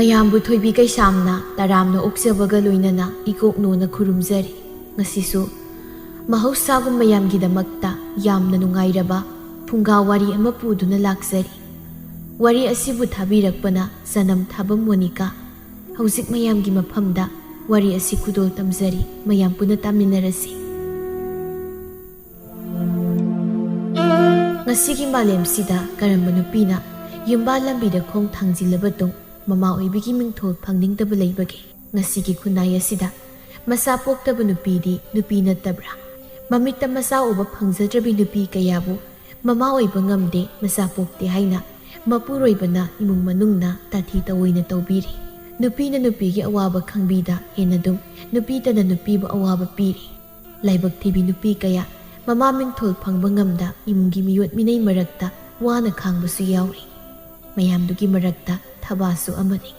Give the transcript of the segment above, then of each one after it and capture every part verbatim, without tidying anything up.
ꯃꯌꯥꯝꯕꯨ ꯊꯣꯏꯕꯤ ꯀꯩꯁꯥꯝꯅ ꯇꯔꯥꯝꯅ ꯑꯣꯛꯆꯕꯒ ꯂꯣꯏꯅꯅ ꯏꯀꯣꯛꯅꯣꯅ ꯈꯨꯔꯨꯝꯖꯔꯤ꯫ ꯉꯁꯤꯁꯨ ꯃꯍꯧꯁꯥꯒꯨꯝ ꯃꯌꯥꯝꯒꯤꯗꯃꯛꯇ ꯌꯥꯝꯅ ꯅꯨꯡꯉꯥꯏꯔꯕ ꯐꯨꯡꯒꯥ ꯋꯥꯔꯤ ꯑꯃ ꯄꯨꯗꯨꯅ ꯂꯥꯛꯆꯔꯤ꯫ ꯋꯥꯔꯤ ꯑꯁꯤꯕꯨ ꯊꯥꯕꯤꯔꯛꯄꯅ ꯆꯅꯝ ꯊꯥꯕ ꯃꯣꯅꯤꯀꯥ꯫ ꯍꯧꯖꯤꯛ ꯃꯌꯥꯝꯒꯤ ꯃꯐꯝꯗ ꯋꯥꯔꯤ ꯑꯁꯤ ꯈꯨꯗꯣꯜ ꯇꯝꯖꯔꯤ, ꯃꯌꯥꯝ ꯄꯨꯟꯅ ꯇꯥꯃꯤꯟꯅꯔꯁꯤ꯫ ꯉꯁꯤꯒꯤ ꯃꯥꯂꯦꯝꯁꯤꯗ ꯀꯔꯝꯕ ꯅꯨꯄꯤꯅ ꯌꯨꯝꯕꯥꯜ ꯂꯝꯕꯤꯗ ꯈꯣꯡ ꯊꯥꯡꯖꯤꯜꯂꯕ ꯇꯨꯡ ꯃꯃꯥ ꯑꯣꯏꯕꯒꯤ ꯃꯤꯡꯊꯣꯜ ꯐꯪꯅꯤꯡꯗꯕ ꯂꯩꯕꯒꯦ? ꯉꯁꯤꯒꯤ ꯈꯨꯟꯅꯥꯏ ꯑꯁꯤꯗ ꯃꯆꯥ ꯄꯣꯛꯇꯕ ꯅꯨꯄꯤꯗꯤ ꯅꯨꯄꯤ ꯅꯠꯇꯕ꯭ꯔꯥ? ꯃꯃꯤꯠꯇ ꯃꯆꯥ ꯎꯕ ꯐꯪꯖꯗ꯭ꯔꯕꯤ ꯅꯨꯄꯤ ꯀꯌꯥꯕꯨ ꯃꯃꯥ ꯑꯣꯏꯕ ꯉꯝꯗꯦ, ꯃꯆꯥ ꯄꯣꯛꯇꯦ ꯍꯥꯏꯅ ꯃꯄꯨꯔꯣꯏꯕꯅ ꯏꯃꯨꯡ ꯃꯅꯨꯡꯅ ꯇꯥꯊꯤ ꯇꯧꯑꯣꯏꯅ ꯇꯧꯕꯤꯔꯤ꯫ ꯅꯨꯄꯤꯅ ꯅꯨꯄꯤꯒꯤ ꯑꯋꯥꯕ ꯈꯪꯕꯤꯗ ꯍꯦꯟꯅꯗꯨꯝ ꯅꯨꯄꯤꯇꯅ ꯅꯨꯄꯤꯕꯨ ꯑꯋꯥꯕ ꯄꯤꯔꯤ꯫ ꯂꯥꯏꯕꯛ ꯊꯤꯕꯤ ꯅꯨꯄꯤ ꯀꯌꯥ ꯃꯃꯥ ꯃꯤꯡꯊꯣꯜ ꯐꯪꯕ ꯉꯝꯗ ꯏꯃꯨꯡꯒꯤ ꯃꯤꯑꯣꯠ ꯃꯤꯅꯩ ꯃꯔꯛꯇ ꯋꯥꯅ ꯈꯥꯡꯕꯁꯨ ꯌꯥꯎꯔꯤ꯫ ꯃꯌꯥꯝꯗꯨꯒꯤ ꯃꯔꯛꯇ ꯊꯕꯥꯁꯨ ꯑꯃꯅꯤ꯫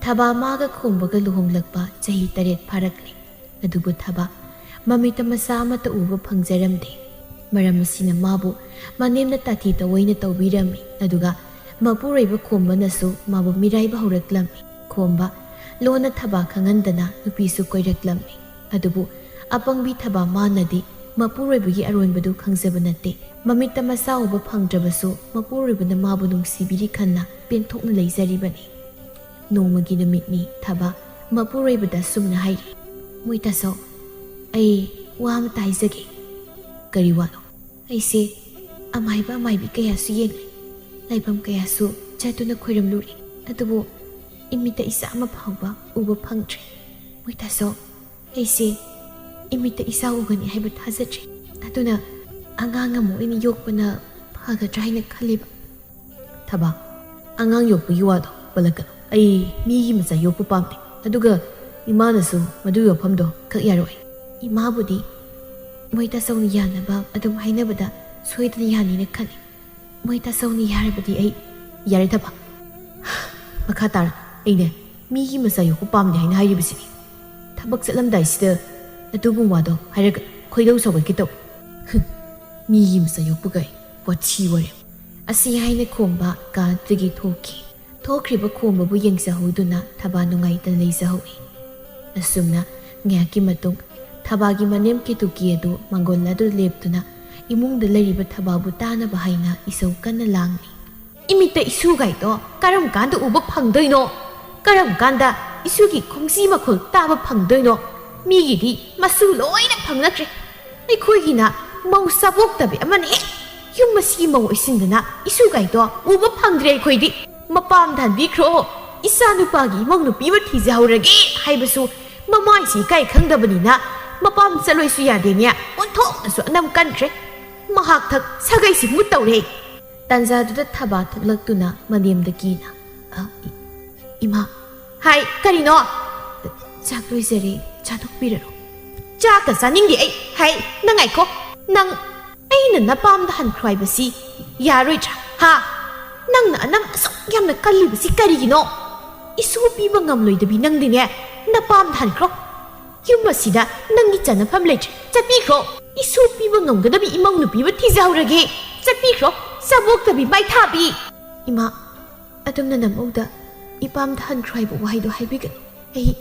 ꯊꯕꯥ ꯃꯥꯒ ꯈꯣꯝꯕꯒ ꯂꯨꯍꯣꯡꯂꯛꯄ ꯆꯍꯤ ꯇꯔꯦꯠ ꯐꯥꯔꯛꯂꯦ꯫ ꯑꯗꯨꯕꯨ ꯊꯕꯥ ꯃꯃꯤꯠꯇ ꯃꯆꯥ ꯑꯃꯠꯇ ꯎꯕ ꯐꯪꯖꯔꯝꯗꯦ꯫ ꯃꯔꯝ ꯑꯁꯤꯅ ꯃꯥꯕꯨ ꯃꯅꯦꯝꯅ ꯇꯥꯊꯤ ꯇꯧꯑꯣꯏꯅ ꯇꯧꯕꯤꯔꯝꯃꯤ꯫ ꯑꯗꯨꯒ ꯃꯄꯨꯔꯣꯏꯕ ꯈꯣꯝꯕꯅꯁꯨ ꯃꯥꯕꯨ ꯃꯤꯔꯥꯏꯕ ꯍꯧꯔꯛꯂꯝꯃꯤ꯫ ꯈꯣꯝꯕ ꯂꯣꯟꯅ ꯊꯕꯥ ꯈꯪꯍꯟꯗꯅ ꯅꯨꯄꯤꯁꯨ ꯀꯣꯏꯔꯛꯂꯝꯃꯤ꯫ ꯑꯗꯨꯕꯨ ꯑꯄꯪꯕꯤ ꯊꯕꯥ ꯃꯥꯅꯗꯤ ꯃꯄꯨꯔꯣꯏꯕꯒꯤ ꯑꯔꯣꯟꯕꯗꯨ ꯈꯪꯖꯕ ꯅꯠꯇꯦ꯫ ꯃꯃꯤꯠꯇ ꯃꯆꯥ ꯎꯕ ꯐꯪꯗ꯭ꯔꯕꯁꯨ ꯃꯄꯨꯔꯣꯏꯕꯅ ꯃꯥꯕꯨ ꯅꯨꯡꯁꯤꯕꯤꯔꯤ ꯈꯟꯅ ꯄꯦꯟꯊꯣꯛꯅ ꯂꯩꯖꯔꯤꯕꯅꯤ꯫ ꯅꯣꯡꯃꯒꯤ ꯅꯨꯃꯤꯠꯅꯤ꯫ ꯊꯕꯥ ꯃꯄꯨꯔꯣꯏꯕꯗ ꯁꯨꯝꯅ ꯍꯥꯏꯔꯤ, "ꯃꯣꯏ ꯇꯥꯆꯧ, ꯑꯩ ꯋꯥ ꯑꯃꯇ ꯍꯥꯏꯖꯒꯦ꯫" "ꯀꯔꯤ ꯋꯥꯅꯣ?" "ꯑꯩꯁꯦ ꯑꯃꯥꯏꯕ ꯑꯃꯥꯏꯕꯤ ꯀꯌꯥꯁꯨ ꯌꯦꯡꯂꯦ, ꯂꯥꯏꯐꯝ ꯀꯌꯥꯁꯨ ꯆꯠꯇꯨꯅ ꯈꯣꯏꯔꯝꯂꯨꯔꯦ, ꯑꯗꯨꯕꯨ ꯏꯃꯤꯠꯇ ꯏꯆꯥ ꯑꯃ ꯐꯥꯎꯕ ꯎꯕ ꯐꯪꯗ꯭ꯔꯦ꯫ ꯃꯣꯏ ꯇꯥꯆꯧ, ꯑꯩꯁꯦ ꯏꯃꯤꯠꯇ ꯏꯆꯥ ꯎꯒꯅꯤ ꯍꯥꯏꯕ ꯊꯥꯖꯗ꯭ꯔꯦ꯫ ꯑꯗꯨꯅ ꯑꯉꯥꯡ ꯑꯃ ꯑꯣꯏꯅ ꯌꯣꯛꯄꯅ ꯐꯒꯗ꯭ꯔꯥ ꯍꯥꯏꯅ ꯈꯜꯂꯤꯕ꯫" "ꯊꯕꯥ, ꯑꯉꯥꯡ ꯌꯣꯛꯄꯒꯤ ꯋꯥꯗꯣ ꯄꯜꯂꯛꯀꯅꯨ꯫ ꯑꯩ ꯃꯤꯒꯤ ꯃꯆꯥ ꯌꯣꯛꯄ ꯄꯥꯝꯗꯦ꯫ ꯑꯗꯨꯒ ꯏꯃꯥꯅꯁꯨ ꯃꯗꯨꯒꯤ ꯋꯥꯐꯝꯗꯣ ꯈꯛ ꯌꯥꯔꯣꯏ꯫" "ꯏꯃꯥꯕꯨꯗꯤ ꯃꯣꯏ ꯇꯥꯆꯧꯅ ꯌꯥꯅꯕ ꯑꯗꯨꯝ ꯍꯥꯏꯅꯕꯗ ꯁꯣꯏꯗꯅ ꯌꯥꯅꯤꯅ ꯈꯜꯂꯤ꯫ ꯃꯣꯏ ꯇꯥꯆꯧꯅ ꯌꯥꯔꯕꯗꯤ ꯑꯩ꯫" "ꯌꯥꯔꯦ ꯊꯕꯥ, ꯃꯈꯥ ꯇꯥꯔ ꯑꯩꯅꯦ ꯃꯤꯒꯤ ꯃꯆꯥ ꯌꯣꯛꯄ ꯄꯥꯝꯗꯦ ꯍꯥꯏꯅ ꯍꯥꯏꯔꯤꯕꯁꯤꯅꯤ꯫ ꯊꯕꯛ ꯆꯠꯂꯝꯗꯥꯏꯁꯤꯗ ꯑꯗꯨꯒꯨꯝꯕ ꯋꯥꯗꯣ ꯍꯥꯏꯔꯒ ꯈꯣꯏꯗꯧ ꯁꯥꯎꯒꯠꯀꯦ ꯇꯧꯏ꯫ ꯃꯤꯒꯤ ꯃꯆꯥ ꯌꯣꯛꯄꯒꯥꯏ, ꯋꯥꯊꯤ ꯋꯥꯔꯦꯝ꯫" ꯑꯁꯤ ꯍꯥꯏꯅ ꯈꯣꯝꯕ ꯀꯥ ꯑꯗꯨꯗꯒꯤ ꯊꯣꯛꯈꯤ꯫ ꯊꯣꯛꯈ꯭ꯔꯤꯕ ꯈꯣꯝꯕꯕꯨ ꯌꯦꯡꯖꯍꯧꯗꯨꯅ ꯊꯕꯥ ꯅꯨꯡꯉꯥꯏꯇꯅ ꯂꯩꯖꯍꯧꯏ꯫ ꯑꯁꯨꯝꯅ ꯉꯥꯏꯍꯥꯛꯀꯤ ꯃꯇꯨꯡ ꯊꯕꯥꯒꯤ ꯃꯅꯦꯝ ꯀꯦꯇꯨꯀꯤ ꯑꯗꯨ ꯃꯥꯡꯒꯣꯜ ꯑꯗꯨ ꯂꯦꯞꯇꯨꯅ ꯏꯃꯨꯡꯗ ꯂꯩꯔꯤꯕ ꯊꯕꯥꯕꯨ ꯇꯥꯅꯕ ꯍꯥꯏꯅ ꯏꯁꯧ ꯀꯟꯅ ꯂꯥꯡꯂꯤ꯫ "ꯏꯃꯤꯠꯇ ꯏꯁꯨꯒꯥꯏꯗꯣ ꯀꯔꯝ ꯀꯥꯟꯗ ꯎꯕ ꯐꯪꯗꯣꯏꯅꯣ? ꯀꯔꯝ ꯀꯥꯟꯗ ꯏꯁꯨꯒꯤ ꯈꯣꯡꯖꯤ ꯃꯈꯣꯜ ꯇꯥꯕ ꯐꯪꯗꯣꯏꯅꯣ? ꯃꯤꯒꯤꯗꯤ ꯃꯁꯨ ꯂꯣꯏꯅ ꯐꯪꯅꯈ꯭ꯔꯦ꯫ ꯑꯩꯈꯣꯏꯒꯤꯅ ꯃꯧ ꯆꯥꯕꯣꯛꯇꯕꯤ ꯑꯃꯅ ꯍꯦꯛ ꯌꯨꯝ ꯑꯁꯤꯒꯤ ꯃꯧ ꯑꯣꯏꯁꯤꯟꯗꯅ ꯏꯁꯨꯒꯥꯏꯗꯣ ꯎꯕ ꯐꯪꯗ꯭ꯔꯦ ꯑꯩꯈꯣꯏꯗꯤ꯫ ꯃꯄꯥꯝꯗ ꯍꯟꯕꯤꯈ꯭ꯔꯣ꯫ ꯏꯆꯥ ꯅꯨꯄꯥꯒꯤ ꯏꯃꯧ ꯅꯨꯄꯤ ꯑꯃ ꯊꯤꯖꯍꯧꯔꯒꯦ ꯍꯥꯏꯕꯁꯨ ꯃꯃꯥꯏꯁꯤ ꯏꯀꯥꯏ ꯈꯪꯗꯕꯅꯤꯅ ꯃꯄꯥꯝ ꯆꯠꯂꯣꯏꯁꯨ ꯌꯥꯗꯦꯅꯦ꯫ ꯑꯣꯟꯊꯣꯛꯅꯁꯨ ꯑꯅꯝ ꯀꯟꯈ꯭ꯔꯦ꯫ ꯃꯍꯥꯛ ꯊꯛ ꯁꯥꯒꯩꯁꯤ ꯃꯨꯠ ꯇꯧꯔꯦ꯫" ꯇꯥꯟꯖꯥꯗꯨꯗ ꯊꯕꯥ ꯊꯣꯛꯂꯛꯇꯨꯅ ꯃꯅꯦꯝꯗ ꯀꯤꯅ, "ꯑ, ꯏ-, ꯏꯃꯥ꯫" "ꯍꯥꯏ, ꯀꯔꯤꯅꯣ?" "ꯆꯥꯛ ꯂꯣꯏꯖꯔꯦ, ꯆꯥꯊꯣꯛꯄꯤꯔꯔꯣ꯫" "ꯆꯥꯛꯀ ꯆꯥꯅꯤꯡꯗꯦ ꯑꯩ꯫ ꯍꯥꯏ, ꯅꯪ ꯉꯥꯏꯈꯣ꯫ ꯅꯪ ꯑꯩꯅ ꯅꯄꯥꯝꯗ ꯍꯟꯈ꯭ꯔꯣ ꯍꯥꯏꯕꯁꯤ ꯌꯥꯔꯣꯏꯗ꯭ꯔꯥ? ꯍꯥ? ꯅꯪꯅ ꯑꯅꯝ ꯑꯁꯨꯛ ꯌꯥꯝꯅ ꯀꯜꯂꯤꯕꯁꯤ ꯀꯔꯤꯒꯤꯅꯣ? ꯏꯁꯨ ꯄꯤꯕ ꯉꯝꯂꯣꯏꯗꯕꯤ ꯅꯪꯗꯤꯅꯦ, ꯅꯄꯥꯝꯗ ꯍꯟꯈ꯭ꯔꯣ꯫ ꯌꯨꯝ ꯑꯁꯤꯗ ꯅꯪꯒꯤ ꯆꯟꯅꯐꯝ ꯂꯩꯇ꯭ꯔꯦ꯫ ꯆꯠꯄꯤꯈ꯭ꯔꯣ꯫ ꯏꯁꯨ ꯄꯤꯕ ꯉꯝꯒꯗꯕꯤ ꯏꯃꯧ ꯅꯨꯄꯤ ꯑꯃ ꯊꯤꯖꯍꯧꯔꯒꯦ꯫ ꯆꯠꯄꯤꯈ꯭ꯔꯣ, ꯆꯥꯕꯣꯛꯇꯕꯤ ꯃꯥꯏꯊꯥꯕꯤ꯫" "ꯏꯃꯥ, ꯑꯗꯣꯝꯅ ꯅꯃꯧꯗ ꯏꯄꯥꯝꯗ ꯍꯟꯈ꯭ꯔꯣ ꯍꯥꯏꯕ ꯋꯥꯍꯩꯗꯣ ꯍꯥꯏꯕꯤꯒꯅꯨ꯫ ꯑꯩ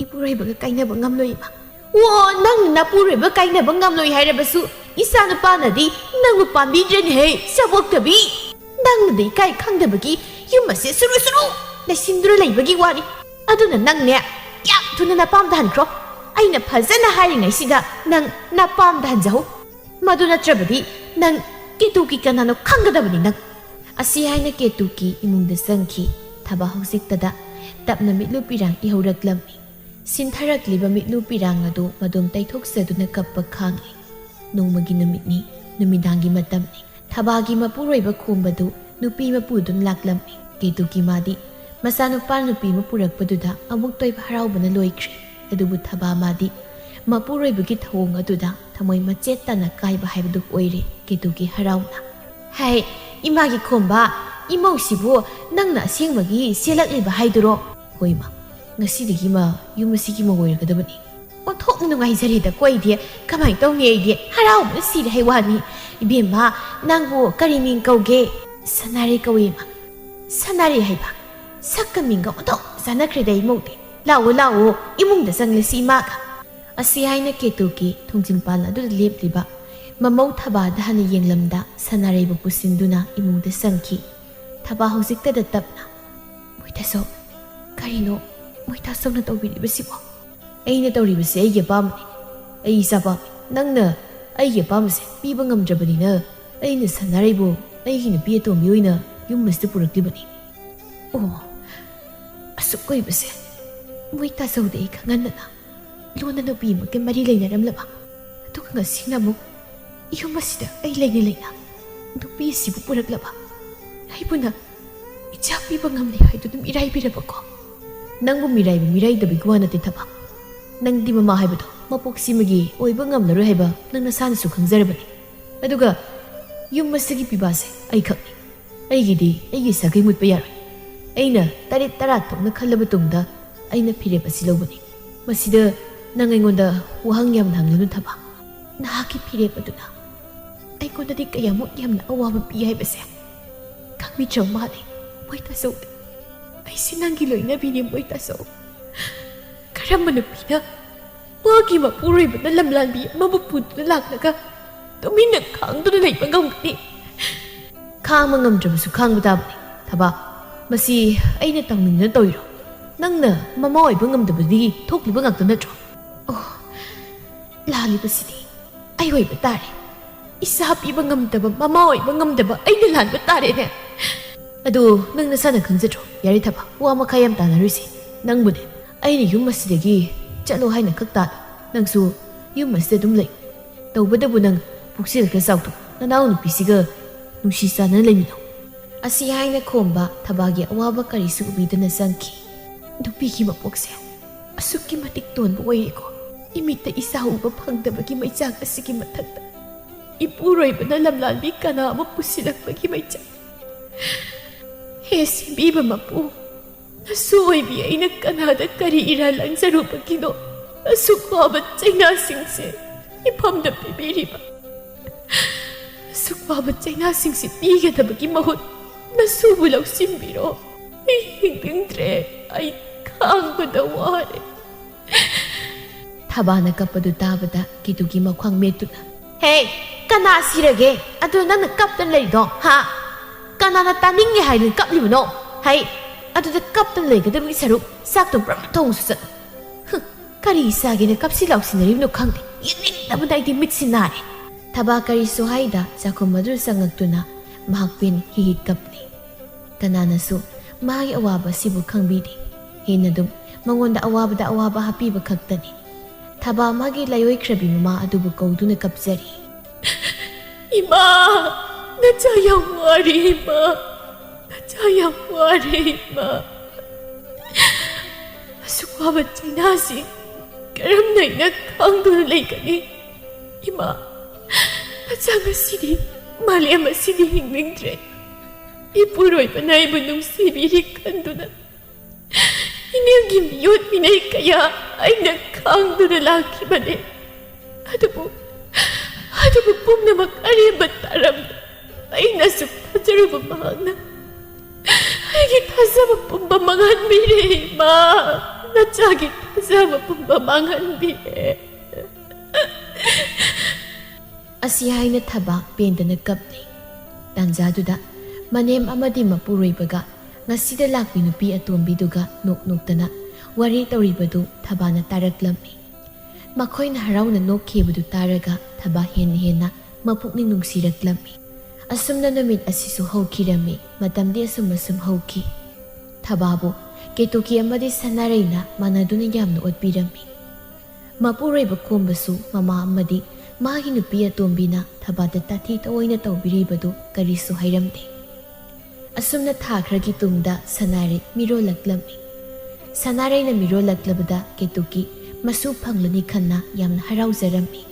ꯏꯄꯨꯔꯣꯏꯕꯒ ꯀꯥꯏꯅꯕ ꯉꯝꯂꯣꯏ, ꯏꯃꯥ꯫" "ꯑꯣ, ꯅꯪ ꯅꯄꯨꯔꯣꯏꯕ ꯀꯥꯏꯅꯕ ꯉꯝꯂꯣꯏ ꯍꯥꯏꯔꯕꯁꯨ ꯏꯆꯥ ꯅꯨꯄꯥꯅꯗꯤ ꯅꯪꯕꯨ ꯄꯥꯝꯕꯤꯗ꯭ꯔꯦꯅꯦꯍꯦ, ꯆꯥꯕꯣꯛꯇꯕꯤ꯫ ꯅꯪꯅꯗꯤ ꯏꯀꯥꯏ ꯈꯪꯗꯕꯒꯤ ꯌꯨꯝ ꯑꯁꯤ ꯁꯨꯔꯨ ꯁꯨꯔꯨ ꯂꯩꯁꯤꯟꯗꯨꯅ ꯂꯩꯕꯒꯤ ꯋꯥꯅꯤ꯫ ꯑꯗꯨꯅ ꯅꯪꯅꯦ ꯌꯥꯝ ꯊꯨꯅ ꯅꯄꯥꯝꯗ ꯍꯟꯈ꯭ꯔꯣ꯫ ꯑꯩꯅ ꯐꯖꯅ ꯍꯥꯏꯔꯤꯉꯩꯁꯤꯗ ꯅꯪ ꯅꯄꯥꯝꯗ ꯍꯟꯖꯍꯧ꯫ ꯃꯗꯨ ꯅꯠꯇ꯭ꯔꯕꯗꯤ ꯅꯪ ꯀꯦꯇꯨꯀꯤ ꯀꯅꯥꯅꯣ ꯈꯪꯒꯗꯕꯅꯤ ꯅꯪ꯫" ꯑꯁꯤ ꯍꯥꯏꯅ ꯀꯦꯇꯨꯀꯤ ꯏꯃꯨꯡꯗ ꯆꯪꯈꯤ꯫ ꯊꯕꯥ ꯍꯧꯖꯤꯛꯇꯗ ꯇꯞꯅ ꯃꯤꯠꯂꯨ ꯄꯤꯔꯥꯡ ꯏꯍꯧꯔꯛꯂꯝꯃꯤ꯫ ꯁꯤꯟꯊꯔꯛꯂꯤꯕ ꯃꯤꯠꯂꯨ ꯄꯤꯔꯥꯡ ꯑꯗꯨ ꯃꯗꯣꯝ ꯇꯩꯊꯣꯛꯆꯗꯨꯅ ꯀꯞꯄ ꯈꯥꯡꯂꯤ꯫ ꯅꯣꯡꯃꯒꯤ ꯅꯨꯃꯤꯠꯅꯤ, ꯅꯨꯃꯤꯗꯥꯡꯒꯤ ꯃꯇꯝꯅꯤ꯫ ꯊꯕꯥꯒꯤ ꯃꯄꯨꯔꯣꯏꯕ ꯈꯣꯝꯕꯗꯨ ꯅꯨꯄꯤ ꯃꯄꯨꯗꯨꯅ ꯂꯥꯛꯂꯝꯃꯤ꯫ ꯀꯦꯇꯨꯀꯤ ꯃꯥꯗꯤ ꯃꯆꯥꯅꯨꯄꯥ ꯅꯨꯄꯤ ꯑꯃ ꯄꯨꯔꯛꯄꯗꯨꯗ ꯑꯃꯨꯛꯇ ꯑꯣꯏꯕ ꯍꯔꯥꯎꯕꯅ ꯂꯣꯏꯈ꯭ꯔꯦ꯫ ꯑꯗꯨꯕꯨ ꯊꯕꯥ ꯃꯥꯗꯤ ꯃꯄꯨꯔꯣꯏꯕꯒꯤ ꯊꯧꯑꯣꯡ ꯑꯗꯨꯗ ꯊꯃꯣꯏ ꯃꯆꯦꯠ ꯇꯥꯅ ꯀꯥꯏꯕ ꯍꯥꯏꯕꯗꯨ ꯑꯣꯏꯔꯦ ꯀꯦꯇꯨꯀꯤ ꯍꯔꯥꯎꯅ꯫ "ꯍꯥꯏ, ꯏꯃꯥꯒꯤ ꯈꯣꯝꯕ, ꯏꯃꯧꯁꯤꯕꯨ ꯅꯪꯅ ꯑꯁꯦꯡꯕꯒꯤ ꯆꯦꯜꯂꯛꯂꯤꯕ ꯍꯥꯏꯗꯨꯔꯣ?" "ꯍꯣꯏ ꯏꯃꯥ, ꯉꯁꯤꯗꯒꯤ ꯏꯃꯥ ꯌꯨꯝ ꯑꯁꯤꯒꯤ ꯃꯧ ꯑꯣꯏꯔꯒꯗꯕꯅꯤ꯫" "ꯑꯣꯟꯊꯣꯛꯅ ꯅꯨꯡꯉꯥꯏꯖꯔꯦꯗꯀꯣ ꯑꯩꯗꯤ꯫ ꯀꯃꯥꯏꯅ ꯇꯧꯅꯤ ꯑꯩꯗꯤ? ꯍꯔꯥꯎꯕꯅ ꯁꯤꯔꯦ ꯍꯥꯏ ꯋꯥꯅꯤ꯫ ꯏꯕꯦꯝꯃ, ꯅꯪꯕꯨ ꯀꯔꯤ ꯃꯤꯡ ꯀꯧꯒꯦ?" "ꯁꯅꯥꯔꯩ ꯀꯧꯏ ꯏꯃꯥ꯫" "ꯁꯅꯥꯔꯩ ꯍꯥꯏꯕ? ꯁꯛꯀ ꯃꯤꯡꯒ ꯑꯣꯟꯊꯣꯛ ꯆꯥꯟꯅꯈ꯭ꯔꯦꯗ ꯏꯃꯧꯗꯤ꯫ "ꯂꯥꯛꯑꯣ, ꯂꯥꯛꯑꯣ, ꯏꯃꯨꯡꯗ ꯆꯪꯂꯁꯤ ꯏꯃꯥꯒ"꯫ ꯑꯁꯤ ꯍꯥꯏꯅ ꯀꯦꯇꯨꯀꯤ ꯊꯣꯡꯖꯤꯟ ꯄꯥꯟ ꯑꯗꯨꯗ ꯂꯦꯞꯂꯤꯕ ꯃꯃꯧ ꯊꯕꯥꯗ ꯍꯥꯟꯅ ꯌꯦꯡꯂꯝꯗ ꯁꯅꯥꯔꯩꯕꯨ ꯄꯨꯁꯤꯟꯗꯨꯅ ꯏꯃꯨꯡꯗ ꯆꯪꯈꯤ꯫ ꯊꯕꯥ ꯍꯧꯖꯤꯛꯇꯗ ꯇꯞꯅ, "ꯃꯣꯏ ꯇꯥꯆꯧ, ꯀꯔꯤꯅꯣ ꯃꯣꯏ ꯇꯥꯆꯧꯅ ꯇꯧꯕꯤꯔꯤꯕꯁꯤꯕꯣ?" "ꯑꯩꯅ ꯇꯧꯔꯤꯕꯁꯦ ꯑꯩꯒꯤ ꯑꯄꯥꯝꯕꯅꯤ꯫ ꯑꯩ ꯏꯆꯥ ꯄꯥꯝꯃꯤ꯫ ꯅꯪꯅ ꯑꯩꯒꯤ ꯑꯄꯥꯝꯕꯁꯦ ꯄꯤꯕ ꯉꯝꯗ꯭ꯔꯕꯅꯤꯅ ꯑꯩꯅ ꯁꯅꯥꯔꯩꯕꯨ ꯑꯩꯒꯤ ꯅꯨꯄꯤ ꯑꯇꯣꯝꯕꯤ ꯑꯣꯏꯅ ꯌꯨꯝ ꯑꯁꯤꯗ ꯄꯨꯔꯛꯂꯤꯕꯅꯤ"꯫ "ꯑꯣ, ꯑꯁꯨꯛ ꯀꯨꯏꯕꯁꯦ ꯃꯣꯏ ꯇꯥꯆꯧꯗ ꯑꯩ ꯈꯪꯍꯟꯗꯅ ꯂꯣꯟꯅ ꯅꯨꯄꯤ ꯑꯃꯒ ꯃꯔꯤ ꯂꯩꯅꯔꯝꯂꯕ? ꯑꯗꯨꯒ ꯉꯁꯤꯅ ꯑꯃꯨꯛ ꯌꯨꯝ ꯑꯁꯤꯗ ꯑꯩ ꯂꯩꯅ ꯂꯩꯅ ꯅꯨꯄꯤ ꯑꯁꯤꯕꯨ ꯄꯨꯔꯛꯂꯕ? ꯑꯩꯕꯨꯅ ꯏꯆꯥ ꯄꯤꯕ ꯉꯝꯂꯦ ꯍꯥꯏꯗꯨꯅ ꯃꯤꯔꯥꯏꯕꯤꯔꯕꯀꯣ?" "ꯅꯪꯕꯨ ꯃꯤꯔꯥꯏꯕ ꯃꯤꯔꯥꯏꯗꯕꯒꯤ ꯋꯥ ꯅꯠꯇꯦ ꯊꯕꯥ꯫ ꯅꯪꯗꯤ ꯃꯃꯥ ꯍꯥꯏꯕꯗꯣ ꯃꯄꯣꯛꯁꯤꯃꯒꯤ ꯑꯣꯏꯕ ꯉꯝꯂꯔꯣꯏ ꯍꯥꯏꯕ ꯅꯪ ꯅꯁꯥꯅꯁꯨ ꯈꯪꯖꯔꯕꯅꯤ꯫ ꯑꯗꯨꯒ ꯌꯨꯝ ꯑꯁꯤꯒꯤ ꯄꯤꯕꯥꯁꯦ ꯑꯩꯈꯛꯅꯤ꯫ ꯑꯩꯒꯤꯗꯤ ꯑꯩꯒꯤ ꯁꯥꯒꯩ ꯃꯨꯠꯄ ꯌꯥꯔꯣꯏ꯫ ꯑꯩꯅ ꯇꯔꯦꯠ ꯇꯔꯥ ꯊꯣꯛꯅ ꯈꯜꯂꯕ ꯇꯨꯡꯗ ꯑꯩꯅ ꯐꯤꯔꯦꯞ ꯑꯁꯤ ꯂꯧꯕꯅꯤ꯫ ꯃꯁꯤꯗ ꯅꯪ ꯑꯩꯉꯣꯟꯗ ꯋꯥꯍꯪ ꯌꯥꯝꯅ ꯍꯪꯂꯅꯨ ꯊꯕꯥ꯫ ꯅꯍꯥꯛꯀꯤ ꯐꯤꯔꯦꯞ ꯑꯗꯨꯅ ꯑꯩꯉꯣꯟꯗꯗꯤ ꯀꯌꯥꯃꯨꯛ ꯌꯥꯝꯅ ꯑꯋꯥꯕ ꯄꯤ ꯍꯥꯏꯕꯁꯦ ꯈꯪꯕꯤꯗ꯭ꯔꯕ ꯃꯥꯜꯂꯦ, ꯃꯣꯏ ꯇꯥꯆꯧꯗꯤ꯫ ꯑꯩꯁꯦ ꯅꯪꯒꯤ ꯂꯣꯏꯅꯕꯤꯅꯤ, ꯃꯣꯏ ꯇꯥꯆꯧ꯫ ꯀꯔꯝꯕ ꯅꯨꯄꯤꯅ ꯃꯥꯒꯤ ꯃꯄꯨꯔꯣꯏꯕꯅ ꯂꯝꯂꯥꯟꯕꯤ ꯑꯃꯕꯨ ꯄꯨꯗꯨꯅ ꯂꯥꯛꯂꯒ ꯇꯨꯃꯤꯟꯅ ꯈꯥꯡꯗꯨꯅ ꯂꯩꯕ ꯉꯝꯒꯅꯤ?" "ꯈꯥꯡꯕ ꯉꯝꯗ꯭ꯔꯕꯁꯨ ꯈꯥꯡꯕ ꯇꯥꯕꯅꯤ ꯊꯕꯥ꯫ ꯃꯁꯤ ꯑꯩꯅ ꯇꯧꯅꯤꯡꯗꯅ ꯇꯧꯔꯤꯔꯣ? ꯅꯪꯅ ꯃꯃꯥ ꯑꯣꯏꯕ ꯉꯝꯗꯕꯗꯒꯤ ꯊꯣꯛꯂꯤꯕ ꯉꯥꯛꯇ ꯅꯠꯇ꯭ꯔꯣ?" "ꯑꯣ, ꯂꯥꯜꯂꯤꯕꯁꯤꯗꯤ ꯑꯩ ꯑꯣꯏꯕ ꯇꯥꯔꯦ꯫ ꯏꯆꯥ ꯄꯤꯕ ꯉꯝꯗꯕ, ꯃꯃꯥ ꯑꯣꯏꯕ ꯉꯝꯗꯕ ꯑꯩꯅ ꯂꯥꯟꯕ ꯇꯥꯔꯦꯅꯦ꯫" "ꯑꯗꯨ ꯅꯪ ꯅꯁꯥꯅ ꯈꯪꯖꯗ꯭ꯔꯣ? ꯌꯥꯔꯦ ꯊꯕꯥ, ꯋꯥ ꯃꯈꯥ ꯌꯥꯝ ꯇꯥꯟꯅꯔꯣꯏꯁꯦ꯫ ꯅꯪꯕꯨꯅꯦ ꯑꯩꯅ ꯌꯨꯝ ꯑꯁꯤꯗꯒꯤ ꯆꯠꯂꯣ ꯍꯥꯏꯅ ꯈꯛ ꯇꯥꯜꯂꯣ꯫ ꯅꯪꯁꯨ ꯌꯨꯝ ꯑꯁꯤꯗ ꯑꯗꯨꯝ ꯂꯩ꯫ ꯇꯧꯕꯇꯕꯨ ꯅꯪ ꯄꯨꯛꯆꯦꯜ ꯈꯔ ꯆꯥꯎꯊꯣꯛ, ꯅꯅꯥꯎ ꯅꯨꯄꯤꯁꯤꯒ ꯅꯨꯡꯁꯤ ꯆꯥꯟꯅꯅ ꯂꯩꯃꯤꯟꯅꯧ"꯫ ꯑꯁꯤ ꯍꯥꯏꯅ ꯈꯣꯝꯕ ꯊꯕꯥꯒꯤ ꯑꯋꯥꯕ ꯀꯔꯤꯁꯨ ꯎꯕꯤꯗꯅ ꯆꯪꯈꯤ꯫ ꯅꯨꯄꯤꯒꯤ ꯃꯄꯣꯛꯁꯦ ꯑꯁꯨꯛꯀꯤ ꯃꯇꯤꯛ ꯇꯣꯟꯕ ꯑꯣꯏꯔꯦꯀꯣ꯫ ꯏꯃꯤꯠꯇ ꯏꯆꯥ ꯎꯕ ꯐꯪꯗꯕꯒꯤ ꯃꯩꯆꯥꯛ ꯑꯁꯤꯒꯤ ꯃꯊꯛꯇ ꯏꯄꯨꯔꯣꯏꯕꯅ ꯂꯝꯂꯥꯟꯕꯤ ꯀꯅꯥ ꯑꯃ ꯄꯨꯁꯤꯜꯂꯛꯄꯒꯤ ꯃꯩꯆꯥꯛ꯫ ꯍꯦ ꯁꯦꯝꯕꯤꯕ ꯃꯄꯨ, ꯅꯁꯨ ꯑꯣꯏꯕꯤ ꯑꯩꯅ ꯀꯅꯥꯗ ꯀꯔꯤ ꯏꯔꯥꯟ ꯂꯪꯖꯔꯨꯕꯒꯤꯅꯣ ꯑꯁꯨꯛ ꯋꯥꯕ ꯆꯩꯅꯥꯁꯤꯡꯁꯦ ꯏꯐꯝꯗ ꯄꯤꯕꯤꯔꯤꯕ? ꯑꯁꯨꯛ ꯋꯥꯕ ꯆꯩꯅꯥꯁꯤꯡꯁꯦ ꯄꯤꯒꯗꯕꯒꯤ ꯃꯍꯨꯠ ꯅꯁꯨꯕꯨ ꯂꯧꯁꯤꯟꯕꯤꯔꯣ꯫ ꯑꯩ ꯍꯤꯡꯅꯤꯡꯗ꯭ꯔꯦ꯫ ꯑꯩ ꯈꯥꯡꯕꯗ ꯋꯥꯔꯦ꯫ ꯊꯕꯥꯅ ꯀꯞꯄꯗꯨ ꯇꯥꯕꯗ ꯀꯦꯇꯨꯀꯤ ꯃꯈ꯭ꯋꯥꯡ ꯃꯦꯠꯇꯨꯅ, "ꯍꯦ, ꯀꯅꯥ ꯁꯤꯔꯒꯦ? ꯑꯗꯨ ꯅꯪꯅ ꯀꯞꯇꯅ ꯂꯩꯔꯤꯗꯣ, ꯍꯥ? ꯀꯅꯥꯅ ꯇꯥꯅꯤꯡꯉꯦ ꯍꯥꯏꯗꯨꯅ ꯀꯞꯂꯤꯕꯅꯣ? ꯍꯩ, ꯑꯗꯨꯗ ꯀꯞꯇꯅ ꯂꯩꯒꯗꯕꯒꯤ ꯁꯔꯨꯛ ꯆꯥꯛꯇꯣ ꯄꯨꯔꯞ ꯊꯣꯡꯉꯁꯨ ꯆꯠꯂꯨ꯫ ꯍꯨꯝ, ꯀꯔꯤ ꯆꯥꯒꯦꯅ ꯀꯞꯁꯤ ꯂꯥꯎꯁꯤꯟꯅꯔꯤꯕꯅꯣ ꯈꯪꯗꯦ꯫ ꯌꯦꯡꯅꯤꯡꯗꯕꯅ ꯑꯩꯗꯤ ꯃꯤꯠꯁꯤ ꯅꯥꯔꯦ꯫" ꯊꯕꯥ ꯀꯔꯤꯁꯨ ꯍꯥꯏꯗ ꯆꯥꯛꯈꯨꯝ ꯑꯗꯨꯗ ꯆꯪꯉꯛꯇꯨꯅ ꯃꯍꯥꯛ ꯄꯦꯟꯅ ꯍꯤ ꯍꯤ ꯀꯞꯂꯤ꯫ ꯀꯅꯥꯅꯁꯨ ꯃꯥꯒꯤ ꯑꯋꯥꯕ ꯑꯁꯤꯕꯨ ꯈꯪꯕꯤꯗꯦ꯫ ꯍꯦꯟꯅ ꯑꯗꯨꯝ ꯃꯉꯣꯟꯗ ꯑꯋꯥꯕꯗ ꯑꯋꯥꯕ ꯍꯥꯞꯄꯤꯕ ꯈꯛꯇꯅꯤ꯫ ꯊꯕꯥ ꯃꯥꯒꯤ ꯂꯥꯏꯑꯣꯏꯈ꯭ꯔꯕꯤ ꯃꯃꯥ ꯑꯗꯨꯕꯨ ꯀꯧꯗꯨꯅ ꯀꯞꯆꯔꯤ꯫ "ꯏꯃꯥ, ꯅꯆꯥ ꯌꯥꯝ ꯋꯥꯔꯦ ꯏꯃꯥ, ꯅꯆꯥ ꯌꯥꯝ ꯋꯥꯔꯦ ꯏꯃꯥ꯫ ꯑꯁꯨꯛ ꯋꯥꯕ ꯆꯩꯅꯥꯁꯤ ꯀꯔꯝꯅ ꯑꯩꯅ ꯈꯥꯡꯗꯨꯅ ꯂꯩꯒꯅꯤ? ꯏꯃꯥ, ꯅꯆꯥ ꯉꯁꯤꯗꯤ ꯃꯥꯂꯦꯝ ꯑꯁꯤꯗ ꯍꯤꯡꯅꯤꯡꯗ꯭ꯔꯦ꯫ ꯏꯄꯨꯔꯣꯏꯕꯅ ꯑꯩꯕꯨ ꯅꯨꯡꯁꯤꯕꯤꯔꯤ ꯈꯟꯗꯨꯅ ꯏꯅꯦꯝꯒꯤ ꯃꯤꯑꯣꯠ ꯃꯤꯅꯩ ꯀꯌꯥ ꯑꯩꯅ ꯈꯥꯡꯗꯨꯅ ꯂꯥꯛꯈꯤꯕꯅꯦ꯫ ꯑꯗꯨꯕꯨ, ꯑꯗꯨꯕꯨ ꯄꯨꯝꯅꯃꯛ ꯑꯔꯦꯝꯕ ꯇꯥꯔꯝꯃꯤ꯫ ꯑꯩꯅꯁꯨ ꯊꯥꯖꯔꯨꯕ ꯃꯍꯥꯛꯅ ꯑꯩꯒꯤ ꯊꯥꯖꯕ ꯄꯨꯝꯕ ꯃꯥꯡꯍꯟꯕꯤꯔꯦ ꯏꯃꯥ꯫ ꯅꯆꯥꯒꯤ ꯊꯥꯖꯕ ꯄꯨꯝꯕ ꯃꯥꯡꯍꯟꯕꯤꯔꯦ꯫" ꯑꯁꯤ ꯍꯥꯏꯅ ꯊꯕꯥ ꯄꯦꯟꯗꯅ ꯀꯞꯂꯤ꯫ ꯇꯥꯟꯖꯥꯗꯨꯗ ꯃꯅꯦꯝ ꯑꯃꯗꯤ ꯃꯄꯨꯔꯣꯏꯕꯒ ꯉꯁꯤꯗ ꯂꯥꯛꯄꯤ ꯅꯨꯄꯤ ꯑꯇꯣꯝꯕꯤꯗꯨꯒ ꯅꯣꯛ ꯅꯣꯛꯇꯅ ꯋꯥꯔꯤ ꯇꯧꯔꯤꯕꯗꯨ ꯊꯕꯥꯅ ꯇꯥꯔꯛꯂꯝꯃꯤ꯫ ꯃꯈꯣꯏꯅ ꯍꯔꯥꯎꯅ ꯅꯣꯛꯈꯤꯕꯗꯨ ꯇꯥꯔꯒ ꯊꯕꯥ ꯍꯦꯟꯅ ꯍꯦꯟꯅ ꯃꯄꯨꯛꯅꯤꯡ ꯅꯨꯡꯁꯤꯔꯛꯂꯝꯃꯤ꯫ ꯑꯁꯨꯝꯅ ꯅꯨꯃꯤꯠ ꯑꯁꯤꯁꯨ ꯍꯧꯈꯤꯔꯝꯃꯤ꯫ ꯃꯇꯝꯗꯤ ꯑꯁꯨꯝ ꯑꯁꯨꯝ ꯍꯧꯈꯤ꯫ ꯊꯕꯥꯕꯨ ꯀꯦꯇꯨꯀꯤ ꯑꯃꯗꯤ ꯁꯅꯥꯔꯩꯅ ꯃꯥꯟꯅꯗꯨꯅ ꯌꯥꯝꯅ ꯑꯣꯠꯄꯤꯔꯝꯃꯤ꯫ ꯃꯄꯨꯔꯣꯏꯕ ꯈꯣꯝꯕꯁꯨ ꯃꯃꯥ ꯑꯃꯗꯤ ꯃꯥꯒꯤ ꯅꯨꯄꯤ ꯑꯇꯣꯝꯕꯤꯅ ꯊꯕꯥꯗ ꯇꯥꯊꯤ ꯇꯑꯣꯏꯅ ꯇꯧꯕꯤꯔꯤꯕꯗꯨ ꯀꯔꯤꯁꯨ ꯍꯥꯏꯔꯝꯗꯦ꯫ ꯑꯁꯨꯝꯅ ꯊꯥ ꯈꯔꯒꯤ ꯇꯨꯡꯗ ꯁꯅꯥꯔꯩ ꯃꯤꯔꯣꯜꯂꯛꯂꯝꯃꯤ꯫ ꯁꯅꯥꯔꯩꯅ ꯃꯤꯔꯣꯜꯂꯛꯂꯕꯗ ꯀꯦꯇꯨꯀꯤ ꯃꯁꯨ ꯐꯪꯂꯅꯤ ꯈꯟꯅ ꯌꯥꯝꯅ ꯍꯔꯥꯎꯖꯔꯝꯃꯤ꯫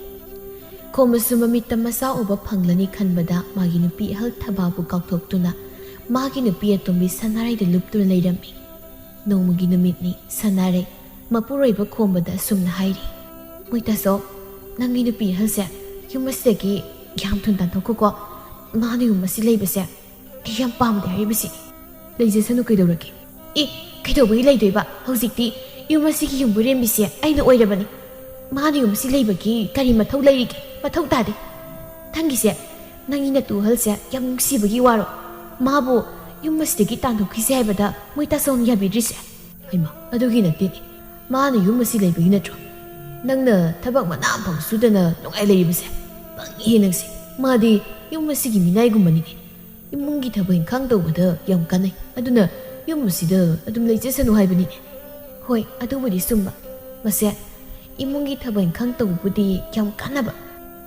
ꯈꯣꯝꯕꯁꯨ ꯃꯃꯤꯠꯇ ꯃꯆꯥ ꯎꯕ ꯐꯪꯂꯅꯤ ꯈꯟꯕꯗ ꯃꯥꯒꯤ ꯅꯨꯄꯤ ꯑꯍꯜ ꯊꯕꯥꯕꯨ ꯀꯥꯎꯊꯣꯛꯇꯨꯅ ꯃꯥꯒꯤ ꯅꯨꯄꯤ ꯑꯇꯣꯝꯕꯤ ꯁꯅꯥꯔꯩꯗ ꯂꯨꯞꯇꯨꯅ ꯂꯩꯔꯝꯃꯤ꯫ ꯅꯣꯡꯃꯒꯤ ꯅꯨꯃꯤꯠꯅꯤ꯫ ꯁꯅꯥꯔꯩ ꯃꯄꯨꯔꯣꯏꯕ ꯈꯣꯝꯕꯗ ꯑꯁꯨꯝꯅ ꯍꯥꯏꯔꯤ, "ꯃꯣꯏꯇꯥꯁꯣ, ꯅꯪꯒꯤ ꯅꯨꯄꯤ ꯑꯍꯜꯁꯦ ꯌꯨꯝ ꯑꯁꯤꯗꯒꯤ ꯌꯥꯝ ꯊꯨꯅ ꯇꯥꯟꯊꯣꯛꯈꯣꯀꯣ꯫ ꯃꯥꯅ ꯌꯨꯝ ꯑꯁꯤ ꯂꯩꯕꯁꯦ ꯑꯩ ꯌꯥꯝ ꯄꯥꯝꯗꯦ ꯍꯥꯏꯔꯤꯕꯁꯤꯅꯤ꯫" "ꯂꯩꯖꯁꯅꯨ, ꯀꯩꯗꯧꯔꯒꯦ? ꯑꯦ, ꯀꯩꯗꯧꯕꯒꯤ ꯂꯩꯗꯣꯏꯕ? ꯍꯧꯖꯤꯛꯇꯤ ꯌꯨꯝ ꯑꯁꯤꯒꯤ ꯌꯨꯝꯕꯨꯔꯦꯝꯕꯤꯁꯦ ꯑꯩꯅ ꯑꯣꯏꯔꯕꯅꯤ꯫ ꯃꯥꯅ ꯌꯨꯝ ꯑꯁꯤ ꯂꯩꯕꯒꯤ ꯀꯔꯤ ꯃꯊꯧ ꯂꯩꯔꯤꯒꯦ? ꯃꯊꯧ ꯇꯥꯗꯦ꯫ ꯅꯪꯒꯤꯁꯦ, ꯅꯪꯒꯤ ꯅꯇꯨ ꯑꯍꯜꯁꯦ ꯌꯥꯝ ꯅꯨꯡꯁꯤꯕꯒꯤ ꯋꯥꯔꯣ? ꯃꯥꯕꯨ ꯌꯨꯝ ꯑꯁꯤꯗꯒꯤ ꯇꯥꯟꯊꯣꯛꯈꯤꯁꯦ ꯍꯥꯏꯕꯗ ꯃꯣꯏ ꯇꯥꯆꯧꯅ ꯌꯥꯕꯤꯗ꯭ꯔꯤꯁꯦ? ꯍꯩꯃꯥ, ꯑꯗꯨꯒꯤ ꯅꯠꯇꯦꯅꯦ꯫ ꯃꯥꯅ ꯌꯨꯝ ꯑꯁꯤ ꯂꯩꯕꯒꯤ ꯅꯠꯇ꯭ꯔꯣ? ꯅꯪꯅ ꯊꯕꯛ ꯃꯅꯥ ꯑꯃꯐꯥꯎ ꯁꯨꯗꯅ ꯅꯨꯡꯉꯥꯏ ꯂꯩꯔꯤꯕꯁꯦ? ꯄꯪꯉꯤꯍꯦ ꯅꯪꯁꯦ꯫ ꯃꯥꯗꯤ ꯌꯨꯝ ꯑꯁꯤꯒꯤ ꯃꯤꯅꯥꯏꯒꯨꯝꯕꯅꯤꯅꯦ꯫ ꯏꯃꯨꯡꯒꯤ ꯊꯕꯛ ꯏꯪꯈꯥꯡ ꯇꯧꯕꯗ ꯌꯥꯝ ꯀꯥꯟꯅꯩ꯫ ꯑꯗꯨꯅ ꯌꯨꯝ ꯑꯁꯤꯗ ꯑꯗꯨꯝ ꯂꯩꯖꯁꯅꯨ ꯍꯥꯏꯕꯅꯤꯅꯦ꯫ ꯍꯣꯏ, ꯑꯗꯨꯕꯨꯗꯤ ꯆꯨꯝꯕ꯫ ꯃꯁꯦ, ꯏꯃꯨꯡꯒꯤ ꯊꯕꯛ ꯏꯪꯈꯥꯡ ꯇꯧꯕꯕꯨꯗꯤ ꯌꯥꯝ ꯀꯥꯟꯅꯕ꯫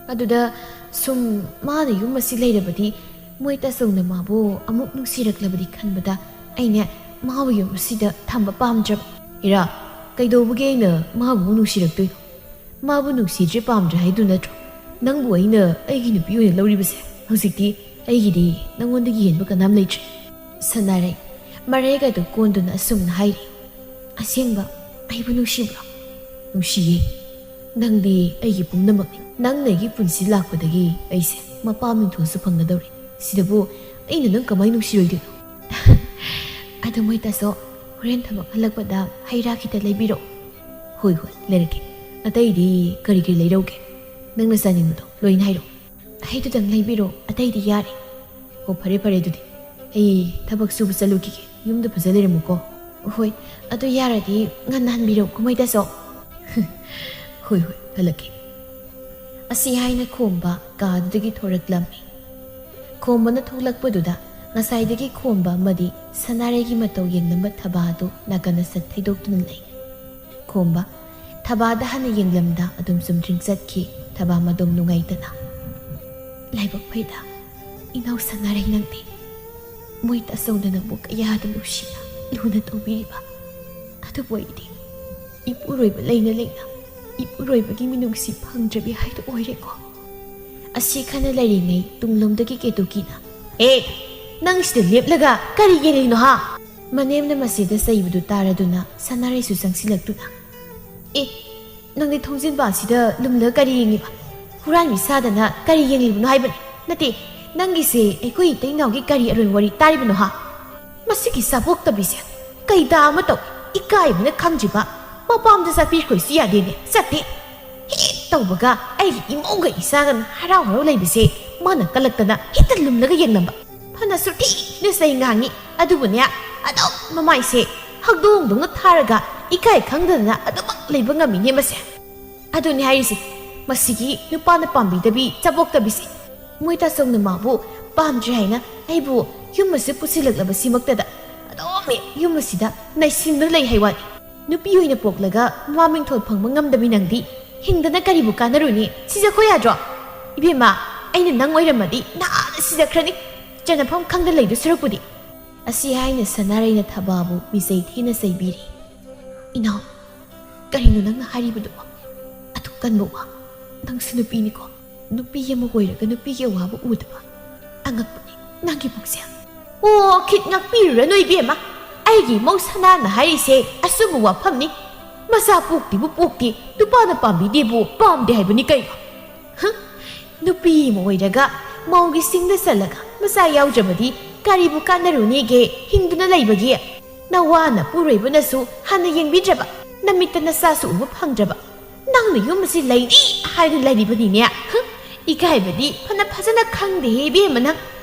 ꯑꯗꯨꯗ ꯁꯨꯝ ꯃꯥꯅ ꯌꯨꯝ ꯑꯁꯤ ꯂꯩꯔꯕꯗꯤ ꯃꯣꯏ ꯇꯥꯆꯧꯅ ꯃꯥꯕꯨ ꯑꯃꯨꯛ ꯅꯨꯡꯁꯤꯔꯛꯂꯕꯗꯤ ꯈꯟꯕꯗ ꯑꯩꯅꯦ ꯃꯥꯕꯨ ꯌꯨꯝ ꯑꯁꯤꯗ ꯊꯝꯕ ꯄꯥꯝꯗ꯭ꯔꯕ꯫ ꯏꯔꯥ, ꯀꯩꯗꯧꯕꯒꯤ ꯑꯩꯅ ꯃꯥꯕꯨ ꯑꯃꯨꯛ ꯅꯨꯡꯁꯤꯔꯛꯇꯣꯏꯅꯣ? ꯃꯥꯕꯨ ꯅꯨꯡꯁꯤꯗ꯭ꯔꯦ ꯄꯥꯝꯗ꯭ꯔꯦ ꯍꯥꯏꯗꯨ ꯅꯠꯇ꯭ꯔꯣ? ꯅꯪꯕꯨ ꯑꯩꯅ ꯑꯩꯒꯤ ꯅꯨꯄꯤ ꯑꯣꯏꯅ ꯂꯧꯔꯤꯕꯁꯦ? ꯍꯧꯖꯤꯛꯇꯤ ꯑꯩꯒꯤꯗꯤ ꯅꯪꯉꯣꯟꯗꯒꯤ ꯍꯦꯟꯕ ꯀꯅꯥꯝ ꯂꯩꯇ꯭ꯔꯦ꯫ ꯁꯅꯥꯔꯩ, ꯃꯔꯩꯒ ꯑꯗꯨ ꯀꯣꯟꯗꯨꯅ ꯑꯁꯨꯝꯅ ꯍꯥꯏꯔꯤ, "ꯑꯁꯦꯡꯕ ꯑꯩꯕꯨ ꯅꯨꯡꯁꯤꯕ꯭ꯔꯣ?" "ꯅꯨꯡꯁꯤꯌꯦ꯫ ꯅꯪꯗꯤ ꯑꯩꯒꯤ ꯄꯨꯝꯅꯃꯛꯅꯤ꯫ ꯅꯪꯅ ꯑꯩꯒꯤ ꯄꯨꯟꯁꯤ ꯂꯥꯛꯄꯗꯒꯤ ꯑꯩꯁꯦ ꯃꯄꯥ ꯃꯤꯡꯊꯣꯜꯁꯨ ꯐꯪꯒꯗꯧꯔꯦ꯫ ꯁꯤꯗꯕꯨ ꯑꯩꯅ ꯅꯪ ꯀꯃꯥꯏꯅ ꯅꯨꯡꯁꯤꯔꯣꯏꯗꯣꯏꯅꯣ?" "ꯑꯗꯨ ꯃꯣꯏ ꯇꯥꯆꯧ, ꯍꯣꯔꯦꯟ ꯊꯕꯛ ꯍꯜꯂꯛꯄꯗ ꯍꯩ ꯔꯥ ꯈꯤꯇ ꯂꯩꯕꯤꯔꯛꯑꯣ꯫" "ꯍꯣꯏ, ꯍꯣꯏ, ꯂꯩꯔꯛꯀꯦ꯫ ꯑꯇꯩꯗꯤ ꯀꯔꯤ ꯀꯔꯤ ꯂꯩꯔꯧꯒꯦ? ꯅꯪꯅ ꯆꯥꯅꯤꯡꯕꯗꯣ ꯂꯣꯏꯅ ꯍꯥꯏꯔꯛꯑꯣ꯫" "ꯍꯩꯗꯨꯗꯪ ꯂꯩꯕꯤꯔꯣ, ꯑꯇꯩꯗꯤ ꯌꯥꯔꯦ꯫" "ꯑꯣ, ꯐꯔꯦ, ꯐꯔꯦ, ꯑꯗꯨꯗꯤ ꯑꯩ ꯊꯕꯛ ꯁꯨꯕ ꯆꯠꯂꯨꯈꯤꯒꯦ꯫ ꯌꯨꯝꯗ ꯐꯖ ꯂꯩꯔꯝꯃꯨꯀꯣ꯫" "ꯍꯣꯏ, ꯑꯗꯨ ꯌꯥꯔꯗꯤ ꯉꯟꯅ ꯍꯟꯕꯤꯔꯛꯎꯀꯣ, ꯃꯣꯏ ꯇꯥꯆꯧ꯫" "ꯍꯣꯏ, ꯍꯣꯏ, ꯍꯜꯂꯛꯀꯦ꯫" ꯑꯁꯤ ꯍꯥꯏꯅ ꯈꯣꯝꯕ ꯀꯥꯗꯨꯗꯒꯤ ꯊꯣꯔꯛꯂꯝꯃꯤ꯫ ꯈꯣꯝꯕꯅ ꯊꯣꯛꯂꯛꯄꯗꯨꯗ ꯉꯁꯥꯏꯗꯒꯤ ꯈꯣꯝꯕ ꯑꯃꯗꯤ ꯁꯅꯥꯔꯩꯒꯤ ꯃꯇꯧ ꯌꯦꯡꯂꯝꯕ ꯊꯕꯥꯗꯨ ꯅꯥꯀꯟꯗ ꯁꯠ ꯊꯩꯗꯣꯛꯇꯨꯅ ꯂꯩ꯫ ꯈꯣꯝꯕ ꯊꯕꯥꯗ ꯍꯟꯅ ꯌꯦꯡꯂꯝꯗ ꯑꯗꯨꯝ ꯆꯨꯝꯗ꯭ꯔꯤꯡ ꯆꯠꯈꯤ꯫ ꯊꯕꯥ ꯃꯗꯣꯝ ꯅꯨꯡꯉꯥꯏꯇꯅ, "ꯂꯥꯏꯕꯛ ꯐꯩꯗ, ꯏꯅꯥꯎ ꯁꯅꯥꯔꯩ, ꯅꯪꯗꯤ ꯃꯣꯏ ꯇꯥꯆꯧꯅ ꯅꯪꯕꯨ ꯀꯌꯥꯗ ꯅꯨꯡꯁꯤꯅ ꯂꯨꯅ ꯇꯧꯕꯤꯔꯤꯕ꯫ ꯑꯗꯨꯕꯨ ꯑꯩꯗꯤ ꯏꯄꯨꯔꯣꯏꯕ ꯂꯩꯅ ꯂꯩꯅ ꯏꯄꯨꯔꯣꯏꯕꯒꯤ ꯃꯤꯅꯨꯡꯁꯤ ꯐꯪꯗ꯭ꯔꯕꯤ ꯍꯥꯏꯗꯨ ꯑꯣꯏꯔꯦꯀꯣ꯫" ꯑꯁꯤ ꯈꯟꯅ ꯂꯩꯔꯤꯉꯩ ꯇꯨꯡꯂꯣꯝꯗꯒꯤ ꯀꯦꯇꯨꯀꯤꯅ, "ꯑꯦ, ꯅꯪ ꯁꯤꯗ ꯂꯦꯞꯂꯒ ꯀꯔꯤ ꯌꯦꯡꯂꯤꯅꯣ ꯍꯥ?" ꯃꯅꯦꯝꯅ ꯃꯁꯤꯗ ꯆꯩꯕꯗꯨ ꯇꯥꯔꯗꯨꯅ ꯁꯅꯥꯔꯩꯁꯨ ꯆꯪꯁꯤꯜꯂꯛꯇꯨꯅ, "ꯑꯦ, ꯅꯪꯗꯤ ꯊꯣꯡꯖꯤꯟꯕ ꯑꯁꯤꯗ ꯂꯨꯝꯂꯒ ꯀꯔꯤ ꯌꯦꯡꯂꯤꯕ? ꯍꯨꯔꯥꯟꯕꯤ ꯁꯥꯗꯅ ꯀꯔꯤ ꯌꯦꯡꯂꯤꯕꯅꯣ ꯍꯥꯏꯕꯅꯤ? ꯅꯠꯇꯦ, ꯅꯪꯒꯤꯁꯦ ꯑꯩꯈꯣꯏ ꯏꯇꯩ ꯏꯅꯥꯎꯒꯤ ꯀꯔꯤ ꯑꯔꯣꯏꯕ ꯋꯥꯔꯤ ꯇꯥꯔꯤꯕꯅꯣ ꯍꯥ? ꯃꯁꯤꯒꯤ ꯆꯥꯕꯣꯛꯇꯕꯤꯁꯦ!" ꯀꯩꯗꯥ ꯑꯃ ꯇꯧ, ꯏꯀꯥꯏꯕꯅ ꯈꯪꯗ꯭ꯔꯤꯕ꯫ ꯃꯄꯥꯝꯗ ꯆꯠꯄꯤꯈ꯭ꯔꯣꯏꯁꯨ ꯌꯥꯗꯦꯅꯦ, ꯆꯠꯇꯦ꯫ ꯍꯦꯛ ꯇꯧꯕꯒ ꯑꯩꯒꯤ ꯏꯃꯧꯒ ꯏꯆꯥꯒꯅ ꯍꯔꯥꯎ ꯍꯔꯥꯎ ꯂꯩꯕꯁꯦ ꯃꯥꯅ ꯀꯜꯂꯛꯇꯅ ꯍꯦꯛꯇ ꯂꯨꯝꯂꯒ ꯌꯦꯡꯂꯝꯕ꯫ ꯐꯅꯁꯨ ꯊꯤꯅ ꯆꯩ ꯉꯥꯡꯉꯤ, ꯑꯗꯨꯕꯨꯅꯦ, ꯑꯗꯨꯝ ꯃꯃꯥꯏꯁꯦ ꯍꯧꯗꯣꯡꯗꯧꯅ ꯊꯥꯔꯒ ꯏꯀꯥꯏ ꯈꯪꯗꯗꯅ ꯑꯗꯨꯃꯛ ꯂꯩꯕ ꯉꯝꯃꯤꯅꯦ ꯃꯁꯦ꯫ ꯑꯗꯨꯅꯤ ꯍꯥꯏꯔꯤꯁꯦ, ꯃꯁꯤꯒꯤ ꯅꯨꯄꯥꯅ ꯄꯥꯝꯕꯤꯗꯕꯤ ꯆꯥꯕꯣꯛꯇꯕꯤꯁꯦ꯫ ꯃꯣꯏ ꯇꯥꯆꯧꯅ ꯃꯥꯕꯨ ꯄꯥꯝꯗ꯭ꯔꯦ ꯍꯥꯏꯅ ꯑꯩꯕꯨ ꯌꯨꯝ ꯑꯁꯤ ꯄꯨꯁꯤꯜꯂꯛꯂꯕꯁꯤꯃꯛꯇꯗ ꯑꯗꯨꯝ ꯌꯨꯝ ꯑꯁꯤꯗ ꯅꯩꯁꯤꯟꯗꯨꯅ ꯂꯩ ꯍꯥꯏ ꯋꯥꯅꯤ꯫ ꯅꯨꯄꯤ ꯑꯣꯏꯅ ꯄꯣꯛꯂꯒ ꯃꯃꯥ ꯃꯤꯡꯊꯣꯜ ꯐꯪꯕ ꯉꯝꯗꯕꯤ ꯅꯪꯗꯤ ꯍꯤꯡꯗꯅ ꯀꯔꯤꯕꯨ ꯀꯥꯟꯅꯔꯨꯅꯤ? ꯁꯤꯖꯈꯣ ꯌꯥꯗ꯭ꯔꯣ? ꯏꯕꯦꯝꯃ, ꯑꯩꯅ ꯅꯪ ꯑꯣꯏꯔꯝꯃꯗꯤ ꯅꯍꯥꯟꯅ ꯁꯤꯖꯈ꯭ꯔꯅꯤ, ꯆꯟꯅꯐꯝ ꯈꯪꯗ ꯂꯩꯗꯨ ꯁꯔꯨꯛꯄꯨꯗꯤ꯫ ꯑꯁꯤ ꯍꯥꯏꯅ ꯁꯅꯥꯔꯩꯅ ꯊꯕꯥꯕꯨ ꯃꯤꯆꯩ ꯊꯤꯅ ꯆꯩꯕꯤꯔꯤ꯫ ꯏꯅꯥꯎ, ꯀꯔꯤꯅꯣ ꯅꯪꯅ ꯍꯥꯏꯔꯤꯕꯗꯨꯕꯣ? ꯑꯗꯨꯛ ꯀꯟꯕ ꯋꯥ? ꯅꯪꯁꯨ ꯅꯨꯄꯤꯅꯤꯀꯣ, ꯅꯨꯄꯤ ꯑꯃ ꯑꯣꯏꯔꯒ ꯅꯨꯄꯤꯒꯤ ꯑꯋꯥꯕ ꯎꯗꯕ꯫ ꯑꯉꯛꯄꯅꯤ ꯅꯪꯒꯤ ꯄꯨꯛꯆꯦꯜ꯫ ꯑꯣ, ꯈꯤꯠ ꯉꯛꯄꯤꯔꯨꯔꯅꯨ ꯏꯕꯦꯝꯃ, ꯑꯩꯒꯤ ꯏꯃꯧ ꯁꯅꯥꯅ ꯍꯥꯏꯔꯤꯁꯦ ꯑꯆꯨꯝꯕ ꯋꯥꯐꯝꯅꯤ꯫ ꯃꯆꯥ ꯄꯣꯛꯇꯦꯕꯨ ꯄꯣꯛꯇꯦ, ꯅꯨꯄꯥꯅ ꯄꯥꯝꯕꯤꯗꯦꯕꯨ ꯄꯥꯝꯗꯦ ꯍꯥꯏꯕꯅꯤ ꯀꯩꯅꯣ꯫ ꯍ? ꯅꯨꯄꯤ ꯑꯃ ꯑꯣꯏꯔꯒ ꯃꯧꯒꯤ ꯁꯤꯡꯗ ꯆꯠꯂꯒ ꯃꯆꯥ ꯌꯥꯎꯗ꯭ꯔꯕꯗꯤ ꯀꯔꯤꯕꯨ ꯀꯥꯟꯅꯔꯨꯅꯤꯒꯦ ꯍꯤꯡꯗꯨꯅ ꯂꯩꯕꯒꯤ? ꯅꯋꯥ ꯅꯄꯨꯔꯣꯏꯕꯅꯁꯨ ꯍꯟꯅ ꯌꯦꯡꯕꯤꯗ꯭ꯔꯕ, ꯅꯃꯤꯠꯇ ꯅꯆꯥꯁꯨ ꯎꯕ ꯐꯪꯗ꯭ꯔꯕ, ꯅꯪꯅ ꯌꯨꯝ ꯑꯁꯤ ꯂꯩꯅꯤ ꯍꯥꯏꯅ ꯂꯩꯔꯤꯕꯅꯤꯅꯦ꯫ ꯍ? ꯏꯀꯥꯏꯕꯗꯤ ꯐꯅ ꯐꯖꯅ ꯈꯪꯗꯦꯍꯦ ꯏꯕꯦꯝꯃ ꯅꯪ꯫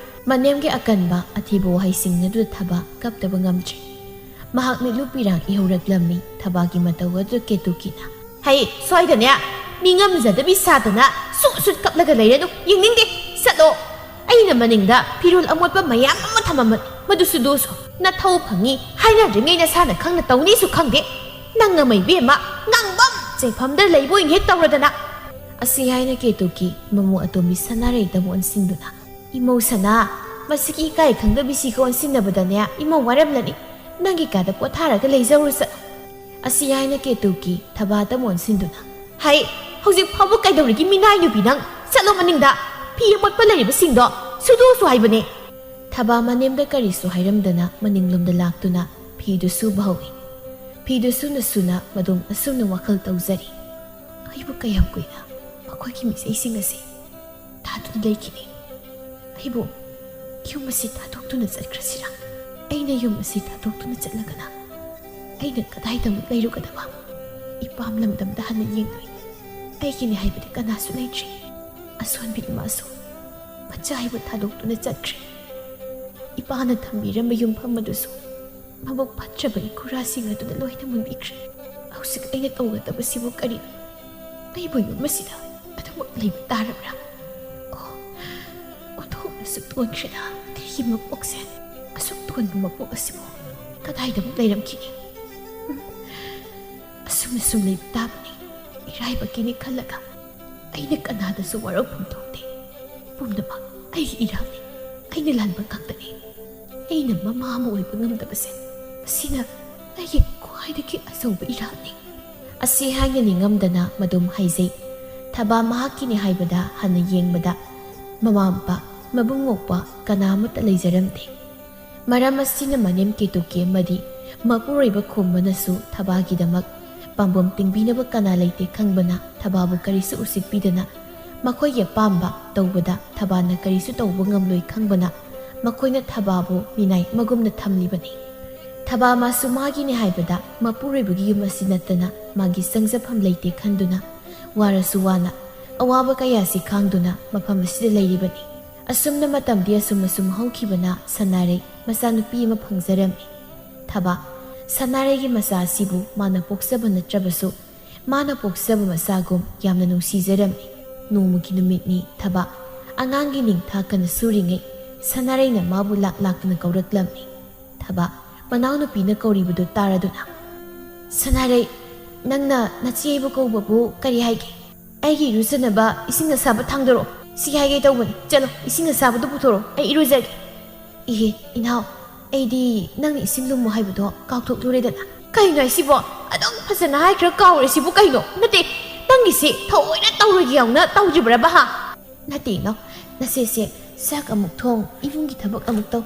ꯃꯅꯦꯝꯒꯤ ꯑꯀꯟꯕ ꯑꯊꯤꯕ ꯋꯥꯍꯩꯁꯤꯡ ꯑꯗꯨꯗ ꯊꯕꯥ ꯀꯞꯇꯕ ꯉꯝꯗ꯭ꯔꯦ꯫ ꯃꯍꯥꯛ ꯃꯤꯠꯂꯨ ꯄꯤꯔꯥꯡ ꯏꯍꯧꯔꯛꯂꯝꯃꯤ꯫ ꯊꯕꯥꯒꯤ ꯃꯇꯧ ꯑꯗꯨ ꯀꯦꯇꯨꯀꯤꯅ, "ꯍꯩ, ꯁ꯭ꯋꯥꯏꯗꯅꯦ, ꯃꯤ ꯉꯝꯖꯗꯕꯤ ꯁꯥꯗꯅ ꯁꯨꯠ ꯁꯨꯠ ꯀꯞꯂꯒ ꯂꯩꯔꯅꯨ, ꯌꯦꯡꯅꯤꯡꯗꯦ, ꯆꯠꯂꯣ꯫ ꯑꯩꯅ ꯃꯅꯤꯡꯗ ꯐꯤꯔꯣꯜ ꯑꯃꯣꯠꯄ ꯃꯌꯥꯝ ꯑꯃ ꯊꯝꯃꯝꯕꯅꯤ, ꯃꯗꯨ ꯁꯨꯗꯣꯛꯎꯁꯣ꯫ ꯅꯊꯧ ꯐꯪꯉꯤ ꯍꯥꯏꯅꯗ꯭ꯔꯤꯉꯩ ꯅꯁꯥꯅ ꯈꯪꯅ ꯇꯧꯅꯤꯁꯨ ꯈꯪꯗꯦ꯫ ꯅꯪ ꯑꯃ ꯏꯕꯦꯝꯃ, ꯉꯥꯡꯕꯝ ꯆꯩꯐꯝꯗ ꯂꯩꯕ ꯑꯣꯏꯅ ꯍꯦꯛ ꯇꯧꯔꯗꯅ"꯫ ꯑꯁꯤ ꯍꯥꯏꯅ ꯀꯦꯇꯨꯀꯤ ꯃꯃꯧ ꯑꯇꯣꯝꯕꯤ ꯁꯅꯥꯔꯩꯗ ꯑꯃꯨꯛ ꯑꯣꯟꯁꯤꯟꯗꯨꯅ, "ꯏꯃꯧ ꯁꯅꯥ, ꯃꯁꯤꯒꯤ ꯏꯀꯥꯏ ꯈꯪꯗꯕꯤꯁꯤꯒ ꯑꯣꯟꯁꯤꯟꯅꯕꯗꯅꯦ ꯏꯃꯧ ꯋꯥꯔꯝꯂꯅꯤ꯫ ꯅꯪꯒꯤ ꯀꯥꯗ ꯄꯣꯊꯥꯔꯒ ꯂꯩꯖꯧꯔꯨ ꯆꯠꯂꯣ"꯫ ꯑꯁꯤ ꯍꯥꯏꯅ ꯀꯦꯇꯨꯀꯤ ꯊꯕꯥꯗ ꯑꯣꯟꯁꯤꯟꯗꯨꯅ, "ꯍꯩ, ꯍꯧꯖꯤꯛ ꯐꯥꯎꯕ ꯀꯩꯗꯧꯔꯤꯒꯦ ꯃꯤꯅꯥꯏ ꯅꯨꯄꯤ ꯅꯪ? ꯆꯠꯂꯣ ꯃꯅꯤꯡꯗ, ꯐꯤ ꯑꯃꯣꯠꯄ ꯂꯩꯔꯤꯕꯁꯤꯡꯗꯣ ꯁꯨꯗꯣꯛꯎꯁꯨ ꯍꯥꯏꯕꯅꯦ"꯫ ꯊꯕꯥ ꯃꯅꯦꯝꯗ ꯀꯔꯤꯁꯨ ꯍꯥꯏꯔꯝꯗꯅ ꯃꯅꯤꯡꯂꯣꯝꯗ ꯂꯥꯛꯇꯨꯅ ꯐꯤꯗꯨ ꯁꯨꯕ ꯍꯧꯏ꯫ ꯐꯤꯗꯨ ꯁꯨꯅ ꯁꯨꯅ ꯃꯗꯨꯝ ꯑꯁꯨꯝꯅ ꯋꯥꯈꯜ ꯇꯧꯖꯔꯤ꯫ ꯑꯩꯕꯨ ꯀꯌꯥꯝ ꯀꯨꯏꯅ ꯃꯈꯣꯏꯒꯤ ꯃꯤꯆꯩꯁꯤꯡ ꯑꯁꯤ ꯊꯥꯗꯨꯅ ꯂꯩꯈꯤꯅꯤ? ꯑꯩꯕꯨ ꯌꯨꯝ ꯑꯁꯤ ꯊꯥꯗꯣꯛꯇꯨꯅ ꯆꯠꯈ꯭ꯔꯁꯤꯔꯥ? ꯑꯩꯅ ꯌꯨꯝ ꯑꯁꯤ ꯊꯥꯗꯣꯛꯇꯨꯅ ꯆꯠꯂꯒꯅ ꯑꯩꯅ ꯀꯗꯥꯏꯗ ꯑꯃꯨꯛ ꯂꯩꯔꯨꯒꯗꯕ? ꯏꯄꯥꯝ ꯂꯝꯗꯝꯗ ꯍꯟꯅ ꯌꯦꯡꯗꯣꯏ ꯑꯩꯒꯤꯅꯤ ꯍꯥꯏꯕꯗꯤ ꯀꯅꯥꯁꯨ ꯂꯩꯇ꯭ꯔꯤ꯫ ꯑꯁꯣꯟꯕꯤ ꯏꯃꯥꯁꯨ ꯃꯆꯥ ꯍꯥꯏꯕ ꯊꯥꯗꯣꯛꯇꯨꯅ ꯆꯠꯈ꯭ꯔꯦ꯫ ꯏꯄꯥꯅ ꯊꯝꯕꯤꯔꯝꯕ ꯌꯨꯝꯐꯝ ꯑꯗꯨꯁꯨ ꯃꯕꯨꯛ ꯐꯠꯇ꯭ꯔꯕ ꯏꯈꯨꯔꯥꯁꯤꯡ ꯑꯗꯨꯅ ꯂꯣꯏꯅ ꯃꯨꯟꯕꯤꯈ꯭ꯔꯦ꯫ ꯍꯧꯖꯤꯛ ꯑꯩꯅ ꯇꯧꯒꯗꯕꯁꯤꯕꯨ ꯀꯔꯤ? ꯑꯩꯕꯨ ꯌꯨꯝ ꯑꯁꯤꯗ ꯑꯗꯨꯃꯛ ꯂꯩꯕ ꯇꯥꯔꯕ꯭ꯔꯥ? ꯑꯣ, ꯑꯣꯟꯊꯣꯛꯅꯁꯨ ꯇꯣꯟꯈ꯭ꯔꯦꯗ ꯑꯩꯒꯤ ꯃꯄꯣꯛꯁꯦ꯫ ꯑꯁꯨꯛ ꯇꯣꯟꯕ ꯃꯄꯣꯛ ꯑꯁꯤꯕꯨ ꯀꯗꯥꯏꯗ ꯑꯃꯨꯛ ꯂꯩꯔꯝꯈꯤꯅꯤ? ꯎꯝ, ꯑꯁꯨꯝꯅ ꯁꯨꯝ ꯂꯩꯕ ꯇꯥꯕꯅꯤ꯫ ꯏꯔꯥꯏꯕꯛꯀꯤꯅꯤ ꯈꯜꯂꯒ ꯑꯩꯅ ꯀꯅꯥꯗꯁꯨ ꯋꯥꯔꯧꯐꯝ ꯊꯣꯛꯇꯦ꯫ ꯄꯨꯝꯅꯃꯛ ꯑꯩꯒꯤ ꯏꯔꯥꯜꯅꯤ꯫ ꯑꯩꯅ ꯂꯥꯟꯕ ꯉꯥꯛꯇꯅꯤ꯫ ꯑꯩꯅ ꯃꯃꯥ ꯑꯃ ꯑꯣꯏꯕ ꯉꯝꯗꯕꯁꯦ, ꯃꯁꯤꯅ ꯑꯩꯒꯤ ꯈ꯭ꯋꯥꯏꯗꯒꯤ ꯑꯆꯧꯕ ꯏꯔꯥꯜꯅꯤ꯫ ꯑꯁꯤ ꯍꯥꯏꯅ ꯅꯤꯡꯉꯝꯗꯅ ꯃꯗꯨꯝ ꯍꯥꯏꯖꯩ꯫ ꯊꯕꯥ ꯃꯍꯥꯛꯀꯤꯅꯤ ꯍꯥꯏꯕꯗ ꯍꯟꯅ ꯌꯦꯡꯕꯗ ꯃꯃꯥ ꯃꯄꯥ, ꯃꯕꯨꯡ ꯃꯧꯄ꯭ꯋꯥ ꯀꯅꯥ ꯑꯃꯠꯇ ꯂꯩꯖꯔꯝꯗꯦ꯫ ꯃꯔꯝ ꯑꯁꯤꯅ ꯃꯅꯦꯝ ꯀꯦꯇꯨꯀꯤ ꯑꯃꯗꯤ ꯃꯄꯨꯔꯣꯏꯕ ꯈꯣꯝꯕꯅꯁꯨ ꯊꯕꯥꯒꯤꯗꯃꯛ ꯄꯥꯝꯕꯣꯝ ꯇꯤꯡꯕꯤꯅꯕ ꯀꯅꯥ ꯂꯩꯇꯦ ꯈꯪꯕꯅ ꯊꯕꯥꯕꯨ ꯀꯔꯤꯁꯨ ꯎꯁꯤꯠꯄꯤꯗꯅ ꯃꯈꯣꯏꯒꯤ ꯑꯄꯥꯝꯕ ꯇꯧꯕꯗ ꯊꯕꯥꯅ ꯀꯔꯤꯁꯨ ꯇꯧꯕ ꯉꯝꯂꯣꯏ ꯈꯪꯕꯅ ꯃꯈꯣꯏꯅ ꯊꯕꯥꯕꯨ ꯃꯤꯅꯥꯏ ꯑꯃꯒꯨꯝꯅ ꯊꯝꯂꯤꯕꯅꯤ꯫ ꯊꯕꯥ ꯃꯥꯁꯨ ꯃꯥꯒꯤꯅꯤ ꯍꯥꯏꯕꯗ ꯃꯄꯨꯔꯣꯏꯕꯒꯤ ꯌꯨꯝ ꯑꯁꯤ ꯅꯠꯇꯅ ꯃꯥꯒꯤ ꯆꯪꯖꯐꯝ ꯂꯩꯇꯦ ꯈꯟꯗꯨꯅ ꯋꯥꯔꯁꯨ ꯋꯥꯅ ꯑꯋꯥꯕ ꯀꯌꯥꯁꯤ ꯈꯥꯡꯗꯨꯅ ꯃꯐꯝ ꯑꯁꯤꯗ ꯂꯩꯔꯤꯕꯅꯤ꯫ ꯑꯁꯨꯝꯅ ꯃꯇꯝꯗꯤ ꯑꯁꯨꯝ ꯑꯁꯨꯝ ꯍꯧꯈꯤꯕꯅ ꯁꯅꯥꯔꯩ ꯃꯆꯥꯅꯨꯄꯤ ꯑꯃ ꯐꯪꯖꯔꯝꯃꯤ꯫ ꯊꯕꯥ, ꯁꯅꯥꯔꯩꯒꯤ ꯃꯆꯥ ꯑꯁꯤꯕꯨ ꯃꯥꯅ ꯄꯣꯛꯆꯕ ꯅꯠꯇ꯭ꯔꯕꯁꯨ ꯃꯥꯅ ꯄꯣꯛꯆꯕ ꯃꯆꯥꯒꯨꯝ ꯌꯥꯝꯅ ꯅꯨꯡꯁꯤꯖꯔꯝꯃꯤ꯫ ꯅꯣꯡꯃꯒꯤ ꯅꯨꯃꯤꯠꯅꯤ ꯊꯕꯥ ꯑꯉꯥꯡꯒꯤ ꯅꯤꯡꯊꯥ ꯀꯟꯅ ꯁꯨꯔꯤꯉꯩ ꯁꯅꯥꯔꯩꯅ ꯃꯥꯕꯨ ꯂꯥꯛ ꯂꯥꯛꯇꯨꯅ ꯀꯧꯔꯛꯂꯝꯃꯤ꯫ ꯊꯕꯥ ꯃꯅꯥꯎꯅꯨꯄꯤꯅ ꯀꯧꯔꯤꯕꯗꯨ ꯇꯥꯔꯗꯨꯅ, "ꯁꯅꯥꯔꯩ, ꯅꯪꯅ ꯅꯆꯦ ꯑꯩꯕꯨ ꯀꯧꯕꯕꯨ ꯀꯔꯤ ꯍꯥꯏꯒꯦ?" "ꯑꯩꯒꯤ ꯏꯔꯨꯖꯅꯕ ꯏꯁꯤꯡ ꯑꯁꯥꯕ ꯊꯥꯡꯗꯣꯔꯛꯑꯣ꯫ ꯁꯤ ꯍꯥꯏꯒꯦ ꯇꯧꯕꯅꯤ꯫ ꯆꯠꯂꯣ, ꯏꯁꯤꯡ ꯑꯁꯥꯕꯗꯨ ꯄꯨꯊꯣꯔꯛꯑꯣ, ꯑꯩ ꯏꯔꯨꯖꯒꯦ꯫" "ꯏꯍꯦ, ꯏꯅꯥꯎ, ꯑꯩꯗꯤ ꯅꯪꯅ ꯏꯁꯤꯡ ꯂꯨꯝꯃꯨ ꯍꯥꯏꯕꯗꯣ ꯀꯥꯎꯊꯣꯛꯂꯨꯔꯦꯗꯅ꯫" "ꯀꯩꯅꯣ ꯍꯥꯏꯁꯤꯕꯣ? ꯑꯗꯨꯝ ꯐꯖꯅ ꯍꯥꯏꯈ꯭ꯔ ꯀꯥꯎꯔꯦ ꯁꯤꯕꯨ ꯀꯩꯅꯣ? ꯅꯠꯇꯦ, ꯅꯪꯒꯤꯁꯤ ꯊꯑꯣꯏꯅ ꯇꯧꯔꯣꯏꯒꯦ ꯌꯥꯎꯅ ꯇꯧꯗ꯭ꯔꯤꯕ꯭ꯔꯕ, ꯍꯥ?" "ꯅꯠꯇꯦ ꯏꯅꯥꯎ, ꯅꯆꯦꯁꯦ ꯆꯥꯛ ꯑꯃꯨꯛ ꯊꯣꯡ, ꯏꯃꯨꯡꯒꯤ ꯊꯕꯛ ꯑꯃꯨꯛ ꯇꯧ,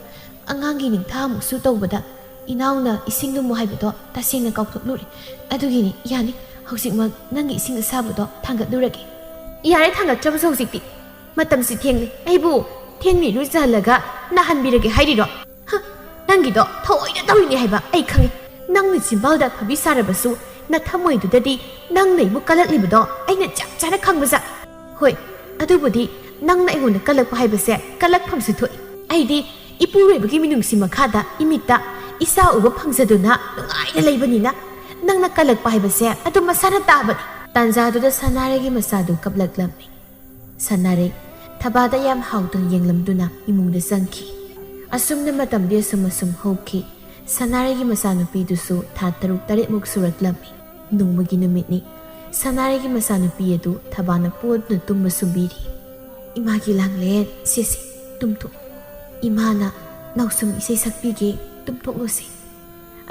ꯑꯉꯥꯡꯒꯤ ꯅꯤꯡꯊꯥ ꯑꯃꯨꯛꯁꯨ ꯇꯧꯕꯗ ꯏꯅꯥꯎꯅ ꯏꯁꯤꯡ ꯂꯨꯝꯃꯨ ꯍꯥꯏꯕꯗꯣ ꯇꯁꯦꯡꯅ ꯀꯥꯎꯊꯣꯛꯂꯨꯔꯦ꯫ ꯑꯗꯨꯒꯤꯅꯤ, ꯌꯥꯅꯤ, ꯍꯧꯖꯤꯛꯃꯛ ꯅꯪꯒꯤ ꯏꯁꯤꯡ ꯑꯁꯥꯕꯗꯣ ꯊꯥꯡꯒꯠꯂꯨꯔꯒꯦ꯫" "ꯌꯥꯔꯦ, ꯊꯥꯡꯒꯠꯇ꯭ꯔꯕꯁꯨ ꯍꯧꯖꯤꯛꯇꯤ꯫ ꯃꯇꯝꯁꯤ ꯊꯦꯡꯂꯦ꯫ ꯑꯩꯕꯨ ꯊꯦꯡꯅ ꯏꯔꯨꯖꯍꯜꯂꯒ ꯅꯥꯍꯟꯕꯤꯔꯒꯦ ꯍꯥꯏꯔꯤꯔꯣ? ꯍ, ꯅꯪꯒꯤꯗꯣ ꯊꯑꯣꯏꯅ ꯇꯧꯔꯤꯅꯦ ꯍꯥꯏꯕ ꯑꯩ ꯈꯪꯉꯤ꯫ ꯅꯪꯅ ꯆꯤꯝꯕꯥꯜꯗ ꯑꯐꯕꯤ ꯁꯥꯔꯕꯁꯨ ꯅꯊꯃꯣꯏꯗꯨꯗꯗꯤ ꯅꯪꯅ ꯑꯩꯕꯨ ꯀꯜꯂꯛꯂꯤꯕꯗꯣ ꯑꯩꯅ ꯆꯞ ꯆꯥꯅ ꯈꯪꯕꯖꯥꯠ꯫ ꯍꯣꯏ, ꯑꯗꯨꯕꯨꯗꯤ ꯅꯪꯅ ꯑꯩꯉꯣꯟꯗ ꯀꯜꯂꯛꯄ ꯍꯥꯏꯕꯁꯦ ꯀꯜꯂꯛꯐꯝꯁꯨ ꯊꯣꯛꯏ꯫ ꯑꯩꯗꯤ ꯏꯄꯨꯔꯣꯏꯕꯒꯤ ꯃꯤꯅꯨꯡꯁꯤ ꯃꯈꯥꯗ ꯏꯃꯤꯠꯇ ꯏꯆꯥ ꯎꯕ ꯐꯪꯖꯗꯨꯅ ꯅꯨꯡꯉꯥꯏꯅ ꯂꯩꯕꯅꯤꯅ ꯅꯪꯅ ꯀꯜꯂꯛꯄ ꯍꯥꯏꯕꯁꯦ ꯑꯗꯨꯝ ꯃꯁꯥꯅ ꯇꯥꯕꯅꯤ꯫ ꯇꯥꯟꯖꯥꯗꯨꯗ ꯁꯅꯥꯔꯩꯒꯤ ꯃꯆꯥꯗꯨ ꯀꯞꯂꯛꯂꯝꯃꯤ꯫ ꯁꯅꯥꯔꯩ ꯊꯕꯥꯗ ꯌꯥꯝ ꯍꯥꯎꯇꯅ ꯌꯦꯡꯂꯝꯗꯨꯅ ꯏꯃꯨꯡꯗ ꯆꯪꯈꯤ꯫ ꯑꯁꯨꯝꯅ ꯃꯇꯝꯗꯤ ꯑꯁꯨꯝ ꯑꯁꯨꯝ ꯍꯧꯈꯤ꯫ ꯁꯅꯥꯔꯩꯒꯤ ꯃꯆꯥꯅꯨꯄꯤꯗꯨꯁꯨ ꯊꯥ ꯇꯔꯨꯛ ꯇꯔꯦꯠꯃꯨꯛ ꯁꯨꯔꯛꯂꯝꯃꯤ꯫ ꯅꯣꯡꯃꯒꯤ ꯅꯨꯃꯤꯠꯅꯤ꯫ ꯁꯅꯥꯔꯩꯒꯤ ꯃꯆꯥꯅꯨꯄꯤ ꯑꯗꯨ ꯊꯕꯥꯅ ꯄꯣꯗꯨꯅ ꯇꯨꯝꯕ ꯁꯨꯝꯕꯤꯔꯤ꯫ "ꯏꯃꯥꯒꯤ ꯂꯥꯡꯂꯦꯟ, ꯁꯦ ꯁꯦ, ꯇꯨꯝꯊꯣꯛ꯫ ꯏꯃꯥꯅ ꯅꯥꯎꯁꯨꯝ ꯏꯁꯩ ꯁꯛꯄꯤꯒꯦ, ꯇꯨꯝꯊꯣꯛꯂꯣꯁꯦ"꯫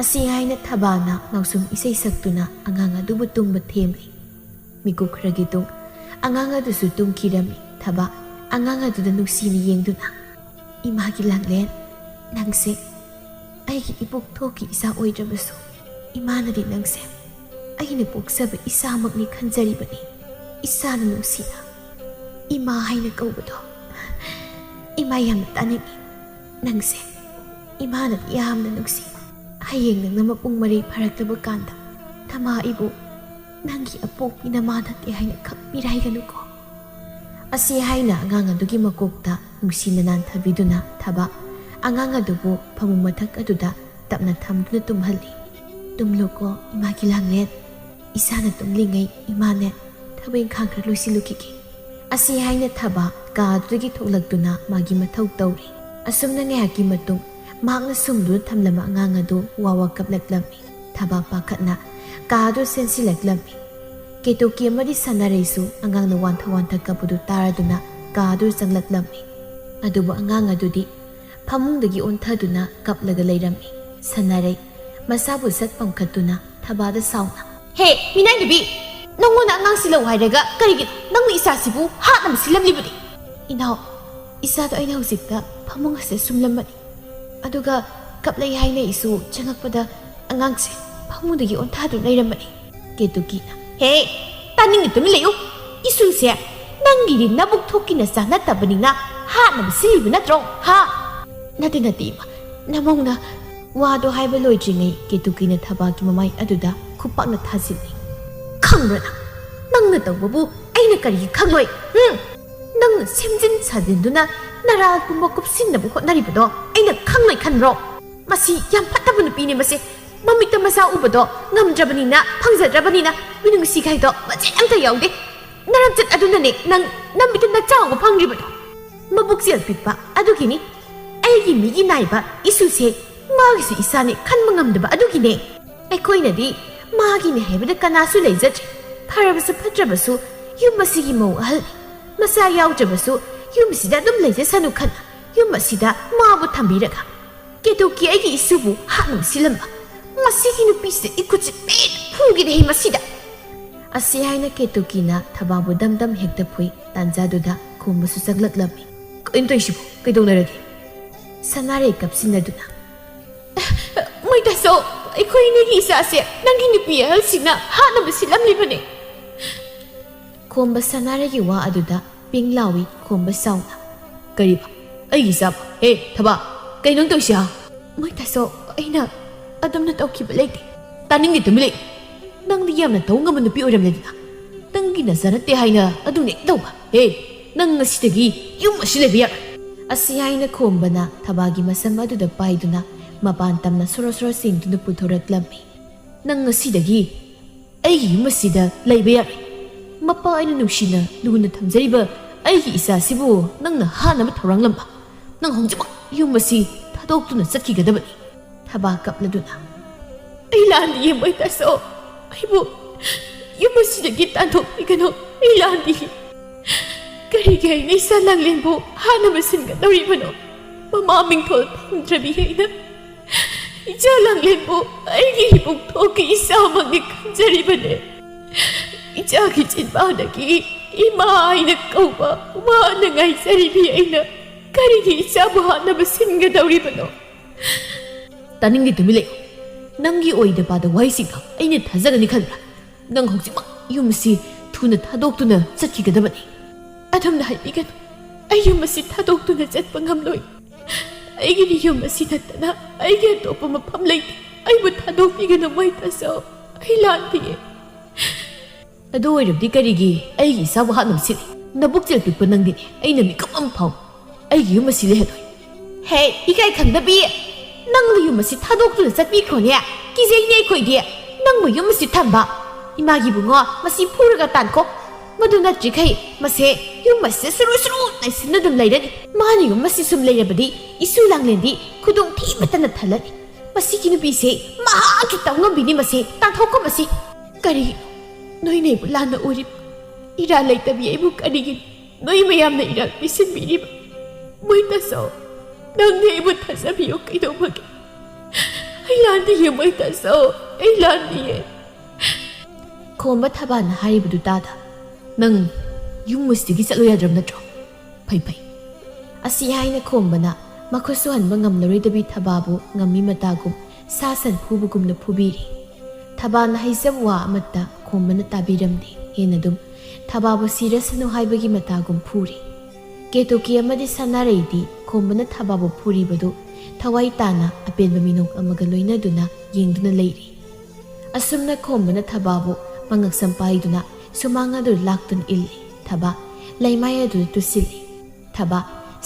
ꯑꯁꯤ ꯍꯥꯏꯅ ꯊꯕꯥꯅ ꯅꯥꯎꯁꯨꯝ ꯏꯁꯩ ꯁꯛꯇꯨꯅ ꯑꯉꯥꯡ ꯑꯗꯨꯕꯨ ꯇꯨꯝꯕ ꯊꯦꯝꯂꯤ꯫ ꯃꯤꯀꯨꯞ ꯈꯔꯒꯤ ꯇꯨꯡ ꯑꯉꯥꯡ ꯑꯗꯨꯁꯨ ꯇꯨꯝꯈꯤꯔꯝꯃꯤ꯫ ꯊꯕꯥ ꯑꯉꯥꯡ ꯑꯗꯨꯗ ꯅꯨꯡꯁꯤꯅ ꯌꯦꯡꯗꯨꯅ, "ꯏꯃꯥꯒꯤ ꯂꯥꯡꯂꯦꯟ, ꯅꯪꯁꯦ ꯑꯩꯒꯤ ꯏꯄꯣꯛ ꯊꯣꯛꯀꯤ ꯏꯆꯥ ꯑꯣꯏꯗ꯭ꯔꯕꯁꯨ ꯏꯃꯥꯅꯗꯤ ꯅꯪꯁꯦ ꯑꯩꯅ ꯄꯣꯛꯆꯕ ꯏꯆꯥꯃꯛꯅꯤ ꯈꯟꯖꯔꯤꯕꯅꯤ꯫ ꯏꯆꯥꯅ ꯅꯨꯡꯁꯤꯅ ꯏꯃꯥ ꯍꯥꯏꯅ ꯀꯧꯕꯗꯣ ꯏꯃꯥ ꯌꯥꯝꯅ ꯇꯥꯅꯤꯡꯏ꯫ ꯅꯪꯁꯦ ꯏꯃꯥꯅꯗꯤ ꯌꯥꯝꯅ ꯅꯨꯡꯁꯤ꯫ ꯍꯌꯦꯡ ꯅꯪꯅ ꯃꯄꯨꯡ ꯃꯔꯩ ꯐꯥꯔꯛꯇꯕ ꯀꯥꯟꯗ ꯅꯃꯥ ꯑꯩꯕꯨ ꯅꯪꯒꯤ ꯑꯄꯣꯛꯄꯤ ꯅꯃꯥ ꯅꯠꯇꯦ ꯍꯥꯏꯅ ꯈꯛ ꯃꯤꯔꯥꯏꯒꯅꯨꯀꯣ"꯫ ꯑꯁꯤ ꯍꯥꯏꯅ ꯑꯉꯥꯡ ꯑꯗꯨꯒꯤ ꯃꯀꯣꯛꯇ ꯅꯨꯡꯁꯤꯅ ꯅꯥꯟꯊꯕꯤꯗꯨꯅ ꯊꯕꯥ ꯑꯉꯥꯡ ꯑꯗꯨꯕꯨ ꯐꯃꯨꯡ ꯃꯊꯛ ꯑꯗꯨꯗ ꯇꯞꯅ ꯊꯝꯗꯨꯅ ꯇꯨꯝꯍꯜꯂꯤ꯫ "ꯇꯨꯝꯂꯣꯀꯣ ꯏꯃꯥꯒꯤ ꯂꯥꯡꯂꯦꯟ, ꯏꯆꯥꯅ ꯇꯨꯝꯂꯤꯉꯩ ꯏꯃꯥꯅꯦ ꯊꯕꯛ ꯏꯪꯈꯥꯡ ꯈꯔ ꯂꯣꯏꯁꯤꯜꯂꯨꯈꯤꯒꯦ"꯫ ꯑꯁꯤ ꯍꯥꯏꯅ ꯊꯕꯥ ꯀꯥ ꯑꯗꯨꯗꯒꯤ ꯊꯣꯛꯂꯛꯇꯨꯅ ꯃꯥꯒꯤ ꯃꯊꯧ ꯇꯧꯔꯤ꯫ ꯑꯁꯨꯝꯅ ꯉꯥꯏꯍꯥꯛꯀꯤ ꯃꯇꯨꯡ ꯃꯍꯥꯛꯅ ꯁꯨꯝꯗꯨꯅ ꯊꯝꯂꯝꯕ ꯑꯉꯥꯡ ꯑꯗꯨ ꯋꯥ ꯋꯥ ꯀꯞꯂꯛꯂꯝꯃꯤ꯫ ꯊꯕꯥ ꯄꯥꯈꯠꯅ ꯀꯥ ꯑꯗꯨ ꯆꯦꯟꯁꯤꯜꯂꯛꯂꯝꯃꯤ꯫ ꯀꯦꯇꯨꯀꯤ ꯑꯃꯗꯤ ꯁꯅꯥꯔꯩꯁꯨ ꯑꯉꯥꯡꯅ ꯋꯥꯟꯊ ꯋꯥꯟꯊ ꯀꯞꯄꯗꯨ ꯇꯥꯔꯗꯨꯅ ꯀꯥ ꯑꯗꯨ ꯆꯪꯂꯛꯂꯝꯃꯤ꯫ ꯑꯗꯨꯕꯨ ꯑꯉꯥꯡ ꯑꯗꯨꯗꯤ ꯐꯃꯨꯡꯗꯒꯤ ꯑꯣꯟꯊꯗꯨꯅ ꯀꯞꯂꯒ ꯂꯩꯔꯝꯃꯤ꯫ ꯁꯅꯥꯔꯩ ꯃꯁꯥꯕꯨ ꯁꯠ ꯄꯝꯈꯠꯇꯨꯅ ꯊꯕꯥꯗ ꯁꯥꯎꯅ, "ꯍꯦ, ꯃꯤꯅꯥꯏ ꯅꯨꯄꯤ! ꯅꯪꯉꯣꯟꯗ ꯑꯉꯥꯡꯁꯤ ꯂꯧ ꯍꯥꯏꯔꯒ ꯀꯔꯤꯒꯤꯅꯣ ꯅꯪꯅ ꯏꯆꯥꯁꯤꯕꯨ ꯍꯥꯠꯅꯕ ꯁꯤꯜꯂꯝꯂꯤꯕꯗꯤ?" "ꯏꯅꯥꯎ, ꯏꯆꯥꯗꯣ ꯑꯩꯅ ꯍꯧꯖꯤꯛꯇ ꯐꯃꯨꯡ ꯑꯁꯤꯗ ꯁꯨꯝꯂꯝꯕꯅꯤ꯫ ꯑꯗꯨꯒ ꯀꯞꯂꯩ ꯍꯥꯏꯅ ꯏꯁꯨ ꯆꯪꯉꯛꯄꯗ ꯑꯉꯥꯡꯁꯦ ꯐꯃꯨꯡꯗꯒꯤ ꯑꯣꯟꯊꯥꯗꯨꯅ ꯂꯩꯔꯝꯕꯅꯤ"꯫ ꯀꯦꯇꯨꯀꯤꯅ, "ꯍꯦ, ꯇꯥꯅꯤꯡꯗꯦ, ꯇꯨꯃꯤꯟ ꯂꯩꯌꯨ꯫ ꯏꯁꯨꯁꯦ ꯅꯪꯒꯤꯗꯤ ꯅꯕꯨꯛ ꯊꯣꯛꯀꯤ ꯅꯆꯥ ꯅꯠꯇꯕꯅꯤꯅ ꯍꯥꯠꯅꯕ ꯁꯤꯜꯂꯤꯕ ꯅꯠꯇ꯭ꯔꯣ, ꯍꯥ?" "ꯅꯠꯇꯦ, ꯅꯠꯇꯦ, ꯏꯃꯥ꯫ ꯅꯃꯧꯅ ꯋꯥꯗꯣ ꯍꯥꯏꯕ ꯂꯣꯏꯗ꯭ꯔꯤꯉꯩ ꯀꯦꯇꯨꯀꯤꯅ ꯊꯕꯥꯒꯤ ꯃꯃꯥꯏ ꯑꯗꯨꯗ ꯈꯨꯄꯥꯛꯅ ꯊꯥꯖꯤꯜꯂꯤ꯫ "ꯈꯪꯕ꯭ꯔꯥ ꯅꯪ? ꯅꯪꯅ ꯇꯧꯕꯕꯨ ꯑꯩꯅ ꯀꯔꯤꯒꯤ ꯈꯪꯂꯣꯏ? ꯎꯝ? ꯅꯪꯅ ꯁꯦꯝꯖꯤꯟ ꯁꯥꯖꯤꯟꯗꯨꯅ ꯅꯔꯥꯜ ꯄꯨꯝꯕ ꯀꯨꯞꯁꯤꯟꯅꯕ ꯍꯣꯠꯅꯔꯤꯕꯗꯣ ꯑꯩꯅ ꯈꯪꯂꯣꯏ ꯈꯟꯕ꯭ꯔꯣ? ꯃꯁꯤ ꯌꯥꯝ ꯐꯠꯇꯕ ꯅꯨꯄꯤꯅꯦ ꯃꯁꯤ꯫ ꯃꯃꯤꯠꯇ ꯃꯆꯥ ꯎꯕꯗꯣ ꯉꯝꯗ꯭ꯔꯕꯅꯤꯅ, ꯐꯪꯖꯗ꯭ꯔꯕꯅꯤꯅ ꯃꯤꯅꯨꯡꯁꯤ ꯀꯥꯏꯗꯣ ꯃꯆꯦꯠ ꯑꯝꯇ ꯌꯥꯎꯗꯦ꯫ ꯅꯔꯝꯆꯠ ꯑꯗꯨꯅꯅꯦ ꯅꯪ ꯅꯃꯤꯠꯇ ꯅꯆꯥ ꯎꯕ ꯐꯪꯗ꯭ꯔꯤꯕꯗꯣ꯫ ꯃꯕꯨꯛꯆꯦꯜ ꯄꯤꯛꯄ ꯑꯗꯨꯒꯤꯅꯤ꯫ ꯑꯩꯒꯤ ꯃꯤꯒꯤ ꯅꯥꯏꯕ ꯏꯁꯨꯁꯦ ꯃꯥꯒꯤꯁꯨ ꯏꯆꯥꯅꯦ ꯈꯟꯕ ꯉꯝꯗꯕ ꯑꯗꯨꯒꯤꯅꯦ꯫ ꯑꯩꯈꯣꯏꯅꯗꯤ ꯃꯥꯒꯤꯅꯦ ꯍꯥꯏꯕꯗ ꯀꯅꯥꯁꯨ ꯂꯩꯖꯗ꯭ꯔꯦ꯫ ꯐꯔꯕꯁꯨ ꯐꯠꯇ꯭ꯔꯕꯁꯨ ꯌꯨꯝ ꯑꯁꯤꯒꯤ ꯃꯧ ꯑꯍꯜꯅꯤ꯫ ꯃꯆꯥ ꯌꯥꯎꯗ꯭ꯔꯕꯁꯨ ꯌꯨꯝꯁꯤꯗ ꯑꯗꯨꯝ ꯂꯩꯖꯁꯅꯨ ꯈꯟ ꯌꯨꯝ ꯑꯁꯤꯗ ꯃꯥꯕꯨ ꯊꯝꯕꯤꯔꯒ ꯀꯦꯇꯨꯀꯤ ꯑꯩꯒꯤ ꯏꯁꯨꯕꯨ ꯍꯥꯠꯅꯕ ꯁꯤꯜꯂꯝꯕ ꯃꯁꯤꯒꯤ ꯅꯨꯄꯤꯁꯤꯗ ꯏꯈꯨꯠꯁꯤ ꯄꯦꯟꯅ ꯐꯨꯒꯦꯅꯦ ꯍꯦ ꯃꯁꯤꯗ!" ꯑꯁꯤ ꯍꯥꯏꯅ ꯀꯦꯇꯨꯀꯤꯅ ꯊꯕꯥꯕꯨ ꯗꯝ ꯗꯝ ꯍꯦꯛꯇ ꯐꯨꯏ꯫ ꯇꯥꯟꯖꯥꯗꯨꯗ ꯈꯣꯝꯕꯁꯨ ꯆꯪꯂꯛꯂꯝꯃꯤ꯫ "ꯀꯩꯅꯣ ꯇꯧꯔꯤꯁꯤꯕꯨ? ꯀꯩꯗꯧꯅꯔꯒꯦ?" ꯁꯅꯥꯔꯩ ꯀꯞꯁꯤꯟꯅꯗꯨꯅ, "ꯃꯣꯏ ꯇꯥꯆꯧ, ꯑꯩꯈꯣꯏ ꯑꯅꯤꯒꯤ ꯏꯆꯥꯁꯦ ꯅꯪꯒꯤ ꯅꯨꯄꯤ ꯑꯍꯜꯁꯤꯡꯅ ꯍꯥꯠꯅꯕ ꯁꯤꯜꯂꯝꯂꯤꯕꯅꯦ!" ꯈꯣꯝꯕ ꯁꯅꯥꯔꯩꯒꯤ ꯋꯥ ꯑꯗꯨꯗ ꯄꯤꯡ ꯂꯥꯎꯏ ꯈꯣꯝꯕ ꯆꯥꯎꯅ꯫ "ꯀꯔꯤꯕ? ꯑꯩꯒꯤ ꯏꯆꯥꯕꯨ? ꯍꯦ, ꯊꯕꯥ, ꯀꯩꯅꯣ ꯅꯪ ꯇꯧꯔꯤꯁꯤ, ꯍꯥ?" "ꯃꯣꯏ ꯇꯥꯆꯧ, ꯑꯩꯅ ꯑꯗꯨꯝꯅ ꯇꯧꯈꯤꯕ ꯂꯩꯇꯦ꯫" "ꯇꯥꯅꯤꯡꯗꯦ, ꯇꯨꯃꯤꯟ ꯂꯩ꯫ ꯅꯪꯗꯤ ꯌꯥꯝꯅ ꯇꯧ ꯉꯝꯕ ꯅꯨꯄꯤ ꯑꯣꯏꯔꯝꯂꯦꯗꯅ꯫ ꯅꯪꯒꯤ ꯅꯆꯥ ꯅꯠꯇꯦ ꯍꯥꯏꯅ ꯑꯗꯨꯝꯅ ꯍꯦꯛ ꯇꯧꯕ꯫ ꯍꯦ, ꯅꯪ ꯉꯁꯤꯗꯒꯤ ꯌꯨꯝ ꯑꯁꯤ ꯂꯩꯕ ꯌꯥꯔꯣꯏ꯫" ꯑꯁꯤ ꯍꯥꯏꯅ ꯈꯣꯝꯕꯅ ꯊꯕꯥꯒꯤ ꯃꯁꯝ ꯑꯗꯨꯗ ꯄꯥꯏꯗꯨꯅ ꯃꯄꯥꯟ ꯇꯝꯅ ꯁꯣꯔꯣ ꯁꯣꯔꯣ ꯆꯦꯡꯗꯨꯅ ꯄꯨꯊꯣꯔꯛꯂꯝꯃꯤ꯫ "ꯅꯪ ꯉꯁꯤꯗꯒꯤ ꯑꯩꯒꯤ ꯌꯨꯝ ꯑꯁꯤꯗ ꯂꯩꯕ ꯌꯥꯔꯣꯏ꯫ ꯃꯄꯥ ꯑꯩꯅ ꯅꯨꯡꯁꯤꯅ ꯂꯨꯅ ꯊꯝꯖꯔꯤꯕ ꯑꯩꯒꯤ ꯏꯆꯥꯁꯤꯕꯨ ꯅꯪꯅ ꯍꯥꯠꯅꯕ ꯊꯧꯔꯥꯡꯂꯝꯕ꯫ ꯅꯪ ꯍꯧꯖꯤꯛꯃꯛ ꯌꯨꯝ ꯑꯁꯤ ꯊꯥꯗꯣꯛꯇꯨꯅ ꯆꯠꯈꯤꯒꯗꯕꯅꯤ꯫" ꯊꯕꯥ ꯀꯞꯂꯗꯨꯅ, "ꯑꯩ ꯂꯥꯟꯗꯤꯌꯦ ꯃꯣꯏ ꯇꯥꯆꯧ꯫ ꯑꯩꯕꯨ ꯌꯨꯝ ꯑꯁꯤꯗꯒꯤ ꯇꯥꯟꯊꯣꯛꯄꯤꯒꯅꯨ꯫ ꯑꯩ ꯂꯥꯟꯗꯤꯌꯦ꯫ ꯀꯔꯤꯒꯤ ꯑꯩꯅ ꯏꯆꯥ ꯂꯥꯡꯂꯦꯟꯕꯨ ꯍꯥꯠꯅꯕ ꯁꯤꯟꯒꯗꯧꯔꯤꯕꯅꯣ? ꯃꯃꯥ ꯃꯤꯡꯊꯣꯜ ꯐꯪꯗ꯭ꯔꯕꯤ ꯑꯩꯅ ꯏꯆꯥ ꯂꯥꯡꯂꯦꯟꯕꯨ ꯑꯩꯒꯤ ꯏꯕꯨꯡꯊꯣꯛꯀꯤ ꯏꯆꯥꯃꯛꯅꯤ ꯈꯟꯖꯔꯤꯕꯅꯦ꯫ ꯏꯆꯥꯒꯤ ꯆꯤꯟꯕꯥꯟꯗꯒꯤ ꯏꯃꯥ ꯍꯥꯏꯅ ꯀꯧꯕ ꯋꯥꯅ ꯉꯥꯏꯖꯔꯤꯕꯤ ꯑꯩꯅ ꯀꯔꯤꯒꯤ ꯏꯆꯥꯕꯨ ꯍꯥꯠꯅꯕ ꯁꯤꯟꯒꯗꯧꯔꯤꯕꯅꯣ?" "ꯇꯥꯅꯤꯡꯗꯦ, ꯇꯨꯃꯤꯟ ꯂꯩꯌꯨ꯫ ꯅꯪꯒꯤ ꯑꯣꯏꯗ ꯄꯥꯗ ꯋꯥꯍꯩꯁꯤꯡꯗꯣ ꯑꯩꯅ ꯊꯥꯖꯒꯅꯤ ꯈꯟꯕ꯭ꯔꯥ? ꯅꯪ ꯍꯧꯖꯤꯛꯃꯛ ꯌꯨꯝ ꯑꯁꯤ ꯊꯨꯅ ꯊꯥꯗꯣꯛꯇꯨꯅ ꯆꯠꯈꯤꯒꯗꯕꯅꯤ꯫" "ꯑꯗꯨꯝꯅ ꯍꯥꯏꯕꯤꯒꯅꯨ꯫ ꯑꯩ ꯌꯨꯝ ꯑꯁꯤ ꯊꯥꯗꯣꯛꯇꯨꯅ ꯆꯠꯄ ꯉꯝꯂꯣꯏ꯫ ꯑꯩꯒꯤꯗꯤ ꯌꯨꯝ ꯑꯁꯤ ꯅꯠꯇꯅ ꯑꯩꯒꯤ ꯑꯇꯣꯞꯄ ꯃꯐꯝ ꯂꯩꯇꯦ꯫ ꯑꯩꯕꯨ ꯊꯥꯗꯣꯛꯄꯤꯒꯅꯨ ꯃꯣꯏꯇꯥꯁꯣ꯫ ꯑꯩ ꯂꯥꯟꯗꯤꯌꯦ꯫ ꯑꯗꯨ ꯑꯣꯏꯔꯕꯗꯤ ꯀꯔꯤꯒꯤ ꯑꯩꯒꯤ ꯏꯆꯥꯕꯨ ꯍꯥꯠꯅꯕ ꯁꯤꯜꯂꯤ? ꯅꯕꯨꯛꯆꯦꯜ ꯄꯤꯛꯄ ꯅꯪꯗꯤꯅꯦ ꯑꯩꯅ ꯃꯤꯀꯨꯞ ꯑꯃ ꯐꯥꯎ ꯑꯩꯒꯤ ꯌꯨꯝ ꯑꯁꯤ ꯂꯩꯍꯜꯂꯣꯏ꯫ ꯍꯦ, ꯏꯀꯥꯏ ꯈꯪꯗꯕꯤ! ꯅꯪꯅ ꯌꯨꯝ ꯑꯁꯤ ꯊꯥꯗꯣꯛꯇꯨꯅ ꯆꯠꯄꯤꯈ꯭ꯔꯣꯅꯦ꯫ ꯀꯤꯖꯩꯅꯦ ꯑꯩꯈꯣꯏꯗꯤ ꯅꯪꯕꯨ ꯌꯨꯝ ꯑꯁꯤ ꯊꯝꯕ꯫ ꯏꯃꯥꯒꯤ ꯏꯕꯨꯡꯉꯣ, ꯃꯁꯤ ꯐꯨꯔꯒ ꯇꯥꯟꯈꯣ꯫ ꯃꯗꯨ ꯅꯠꯇ꯭ꯔꯤꯈꯩ ꯃꯁꯦ ꯌꯨꯝ ꯑꯁꯤꯗ ꯁꯨꯔꯨ ꯁꯨꯔꯨ ꯅꯩꯁꯤꯟꯅ ꯑꯗꯨꯝ ꯂꯩꯔꯅꯤ꯫ ꯃꯥꯅ ꯌꯨꯝ ꯑꯁꯤ ꯁꯨꯝ ꯂꯩꯔꯕꯗꯤ ꯏꯁꯨ ꯂꯥꯡꯂꯦꯟꯗꯤ ꯈꯨꯗꯣꯡ ꯊꯤꯕꯇꯅ ꯊꯜꯂꯅꯤ꯫ ꯃꯁꯤꯒꯤ ꯅꯨꯄꯤꯁꯦ ꯃꯍꯥꯛꯀꯤ ꯇꯧꯉꯝꯕꯤꯅꯤ꯫ ꯃꯁꯦ ꯇꯥꯟꯊꯣꯛꯈꯣ ꯃꯁꯤ꯫ ꯀꯔꯤ? ꯅꯣꯏꯅ ꯑꯩꯕꯨ ꯂꯥꯟꯅ ꯎꯔꯤꯕ? ꯏꯔꯥꯜ ꯂꯩꯇꯕꯤ ꯑꯩꯕꯨ ꯀꯔꯤꯒꯤ ꯅꯣꯏ ꯃꯌꯥꯝꯅ ꯏꯔꯥꯜ ꯄꯤꯁꯤꯟꯕꯤꯔꯤꯕ? ꯃꯣꯏꯇꯥꯁꯣ, ꯅꯪꯗꯤ ꯑꯩꯕꯨ ꯊꯥꯖꯕꯤꯌꯨ꯫ ꯀꯩꯗꯧꯕꯒꯤ? ꯑꯩ ꯂꯥꯟꯗꯤꯌꯦ ꯃꯣꯏꯇꯥꯁꯣ, ꯑꯩ ꯂꯥꯟꯗꯤꯌꯦ꯫ ꯈꯣꯝꯕ ꯊꯕꯥꯅ ꯍꯥꯏꯔꯤꯕꯗꯨ ꯇꯥꯗ, ꯅꯪ ꯌꯨꯝ ꯑꯁꯤꯗꯒꯤ ꯆꯠꯂꯨ ꯌꯥꯗ꯭ꯔꯕ ꯅꯠꯇ꯭ꯔꯣ? ꯐꯩ ꯐꯩ꯫ ꯑꯁꯤ ꯍꯥꯏꯅ ꯈꯣꯝꯕꯅ ꯃꯈꯨꯠ ꯁꯨꯍꯟꯕ ꯉꯝꯂꯔꯣꯏꯗꯕꯤ ꯊꯕꯥꯕꯨ ꯉꯝꯃꯤ ꯃꯇꯥꯒꯨꯝ ꯁꯥ ꯁꯟ ꯐꯨꯕꯒꯨꯝꯅ ꯐꯨꯕꯤꯔꯤ꯫ ꯊꯕꯥꯅ ꯍꯥꯏꯖꯕ ꯋꯥ ꯑꯃꯠꯇ ꯈꯣꯝꯕꯅ ꯇꯥꯕꯤꯔꯝꯗꯦ꯫ ꯍꯦꯟꯅ ꯑꯗꯨꯝ ꯊꯕꯥꯕꯨ ꯁꯤꯔꯁꯅꯨ ꯍꯥꯏꯕꯒꯤ ꯃꯇꯥꯒꯨꯝ ꯐꯨꯔꯤ꯫ ꯀꯦꯇꯨꯀꯤ ꯑꯃꯗꯤ ꯁꯅꯥꯔꯩꯗꯤ ꯈꯣꯝꯕꯅ ꯊꯕꯥꯕꯨ ꯐꯨꯔꯤꯕꯗꯨ ꯊꯋꯥꯏ ꯇꯥꯅ ꯑꯄꯦꯟꯕ ꯃꯤꯅꯣꯛ ꯑꯃꯒ ꯂꯣꯏꯅꯗꯨꯅ ꯌꯦꯡꯗꯨꯅ ꯂꯩꯔꯤ꯫ ꯑꯁꯨꯝꯅ ꯈꯣꯝꯕꯅ ꯊꯕꯥꯕꯨ ꯃꯉꯛꯁꯝ ꯄꯥꯏꯗꯨꯅ ꯁꯨꯃꯥꯡ ꯑꯗꯨ ꯂꯥꯛꯇꯨꯅ ꯏꯜꯂꯤ꯫ ꯊꯕꯥ ꯂꯩꯃꯥꯏ ꯑꯗꯨꯗ ꯇꯨꯁꯤꯜꯂꯤ꯫ ꯊꯕꯥ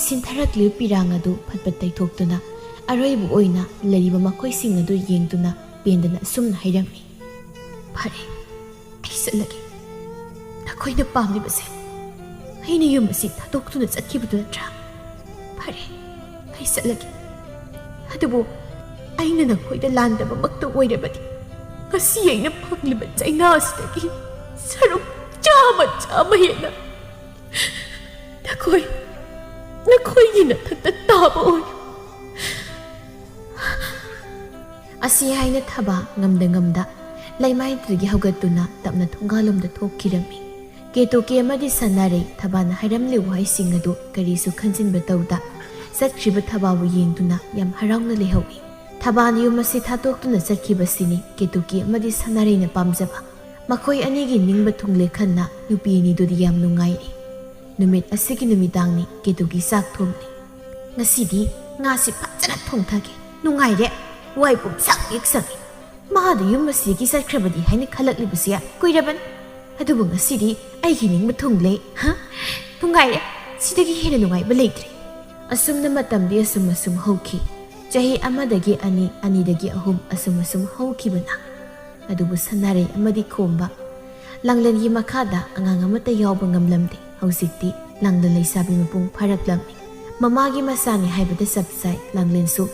ꯁꯤꯟꯊꯔꯛꯂꯤꯕ ꯄꯤꯔꯥꯡ ꯑꯗꯨ ꯐꯠ ꯐꯠ ꯇꯩꯊꯣꯛꯇꯨꯅ ꯑꯔꯣꯏꯕ ꯑꯣꯏꯅ ꯂꯩꯔꯤꯕ ꯃꯈꯣꯏꯁꯤꯡ ꯑꯗꯨ ꯌꯦꯡꯗꯨꯅ ꯄꯦꯟꯗꯅ ꯑꯁꯨꯝꯅ ꯍꯥꯏꯔꯝꯃꯤ, "ꯐꯔꯦ, ꯑꯩ ꯆꯠꯂꯒꯦ꯫ ꯅꯈꯣꯏꯅ ꯄꯥꯝꯂꯤꯕꯁꯦ ꯑꯩꯅ ꯌꯨꯝ ꯑꯁꯤ ꯊꯥꯗꯣꯛꯇꯨꯅ ꯆꯠꯈꯤꯕꯗꯨ ꯅꯠꯇ꯭ꯔꯥ? ꯐꯔꯦ, ꯑꯩ ꯆꯠꯂꯒꯦ꯫ ꯑꯗꯨꯕꯨ ꯑꯩꯅ ꯅꯈꯣꯏꯗ ꯂꯥꯟꯗꯕꯃꯛꯇ ꯑꯣꯏꯔꯕꯗꯤ ꯉꯁꯤ ꯑꯩꯅ ꯐꯪꯂꯤꯕ ꯆꯩꯅꯥ ꯑꯁꯤꯗꯒꯤ ꯁꯔꯨꯛ ꯆꯥꯝꯃ, ꯆꯥꯝꯃ ꯍꯦꯟꯅ ꯅꯈꯣꯏ, ꯅꯈꯣꯏꯒꯤ ꯅꯊꯛꯇ ꯇꯥꯕ ꯑꯣꯏꯌꯨ꯫" ꯑꯁꯤ ꯍꯥꯏꯅ ꯊꯕꯥ ꯉꯝꯗ ꯉꯝꯗ ꯂꯩꯃꯥꯏꯗꯨꯗꯒꯤ ꯍꯧꯒꯠꯇꯨꯅ ꯇꯞꯅ ꯊꯣꯡꯒꯥꯜꯂꯣꯝꯗ ꯊꯣꯛꯈꯤꯔꯝꯃꯤ꯫ ꯀꯦꯇꯨꯀꯤ ꯑꯃꯗꯤ ꯁꯅꯥꯔꯩ ꯊꯕꯥꯅ ꯍꯥꯏꯔꯝꯂꯤꯕ ꯋꯥꯍꯩꯁꯤꯡ ꯑꯗꯨ ꯀꯔꯤꯁꯨ ꯈꯟꯖꯤꯟꯕ ꯇꯧꯗ ꯆꯠꯈ꯭ꯔꯤꯕ ꯊꯕꯥꯕꯨ ꯌꯦꯡꯗꯨꯅ ꯌꯥꯝ ꯍꯔꯥꯎꯅ ꯂꯩꯍꯧꯏ꯫ ꯊꯕꯥꯅ ꯌꯨꯝ ꯑꯁꯤ ꯊꯥꯗꯣꯛꯇꯨꯅ ꯆꯠꯈꯤꯕꯁꯤꯅꯤ ꯀꯦꯇꯨꯀꯤ ꯑꯃꯗꯤ ꯁꯅꯥꯔꯩꯅ ꯄꯥꯝꯖꯕ꯫ ꯃꯈꯣꯏ ꯑꯅꯤꯒꯤ ꯅꯤꯡꯕ ꯊꯨꯡꯂꯦ ꯈꯟꯅ ꯅꯨꯄꯤ ꯑꯅꯤꯗꯨꯗꯤ ꯌꯥꯝ ꯅꯨꯡꯉꯥꯏꯔꯤ꯫ ꯅꯨꯃꯤꯠ ꯑꯁꯤꯒꯤ ꯅꯨꯃꯤꯗꯥꯡꯅꯤ ꯀꯦꯇꯨꯀꯤ ꯆꯥꯛ ꯊꯣꯡꯂꯤ꯫ ꯉꯁꯤꯗꯤ ꯉꯥꯁꯤ ꯐꯖꯅ ꯊꯣꯡꯊꯒꯦ꯫ ꯅꯨꯡꯉꯥꯏꯔꯦ꯫ ꯋꯥꯏ ꯄꯨꯝꯁꯪ ꯍꯦꯛ ꯁꯪꯉꯦ꯫ ꯃꯥꯗꯤ ꯌꯨꯝ ꯑꯁꯤꯒꯤ ꯆꯠꯈ꯭ꯔꯕꯗꯤ ꯍꯥꯏꯅ ꯈꯜꯂꯛꯂꯤꯕꯁꯦ ꯀꯨꯏꯔꯕꯅꯤ꯫ ꯑꯗꯨꯕꯨ ꯉꯁꯤꯗꯤ ꯑꯩꯒꯤ ꯅꯤꯡꯕ ꯊꯨꯡꯂꯦ꯫ ꯍ? ꯅꯨꯡꯉꯥꯏꯔꯦ꯫ ꯁꯤꯗꯒꯤ ꯍꯦꯟꯅ ꯅꯨꯡꯉꯥꯏꯕ ꯂꯩꯇ꯭ꯔꯦ꯫ ꯑꯁꯨꯝꯅ ꯃꯇꯝꯗꯤ ꯑꯁꯨꯝ ꯑꯁꯨꯝ ꯍꯧꯈꯤ꯫ ꯆꯍꯤ ꯑꯃꯗꯒꯤ ꯑꯅꯤ, ꯑꯅꯤꯗꯒꯤ ꯑꯍꯨꯝ, ꯑꯁꯨꯝ ꯑꯁꯨꯝ ꯍꯧꯈꯤꯕꯅ꯫ ꯑꯗꯨꯕꯨ ꯁꯅꯥꯔꯩ ꯑꯃꯗꯤ ꯈꯣꯝꯕ ꯂꯥꯡꯂꯦꯟꯒꯤ ꯃꯈꯥꯗ ꯑꯉꯥꯡ ꯑꯃꯠꯇ ꯌꯥꯎꯕ ꯉꯝꯂꯝꯗꯦ꯫ ꯍꯧꯖꯤꯛꯇꯤ ꯂꯥꯡꯂꯦꯟ ꯂꯩꯁꯥꯕꯤ ꯃꯄꯨꯡ ꯐꯥꯔꯛꯂꯝꯃꯤ꯫ ꯃꯃꯥꯒꯤ ꯃꯆꯥꯅꯤ ꯍꯥꯏꯕꯗ ꯆꯞ ꯆꯥꯏ꯫ ꯂꯥꯡꯂꯦꯟꯁꯨ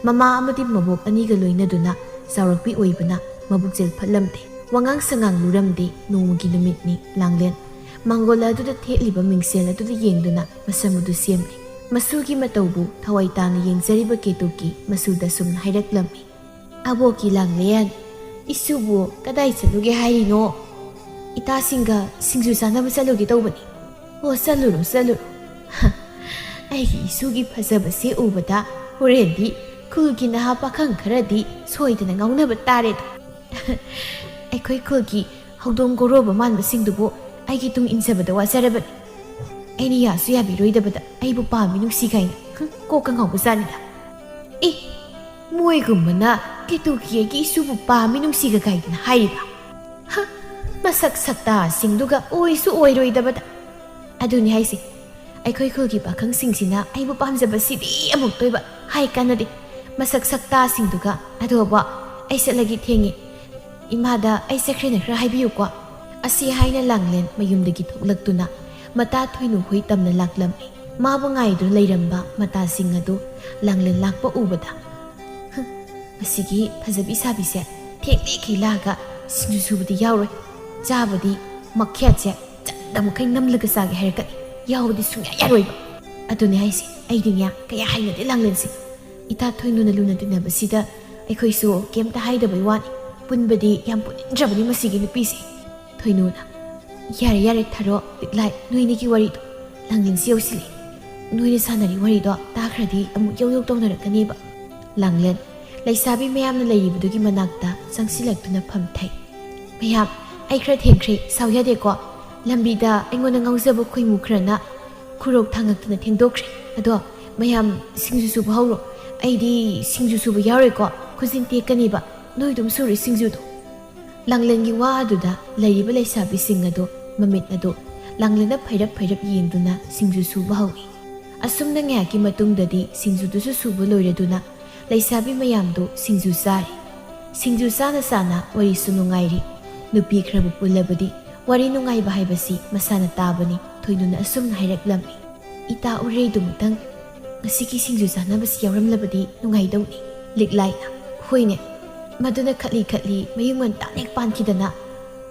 ꯃꯃꯥ ꯑꯃꯗꯤ ꯃꯕꯣꯛ ꯑꯅꯤꯒ ꯂꯣꯏꯅꯗꯨꯅ ꯆꯥꯎꯔꯛꯄꯤ ꯑꯣꯏꯕꯅ ꯃꯕꯨꯛ ꯆꯦꯜꯐꯠꯂꯝꯗꯦ꯫ ꯋꯥꯉꯥꯡ ꯁꯉꯥꯡ ꯂꯨꯔꯝꯗꯦ꯫ ꯅꯣꯡꯃꯒꯤ ꯅꯨꯃꯤꯠꯅꯤ꯫ ꯂꯥꯡꯂꯦꯟ ꯃꯥꯡꯒꯣꯜ ꯑꯗꯨꯗ ꯊꯦꯠꯂꯤꯕ ꯃꯤꯡꯁꯦꯜ ꯑꯗꯨꯗ ꯌꯦꯡꯗꯨꯅ ꯃꯁꯝ ꯑꯗꯨ ꯁꯦꯝꯂꯤ꯫ ꯃꯁꯨꯒꯤ ꯃꯇꯧꯕꯨ ꯊꯋꯥꯏ ꯇꯥꯅ ꯌꯦꯡꯖꯔꯤꯕ ꯀꯦꯇꯨꯀꯤ ꯃꯁꯨꯗ ꯁꯨꯝꯅ ꯍꯥꯏꯔꯛꯂꯝꯃꯤ꯫ "ꯑꯕꯣꯛꯀꯤ ꯂꯥꯡꯂꯦꯟ, ꯏꯁꯨꯕꯨ ꯀꯗꯥꯏ ꯆꯠꯂꯨꯒꯦ ꯍꯥꯏꯔꯤꯅꯣ?" "ꯏꯇꯥꯁꯤꯡꯒ ꯁꯤꯡꯖꯨ ꯆꯥꯅꯕ ꯆꯠꯂꯨꯒꯦ ꯇꯧꯕꯅꯤ꯫" "ꯑꯣ, ꯆꯠꯂꯨꯔꯣ, ꯆꯠꯂꯨꯔꯣ꯫ ꯑꯩꯒꯤ ꯏꯁꯨꯒꯤ ꯐꯖꯕꯁꯦ ꯎꯕꯗ ꯍꯣꯔꯦꯟꯗꯤ ꯈꯨꯜꯒꯤ ꯅꯍꯥ ꯄꯥꯈꯪ ꯈꯔꯗꯤ ꯁꯣꯏꯗꯅ ꯉꯥꯎꯅꯕ ꯇꯥꯔꯦꯗꯣ꯫" "ꯑꯩꯈꯣꯏ ꯈꯨꯜꯒꯤ ꯍꯧꯗꯣꯡ ꯒꯣꯔꯣꯕ ꯃꯥꯟꯕꯁꯤꯡꯗꯨꯕꯨ ꯑꯩꯒꯤ ꯇꯨꯡ ꯏꯟꯖꯕꯗ ꯋꯥꯖꯔꯕꯅꯤ꯫ ꯑꯩꯅ ꯌꯥꯁꯨ ꯌꯥꯕꯤꯔꯣꯏꯗꯕꯗ ꯑꯩꯕꯨ ꯄꯥꯝꯃꯤ ꯅꯨꯡꯁꯤ ꯀꯥꯏꯅ꯫ ꯍꯨꯝ, ꯀꯣꯛꯀ ꯉꯥꯎꯕꯖꯥꯠꯅꯤꯗ꯫ ꯑꯦ, ꯃꯣꯏꯒꯨꯝꯕꯅ ꯀꯦꯇꯨꯀꯤ ꯑꯩꯒꯤ ꯏꯁꯨꯕꯨ ꯄꯥꯝꯃꯤ ꯅꯨꯡꯁꯤꯒ ꯀꯥꯏꯗꯅ ꯍꯥꯏꯔꯤꯕ? ꯍ, ꯃꯁꯛ ꯁꯛꯇꯥꯁꯤꯡꯗꯨꯒ ꯑꯣꯏꯁꯨ ꯑꯣꯏꯔꯣꯏꯗꯕꯗ꯫ ꯑꯗꯨꯅꯤ ꯍꯥꯏꯁꯦ, ꯑꯩꯈꯣꯏ ꯈꯨꯜꯒꯤ ꯄꯥꯈꯪꯁꯤꯡꯁꯤꯅ ꯑꯩꯕꯨ ꯄꯥꯝꯖꯕꯁꯤꯗꯤ ꯑꯃꯨꯛꯇꯣꯏꯕ꯫ ꯍꯥꯏ ꯀꯥꯟꯅꯗꯦ꯫ ꯃꯁꯛ ꯁꯛꯇꯥꯁꯤꯡꯗꯨꯒ꯫ ꯑꯗꯣꯕꯣ, ꯑꯩ ꯆꯠꯂꯒꯦ, ꯊꯦꯡꯉꯦ꯫ ꯏꯃꯥꯗ ꯑꯩ ꯆꯠꯈ꯭ꯔꯦꯅ ꯈꯔ ꯍꯥꯏꯕꯤꯌꯨꯀꯣ꯫" ꯑꯁꯤ ꯍꯥꯏꯅ ꯂꯥꯡꯂꯦꯟ ꯃꯌꯨꯝꯗꯒꯤ ꯊꯣꯛꯂꯛꯇꯨꯅ ꯃꯇꯥ ꯊꯣꯏꯅꯨ ꯍꯣꯏ ꯇꯝꯅ ꯂꯥꯛꯂꯝꯃꯤ꯫ ꯃꯥꯕꯨ ꯉꯥꯏꯗꯨꯅ ꯂꯩꯔꯝꯕ ꯃꯇꯥꯁꯤꯡ ꯑꯗꯨ ꯂꯥꯡꯂꯦꯟ ꯂꯥꯛꯄ ꯎꯕꯗ, "ꯍꯨꯝ, ꯃꯁꯤꯒꯤ ꯐꯖꯕꯤ ꯁꯥꯕꯤꯁꯦ ꯊꯦꯡꯂꯤ ꯈꯤꯂꯥꯒ ꯁꯤꯡꯖꯨ ꯁꯨꯕꯗꯤ ꯌꯥꯎꯔꯣꯏ꯫ ꯆꯥꯕꯗꯤ ꯃꯈꯦꯠꯁꯦ ꯆꯟꯗ ꯃꯈꯩ ꯅꯝꯂꯒ ꯆꯥꯒꯦ ꯍꯥꯏꯔꯛꯀꯅꯤ꯫ ꯌꯥꯎꯕꯗꯤ ꯁꯨꯡꯌꯥ ꯌꯥꯔꯣꯏꯕ꯫" ꯑꯗꯨꯅꯦ ꯍꯥꯏꯁꯦ, ꯑꯩꯗꯤꯅꯦ ꯀꯌꯥ ꯍꯩꯅꯗꯦ ꯂꯥꯡꯂꯦꯟꯁꯦ꯫ ꯏꯇꯥ ꯊꯣꯏꯅꯨꯅ ꯂꯨꯅ ꯇꯤꯟꯅꯕꯁꯤꯗ ꯑꯩꯈꯣꯏꯁꯨ ꯀꯩꯝꯇ ꯍꯥꯏꯗꯕꯩ ꯋꯥꯅꯤ꯫ ꯄꯨꯟꯕꯗꯤ ꯌꯥꯝ ꯄꯨꯅꯤꯡꯗ꯭ꯔꯕꯅꯤ ꯃꯁꯤꯒꯤ ꯅꯨꯄꯤꯁꯦ꯫ ꯊꯣꯏꯅꯨꯅ, "ꯌꯥꯔꯦ, ꯌꯥꯔꯦ, ꯊꯔꯣ, ꯂꯤꯛꯂꯥꯏ, ꯅꯣꯏꯅꯤꯒꯤ ꯋꯥꯔꯤꯗꯣ꯫ ꯂꯥꯡꯂꯦꯟꯁꯤ ꯌꯧꯁꯤꯜꯂꯛꯑꯦ꯫ ꯅꯣꯏꯅ ꯁꯥꯟꯅꯔꯤ ꯋꯥꯔꯤꯗꯣ ꯇꯥꯈ꯭ꯔꯗꯤ ꯑꯃꯨꯛ ꯌꯧ ꯌꯧ ꯇꯧꯅꯔꯛꯀꯅꯦꯕ꯫" ꯂꯥꯡꯂꯦꯟ ꯂꯩꯁꯥꯕꯤ ꯃꯌꯥꯝꯅ ꯂꯩꯔꯤꯕꯗꯨꯒꯤ ꯃꯅꯥꯛꯇ ꯆꯪꯁꯤꯜꯂꯛꯇꯨꯅ ꯐꯝꯊꯩ꯫ "ꯃꯌꯥꯝ, ꯑꯩ ꯈꯔ ꯊꯦꯡꯈ꯭ꯔꯦ, ꯁꯥꯎ ꯌꯥꯗꯦꯀꯣ꯫ ꯂꯝꯕꯤꯗ ꯑꯩꯉꯣꯟꯗ ꯉꯥꯎꯖꯕ ꯈꯣꯏꯃꯨ ꯈꯔꯅ ꯈꯨꯔꯧ ꯊꯥꯡꯉꯛꯇꯨꯅ ꯊꯦꯡꯗꯣꯛꯈ꯭ꯔꯦ꯫ ꯑꯗꯣ "ꯃꯌꯥꯝ ꯁꯤꯡꯖꯨ ꯁꯨꯕ ꯍꯧꯔꯣ꯫ ꯑꯩꯗꯤ ꯁꯤꯡꯖꯨ ꯁꯨꯕ ꯌꯥꯎꯔꯣꯏꯀꯣ, ꯈꯨꯖꯤꯟ ꯇꯦꯛꯀꯅꯤꯕ꯫ ꯅꯣꯏ ꯑꯗꯨꯝ ꯁꯨꯔꯣ ꯁꯤꯡꯖꯨꯗꯣ"꯫ ꯂꯥꯡꯂꯦꯟꯒꯤ ꯋꯥ ꯑꯗꯨꯗ ꯂꯩꯔꯤꯕ ꯂꯩꯁꯥꯕꯤꯁꯤꯡ ꯑꯗꯨ ꯃꯃꯤꯠ ꯑꯗꯨ ꯂꯥꯡꯂꯦꯟꯗ ꯐꯩꯔꯞ ꯐꯩꯔꯞ ꯌꯦꯡꯗꯨꯅ ꯁꯤꯡꯖꯨ ꯁꯨꯕ ꯍꯧꯏ꯫ ꯑꯁꯨꯝꯅ ꯉꯥꯏꯍꯥꯛꯀꯤ ꯃꯇꯨꯡꯗꯗꯤ ꯁꯤꯡꯖꯨꯗꯨꯁꯨ ꯁꯨꯕ ꯂꯣꯏꯔꯗꯨꯅ ꯂꯩꯁꯥꯕꯤ ꯃꯌꯥꯝꯗꯨ ꯁꯤꯡꯖꯨ ꯆꯥꯔꯤ꯫ ꯁꯤꯡꯖꯨ ꯆꯥꯅ ꯆꯥꯅ ꯋꯥꯔꯤꯁꯨ ꯅꯨꯡꯉꯥꯏꯔꯤ꯫ ꯅꯨꯄꯤ ꯈꯔꯕꯨ ꯄꯨꯜꯂꯕꯗꯤ ꯋꯥꯔꯤ ꯅꯨꯡꯉꯥꯏꯕ ꯍꯥꯏꯕꯁꯤ ꯃꯁꯥꯅ ꯇꯥꯕꯅꯤ꯫ ꯊꯣꯏꯅꯨꯅ ꯑꯁꯨꯝꯅ ꯍꯥꯏꯔꯛꯂꯝꯃꯤ꯫ "ꯏꯇꯥ ꯎꯔꯩꯗꯨꯃꯇꯪ ꯉꯁꯤꯒꯤ ꯁꯤꯡꯖꯨ ꯆꯥꯅꯕꯁꯤ ꯌꯥꯎꯔꯝꯂꯕꯗꯤ ꯅꯨꯡꯉꯥꯏꯗꯧꯅꯤ"꯫ ꯂꯤꯛꯂꯥꯏꯅ, "ꯍꯣꯏꯅꯦ, ꯃꯗꯨꯅ ꯈꯠꯂꯤ ꯈꯠꯂꯤ ꯃꯌꯨꯝ ꯉꯟꯇꯥꯅ ꯍꯦꯛ ꯄꯥꯟꯈꯤꯗꯅ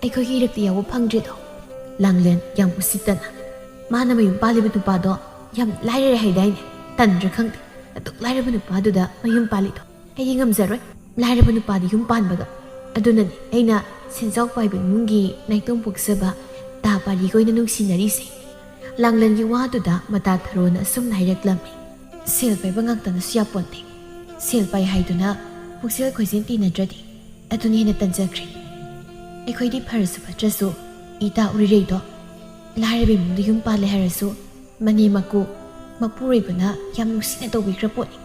ꯑꯩꯈꯣꯏꯒꯤ ꯏꯔꯛꯇ ꯌꯥꯎꯕ ꯐꯪꯗ꯭ꯔꯦꯗꯣ"꯫ ꯂꯥꯡꯂꯦꯟ ꯌꯥꯝ ꯎꯁꯤꯠꯇꯅ, "ꯃꯥꯅ ꯃꯌꯨꯝ ꯄꯥꯜꯂꯤꯕ ꯅꯨꯄꯥꯗꯣ ꯌꯥꯝ ꯂꯥꯏꯔꯔꯦ ꯍꯥꯏꯗꯥꯏꯅꯦ? ꯇꯟꯗ꯭ꯔꯥ ꯈꯪꯗꯦ, ꯑꯗꯨꯛ ꯂꯥꯏꯔꯕ ꯅꯨꯄꯥꯗꯨꯗ ꯃꯌꯨꯝ ꯄꯥꯜꯂꯤꯗꯣ꯫ ꯑꯩꯗꯤ ꯉꯝꯖꯔꯣꯏ꯫ ꯂꯥꯏꯔꯕ ꯅꯨꯄꯥꯗ ꯌꯨꯝ ꯄꯥꯟꯕꯒ꯫ ꯑꯗꯨꯅꯅꯤ ꯑꯩꯅ ꯁꯦꯟꯖꯥꯎ ꯄꯥꯏꯕ ꯏꯃꯨꯡꯒꯤ ꯅꯥꯏꯇꯣꯝ ꯄꯣꯛꯆꯕ ꯇꯥ ꯄꯥꯔꯤꯒ ꯑꯣꯏꯅ ꯅꯨꯡꯁꯤꯅꯔꯤꯁꯦ"꯫ ꯂꯥꯡꯂꯦꯟꯒꯤ ꯋꯥꯗꯨꯗ ꯃꯇꯥ ꯊꯔꯣꯅ ꯑꯁꯨꯝꯅ ꯍꯥꯏꯔꯛꯂꯝꯃꯤ꯫ "ꯁꯦꯜ ꯄꯥꯏꯕ ꯉꯥꯛꯇꯅꯁꯨ ꯌꯥꯄꯣꯟꯇꯦ꯫ ꯁꯦꯜ ꯄꯥꯏ ꯍꯥꯏꯗꯨꯅ ꯄꯨꯛꯆꯦꯜ ꯈꯣꯏꯖꯦꯜ ꯇꯤꯟꯅꯗ꯭ꯔꯗꯤ ꯑꯗꯨꯅ ꯍꯦꯟꯅ ꯇꯟꯖꯈ꯭ꯔꯦ꯫ ꯑꯩꯈꯣꯏꯗꯤ ꯐꯔꯁꯨ ꯐꯠꯇ꯭ꯔꯁꯨ ꯏꯇꯥ ꯎꯔꯤꯔꯩꯗꯣ ꯂꯥꯏꯔꯕ ꯏꯃꯨꯡꯗ ꯌꯨꯝ ꯄꯥꯜꯂꯦ ꯍꯥꯏꯔꯁꯨ ꯃꯅꯦꯝ ꯃꯀꯨ ꯃꯄꯨꯔꯣꯏꯕꯅ ꯌꯥꯝ ꯅꯨꯡꯁꯤꯅ ꯇꯧꯕꯤꯈ꯭ꯔ ꯄꯣꯠꯅꯤ꯫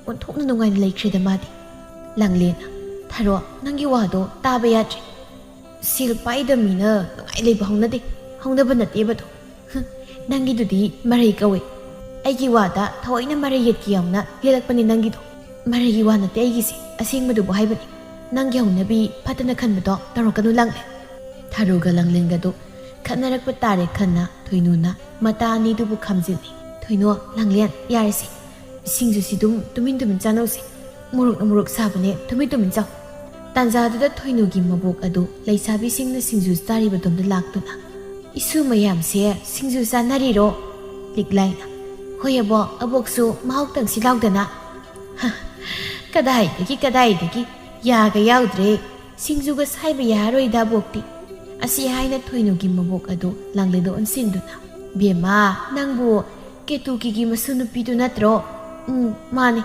ꯑꯣꯟꯊꯣꯛꯅ ꯅꯨꯡꯉꯥꯏꯅ ꯂꯩꯈ꯭ꯔꯦꯗ ꯃꯥꯗꯤ"꯫ ꯂꯥꯡꯂꯦꯟꯅ, "ꯊꯔꯣ, ꯅꯪꯒꯤ ꯋꯥꯗꯣ ꯇꯥꯕ ꯌꯥꯗ꯭ꯔꯦ꯫ ꯁꯦꯜ ꯄꯥꯏꯗꯕ ꯃꯤꯅ ꯅꯨꯡꯉꯥꯏ ꯂꯩꯕ ꯍꯧꯅꯗꯦ, ꯍꯧꯅꯕ ꯅꯠꯇꯦꯕꯗꯣ꯫ ꯍꯨꯝ, ꯅꯪꯒꯤꯗꯨꯗꯤ ꯃꯔꯩ ꯀꯧꯏ꯫ ꯑꯩꯒꯤ ꯋꯥꯗ ꯊꯑꯣꯏꯅ ꯃꯔꯩ ꯌꯦꯠꯀꯦ ꯌꯥꯎꯅ ꯂꯦꯜꯂꯛꯄꯅꯤ ꯅꯪꯒꯤꯗꯣ꯫ ꯃꯔꯩꯒꯤ ꯋꯥ ꯅꯠꯇꯦ ꯑꯩꯒꯤꯁꯦ, ꯑꯁꯦꯡꯕꯗꯨꯕꯨ ꯍꯥꯏꯕꯅꯤ꯫ ꯅꯪꯒꯤ ꯍꯧꯅꯕꯤ ꯐꯠꯇꯅ ꯈꯟꯕꯗꯣ ꯇꯧꯔꯛꯀꯅꯨ ꯂꯥꯡꯂꯦꯟ"꯫ ꯊꯔꯣꯒ ꯂꯥꯡꯂꯦꯟꯒꯗꯨ ꯈꯠꯅꯔꯛꯄ ꯇꯥꯔꯦ ꯈꯟꯅ ꯊꯣꯏꯅꯨꯅ ꯃꯇꯥ ꯑꯅꯤꯗꯨꯕꯨ ꯈꯥꯝꯖꯤꯜꯂꯤ꯫ "ꯊꯣꯏꯅꯨ, ꯂꯥꯡꯂꯦꯟ, ꯌꯥꯔꯦꯁꯦ꯫ ꯁꯤꯡꯖꯨꯁꯤ ꯑꯗꯨꯝ ꯇꯨꯃꯤꯟ ꯇꯨꯃꯤꯟ ꯆꯥꯅꯧꯁꯦ꯫ ꯃꯣꯔꯣꯛꯅ ꯃꯣꯔꯣꯛ ꯁꯥꯕꯅꯦ, ꯇꯨꯃꯤꯟ ꯇꯨꯃꯤꯟ ꯆꯥꯎ"꯫ ꯇꯥꯟꯖꯥꯗꯨꯗ ꯊꯣꯏꯅꯨꯒꯤ ꯃꯕꯣꯛ ꯑꯗꯨ ꯂꯩꯁꯥꯕꯤꯁꯤꯡꯅ ꯁꯤꯡꯖꯨ ꯆꯥꯔꯤꯕꯗꯣꯝꯗ ꯂꯥꯛꯇꯨꯅ, "ꯏꯁꯨ ꯃꯌꯥꯝꯁꯦ ꯁꯤꯡꯖꯨ ꯆꯥꯅꯔꯤꯔꯣ?" ꯂꯤꯛꯂꯥꯏꯅ, "ꯍꯣꯏ ꯑꯕꯣꯛ, ꯑꯕꯣꯛꯁꯨ ꯃꯍꯥꯎ ꯇꯪꯁꯤ ꯂꯥꯎꯗꯅ"꯫ "ꯍ, ꯀꯗꯥꯏꯗꯒꯤ, ꯀꯗꯥꯏꯗꯒꯤ, ꯌꯥꯒ ꯌꯥꯎꯗ꯭ꯔꯦ꯫ ꯁꯤꯡꯖꯨꯒ ꯁꯥꯏꯕ ꯌꯥꯔꯣꯏꯗ ꯑꯕꯣꯛꯇꯤ"꯫ ꯑꯁꯤ ꯍꯥꯏꯅ ꯊꯣꯏꯅꯨꯒꯤ ꯃꯕꯣꯛ ꯑꯗꯨ ꯂꯥꯡꯂꯦꯟꯗ ꯑꯣꯟꯁꯤꯟꯗꯨꯅ, "ꯕꯦꯝꯃ, ꯅꯪꯕꯨ ꯀꯦꯇꯨꯀꯤꯒꯤ ꯃꯁꯨ ꯅꯨꯄꯤꯗꯨ ꯅꯠꯇ꯭ꯔꯣ?" "ꯎꯝ, ꯃꯥꯅꯤ"꯫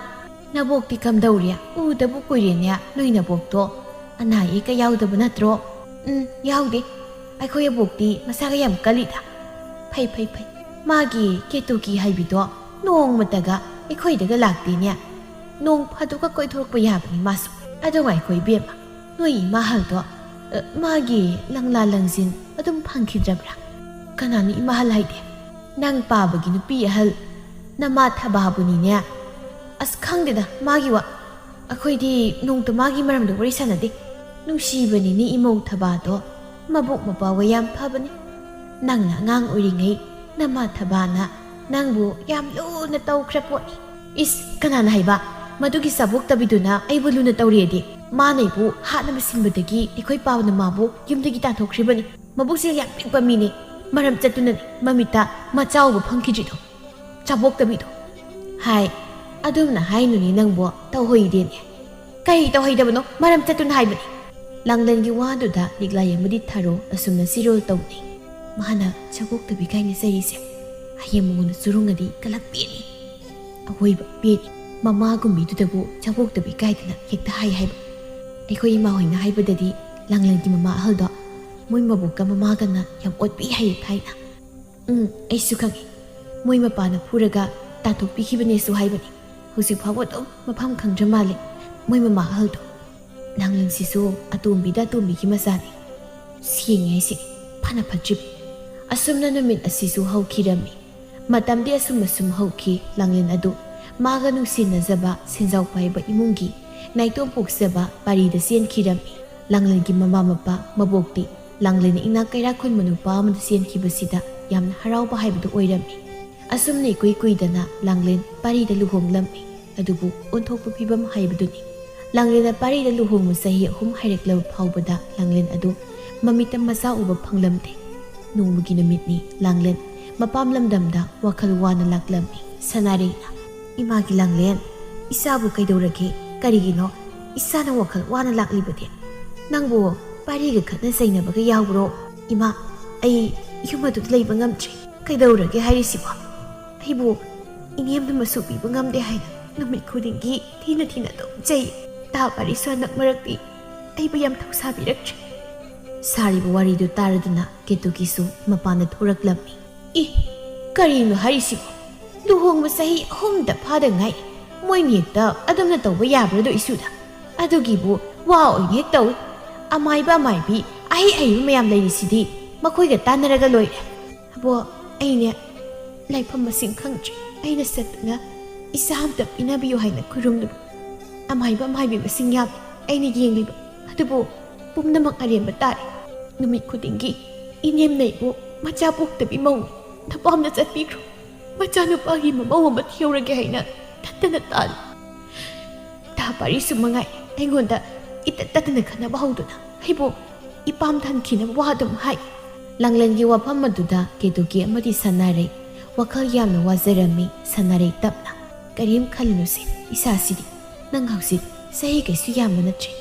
"ꯅꯕꯣꯛꯇꯤ ꯀꯝꯗꯧꯔꯤ? ꯎꯗꯕꯨ ꯀꯨꯏꯔꯦꯅꯦ꯫ ꯅꯣꯏ ꯅꯕꯣꯛꯇꯣ ꯑꯅꯥ ꯑꯌꯦꯛꯀ ꯌꯥꯎꯗꯕ ꯅꯠꯇ꯭ꯔꯣ?" "ꯎꯝ, ꯌꯥꯎꯗꯦ꯫ ꯑꯩꯈꯣꯏ ꯑꯕꯣꯛꯇꯤ ꯃꯁꯥꯒ ꯌꯥꯝ ꯀꯜꯂꯤꯗ"꯫ "ꯐꯩ, ꯐꯩ, ꯐꯩ꯫ ꯃꯥꯒꯤ ꯀꯦꯇꯨꯀꯤ ꯍꯥꯏꯕꯤꯗꯣ ꯅꯣꯡꯃꯇꯒ ꯑꯩꯈꯣꯏꯗꯒ ꯂꯥꯛꯇꯦꯅꯦ꯫ ꯅꯣꯡ ꯐꯥꯗꯣꯛꯀ ꯀꯣꯏꯊꯣꯔꯛꯄ ꯌꯥꯕꯅꯤ ꯃꯥꯁꯨ꯫ ꯑꯗꯣ ꯉꯥꯏꯈꯣ ꯏꯕꯦꯝꯃ, ꯅꯣꯏ ꯏꯃꯥꯍꯜꯗꯣ, ꯑ, ꯃꯥꯒꯤ ꯂꯪꯂꯥ ꯂꯪꯖꯤꯟ ꯑꯗꯨꯝ ꯐꯪꯈꯤꯗ꯭ꯔꯕ꯭ꯔꯥ? ꯀꯅꯥꯅꯣ ꯏꯃꯥꯍꯜ ꯍꯥꯏꯗꯤ? ꯅꯪ ꯄꯥꯕꯒꯤ ꯅꯨꯄꯤ ꯑꯍꯜ ꯅꯃꯥ ꯊꯕꯥꯕꯨꯅꯤꯅꯦ꯫ ꯑꯁ, ꯈꯪꯗꯦꯗ ꯃꯥꯒꯤ ꯋꯥ꯫ ꯑꯩꯈꯣꯏꯗꯤ ꯅꯣꯡꯇ ꯃꯥꯒꯤ ꯃꯔꯝꯗ ꯋꯥꯔꯤ ꯁꯥꯟꯅꯗꯦ꯫ ꯅꯨꯡꯁꯤꯕꯅꯤꯅꯦ ꯏꯃꯧ ꯊꯕꯥꯗꯣ꯫ ꯃꯕꯨꯛ ꯃꯄꯥꯎꯒ ꯌꯥꯝ ꯐꯕꯅꯤ꯫ ꯅꯪꯅ ꯑꯉꯥꯡ ꯑꯣꯏꯔꯤꯉꯩ ꯅꯃꯥ ꯊꯕꯥꯅ ꯅꯪꯕꯨ ꯌꯥꯝ ꯂꯨꯅ ꯇꯧꯈ꯭ꯔ ꯄꯣꯠꯅꯤ꯫ ꯏꯁ, ꯀꯅꯥꯅ ꯍꯥꯏꯕ? ꯃꯗꯨꯒꯤ ꯆꯥꯕꯣꯛꯇꯕꯤꯗꯨꯅ ꯑꯩꯕꯨ ꯂꯨꯅ ꯇꯧꯔꯦꯗꯤ? ꯃꯥꯅ ꯑꯩꯕꯨ ꯍꯥꯠꯅꯕ ꯁꯤꯟꯕꯗꯒꯤ ꯑꯩꯈꯣꯏ ꯄꯥꯕꯅ ꯃꯥꯕꯨ ꯌꯨꯝꯗꯒꯤ ꯇꯥꯟꯊꯣꯛꯈ꯭ꯔꯤꯕꯅꯤ꯫ ꯃꯕꯨꯛꯁꯦ ꯌꯥꯝ ꯄꯤꯛꯄ ꯃꯤꯅꯦ꯫ ꯃꯔꯝ ꯆꯠꯇꯨꯅꯅꯦ ꯃꯃꯤꯠꯇ ꯃꯆꯥ ꯎꯕ ꯐꯪꯈꯤꯗ꯭ꯔꯤꯗꯣ꯫ ꯆꯥꯕꯣꯛꯇꯕꯤꯗꯣ꯫ ꯍꯥꯏ, ꯑꯗꯨꯝꯅ ꯍꯥꯏꯅꯨꯅꯦ ꯅꯪꯕꯣ, ꯇꯧꯍꯩꯗꯦꯅꯦ꯫ ꯀꯔꯤ ꯇꯧꯍꯩꯗꯕꯅꯣ? ꯃꯔꯝ ꯆꯠꯇꯨꯅ ꯍꯥꯏꯕꯅꯤ꯫ ꯂꯥꯡꯂꯦꯟꯒꯤ ꯋꯥꯗꯨꯗ ꯂꯤꯛꯂꯥꯏ ꯑꯃꯗꯤ ꯊꯥꯔꯣ ꯑꯁꯨꯝꯅ ꯆꯤꯔꯣꯜ ꯇꯧꯅꯩ꯫ ꯃꯥꯅ ꯆꯥꯕꯣꯛꯇꯕꯤ ꯀꯥꯏꯅ ꯆꯩꯔꯤꯁꯦ ꯍꯌꯦꯡ ꯃꯉꯣꯟꯗ ꯆꯨꯔꯨꯡꯉꯗꯤ ꯀꯂꯛ ꯄꯦꯟꯅꯤ꯫ ꯑꯋꯣꯏꯕ ꯄꯦꯟꯅꯤ꯫ ꯃꯃꯥꯒꯨꯝꯕꯤꯗꯨꯗꯕꯨ ꯆꯥꯕꯣꯛꯇꯕꯤ ꯀꯥꯏꯗꯅ ꯍꯦꯛꯇ ꯍꯥꯏ ꯍꯥꯏꯕ꯫ ꯑꯩꯈꯣꯏ ꯏꯃꯥ ꯍꯣꯏꯅ ꯍꯥꯏꯕꯗꯗꯤ ꯂꯥꯡꯂꯦꯟꯒꯤ ꯃꯃꯥ ꯑꯍꯜꯗꯣ ꯃꯣꯏ ꯃꯕꯣꯛꯀ ꯃꯃꯥꯒꯅ ꯌꯥꯝ ꯑꯣꯠꯄꯤ ꯍꯥꯏꯌꯦ ꯊꯥꯏꯅ꯫ ꯎꯝ, ꯑꯩꯁꯨ ꯈꯪꯉꯤ꯫ ꯃꯣꯏ ꯃꯄꯥꯅ ꯐꯨꯔꯒ ꯇꯥꯟꯊꯣꯛꯄꯤꯈꯤꯕꯅꯦꯁꯨ ꯍꯥꯏꯕꯅꯤ꯫ ꯍꯧꯖꯤꯛ ꯐꯥꯎꯕ ꯑꯗꯨꯝ ꯃꯐꯝ ꯈꯪꯗ꯭ꯔ ꯃꯥꯜꯂꯦ ꯃꯣꯏ ꯃꯃꯥ ꯑꯍꯜꯗꯣ꯫ ꯂꯥꯡꯂꯦꯟꯁꯤꯁꯨ ꯑꯇꯣꯝꯕꯤꯗ ꯑꯇꯣꯝꯕꯤꯒꯤ ꯃꯆꯥꯅꯤ꯫ ꯁꯦꯡꯉꯦ ꯍꯥꯏꯁꯦ ꯐꯅ ꯐꯠꯇ꯭ꯔꯤꯕ꯫ ꯑꯁꯨꯝꯅ ꯅꯨꯃꯤꯠ ꯑꯁꯤꯁꯨ ꯍꯧꯈꯤꯔꯝꯃꯤ꯫ ꯃꯇꯝꯗꯤ ꯑꯁꯨꯝ ꯑꯁꯨꯝ ꯍꯧꯈꯤ꯫ ꯂꯥꯡꯂꯦꯟ ꯑꯗꯨ ꯃꯥꯒ ꯅꯨꯡꯁꯤꯅꯖꯕ ꯁꯦꯟꯖꯥꯎ ꯄꯥꯏꯕ ꯏꯃꯨꯡꯒꯤ ꯅꯥꯏꯇꯣꯝ ꯄꯣꯛꯆꯕ ꯄꯥꯔꯤꯗ ꯆꯦꯟꯈꯤꯔꯝꯃꯤ꯫ ꯂꯥꯡꯂꯦꯟꯒꯤ ꯃꯃꯥ ꯃꯄꯥ ꯃꯕꯣꯛꯇꯤ ꯂꯥꯡꯂꯦꯟ ꯏꯅꯥꯛ ꯀꯩꯔꯥꯛ ꯈꯨꯟꯕ ꯅꯨꯄꯥ ꯑꯃꯗ ꯆꯦꯟꯈꯤꯕꯁꯤꯗ ꯌꯥꯝꯅ ꯍꯔꯥꯎꯕ ꯍꯥꯏꯕꯗꯨ ꯑꯣꯏꯔꯝꯃꯤ꯫ ꯑꯁꯨꯝꯅ ꯏꯀꯨꯏ ꯀꯨꯏꯗꯅ ꯂꯥꯡꯂꯦꯟ ꯄꯥꯔꯤꯗ ꯂꯨꯍꯣꯡꯂꯝꯃꯤ꯫ ꯑꯗꯨꯕꯨ ꯑꯣꯟꯊꯣꯛꯄ ꯐꯤꯕꯝ ꯍꯥꯏꯕꯗꯨꯅꯤ꯫ ꯂꯥꯡꯂꯦꯟꯅ ꯄꯥꯔꯤꯗ ꯂꯨꯍꯣꯡꯕ ꯆꯍꯤ ꯑꯍꯨꯝ ꯍꯥꯏꯔꯛꯂꯕ ꯐꯥꯎꯕꯗ ꯂꯥꯡꯂꯦꯟ ꯑꯗꯨ ꯃꯃꯤꯠꯇ ꯃꯆꯥ ꯎꯕ ꯐꯪꯂꯝꯗꯦ꯫ ꯅꯣꯡꯃꯒꯤ ꯅꯨꯃꯤꯠꯅꯤ꯫ ꯂꯥꯡꯂꯦꯟ ꯃꯄꯥꯝ ꯂꯝꯗꯝꯗ ꯋꯥꯈꯜ ꯋꯥꯅ ꯂꯥꯛꯂꯝꯃꯤ꯫ ꯁꯅꯥꯔꯦꯡꯅ, "ꯏꯃꯥꯒꯤ ꯂꯥꯡꯂꯦꯟ, ꯏꯆꯥꯕꯨ ꯀꯩꯗꯧꯔꯒꯦ? ꯀꯔꯤꯒꯤꯅꯣ ꯏꯆꯥꯅ ꯋꯥꯈꯜ ꯋꯥꯅ ꯂꯥꯛꯂꯤꯕꯗꯤ? ꯅꯪꯕꯨ ꯄꯥꯔꯤꯒ ꯈꯠꯅ ꯆꯩꯅꯕꯒ ꯌꯥꯎꯕ꯭ꯔꯣ? ꯏꯃꯥ, ꯑꯩ ꯌꯨꯝ ꯑꯗꯨꯗ ꯂꯩꯕ ꯉꯝꯗ꯭ꯔꯦ꯫ ꯀꯩꯗꯧꯔꯒꯦ ꯍꯥꯏꯔꯤꯁꯤꯕꯣ? ꯑꯩꯕꯨ ꯏꯅꯦꯝꯅ ꯃꯆꯨ ꯄꯤꯕ ꯉꯝꯗꯦ ꯍꯥꯏꯅ ꯅꯨꯃꯤꯠ ꯈꯨꯗꯤꯡꯒꯤ ꯊꯤꯅ ꯊꯤꯅ ꯑꯗꯨꯝ ꯆꯩ꯫ ꯇꯥ ꯄꯥꯔꯤꯁꯨ ꯍꯟꯗꯛ ꯃꯔꯛꯇꯤ ꯑꯩꯕꯨ ꯌꯥꯝ ꯊꯧꯁꯥꯕꯤꯔꯛꯇ꯭ꯔꯦ꯫" ꯁꯥꯔꯤꯕ ꯋꯥꯔꯤꯗꯨ ꯇꯥꯔꯗꯨꯅ ꯀꯦꯇꯨꯀꯤꯁꯨ ꯃꯄꯥꯟꯗ ꯊꯣꯔꯛꯂꯝꯃꯤ꯫ "ꯏ, ꯀꯔꯤꯅꯣ ꯍꯥꯏꯔꯤꯁꯤꯕꯣ? ꯂꯨꯍꯣꯡꯕ ꯆꯍꯤ ꯑꯍꯨꯝꯗ ꯐꯥꯗ ꯉꯥꯏ꯫ ꯃꯣꯏꯅ ꯍꯦꯛꯇ ꯑꯗꯨꯝꯅ ꯇꯧꯕ ꯌꯥꯕ꯭ꯔꯥꯗꯣ ꯏꯁꯨꯗ? ꯑꯗꯨꯒꯤꯕꯨ ꯋꯥ ꯑꯣꯏꯅ ꯍꯦꯛ ꯇꯧꯏ꯫ ꯑꯃꯥꯏꯕ ꯑꯃꯥꯏꯕꯤ ꯑꯍꯩ ꯑꯍꯩꯕ ꯃꯌꯥꯝ ꯂꯩꯔꯤꯁꯤꯗꯤ, ꯃꯈꯣꯏꯒ ꯇꯥꯟꯅꯔꯒ ꯂꯣꯏꯔꯦ꯫ ꯑꯕꯣ, ꯑꯩꯅꯦ ꯂꯥꯏꯐꯝ ꯃꯁꯤꯡ ꯈꯪꯗ꯭ꯔꯦ꯫ ꯑꯩꯅ ꯆꯠꯇꯨꯅ ꯏꯆꯥ ꯑꯝꯇ ꯄꯤꯅꯕꯤꯌꯨ ꯍꯥꯏꯅ ꯈꯨꯔꯨꯝꯂꯨꯕ꯫ ꯑꯃꯥꯏꯕ ꯑꯃꯥꯏꯕꯤ ꯃꯁꯤꯡ ꯌꯥꯝꯃꯤ꯫ ꯑꯩꯅ ꯌꯦꯡꯂꯤꯕ ꯑꯗꯨꯕꯨ ꯄꯨꯝꯅꯃꯛ ꯑꯔꯦꯝꯕ ꯇꯥꯔꯦ꯫ ꯅꯨꯃꯤꯠ ꯈꯨꯗꯤꯡꯒꯤ ꯏꯅꯦꯝꯅꯩꯕꯨ ꯃꯆꯥ ꯄꯣꯛꯇꯕꯤ ꯃꯧꯅꯤ꯫ ꯅꯄꯥꯝꯗ ꯆꯠꯄꯤꯈ꯭ꯔꯣ꯫ ꯃꯆꯥꯅꯨꯄꯥꯒꯤ ꯃꯃꯧ ꯑꯃ ꯊꯤꯍꯧꯔꯒꯦ ꯍꯥꯏꯅ ꯇꯠꯇꯅ ꯇꯥꯜꯂꯤ꯫ ꯇꯥ ꯄꯥꯔꯤꯁꯨ ꯃꯉꯥꯏ ꯑꯩꯉꯣꯟꯗ ꯏꯇꯠ ꯇꯠꯇꯅ ꯈꯠꯅꯕ ꯍꯧꯗꯨꯅ ꯑꯩꯕꯨ ꯏꯄꯥꯝ ꯊꯟꯈꯤꯅꯕ ꯋꯥ ꯑꯗꯨꯝ ꯍꯥꯏ꯫ ꯂꯥꯡꯂꯦꯟꯒꯤ ꯋꯥꯐꯝ ꯑꯗꯨꯗ ꯀꯦꯇꯨꯀꯤ ꯑꯃꯗꯤ ꯁꯅꯥꯔꯩ ꯋꯥꯈꯜ ꯌꯥꯝꯅ ꯋꯥꯖꯔꯝꯃꯤ꯫ ꯁꯅꯥꯔꯩ ꯇꯞꯅ, "ꯀꯔꯤꯝ ꯈꯜꯂꯨꯅꯨꯁꯦ, ꯏꯁꯥꯁꯤꯗꯤ ꯅꯪ ꯍꯧꯖꯤꯛ ꯆꯍꯤ ꯀꯩꯁꯨ ꯌꯥꯝꯕ ꯅꯠꯇ꯭ꯔꯦ꯫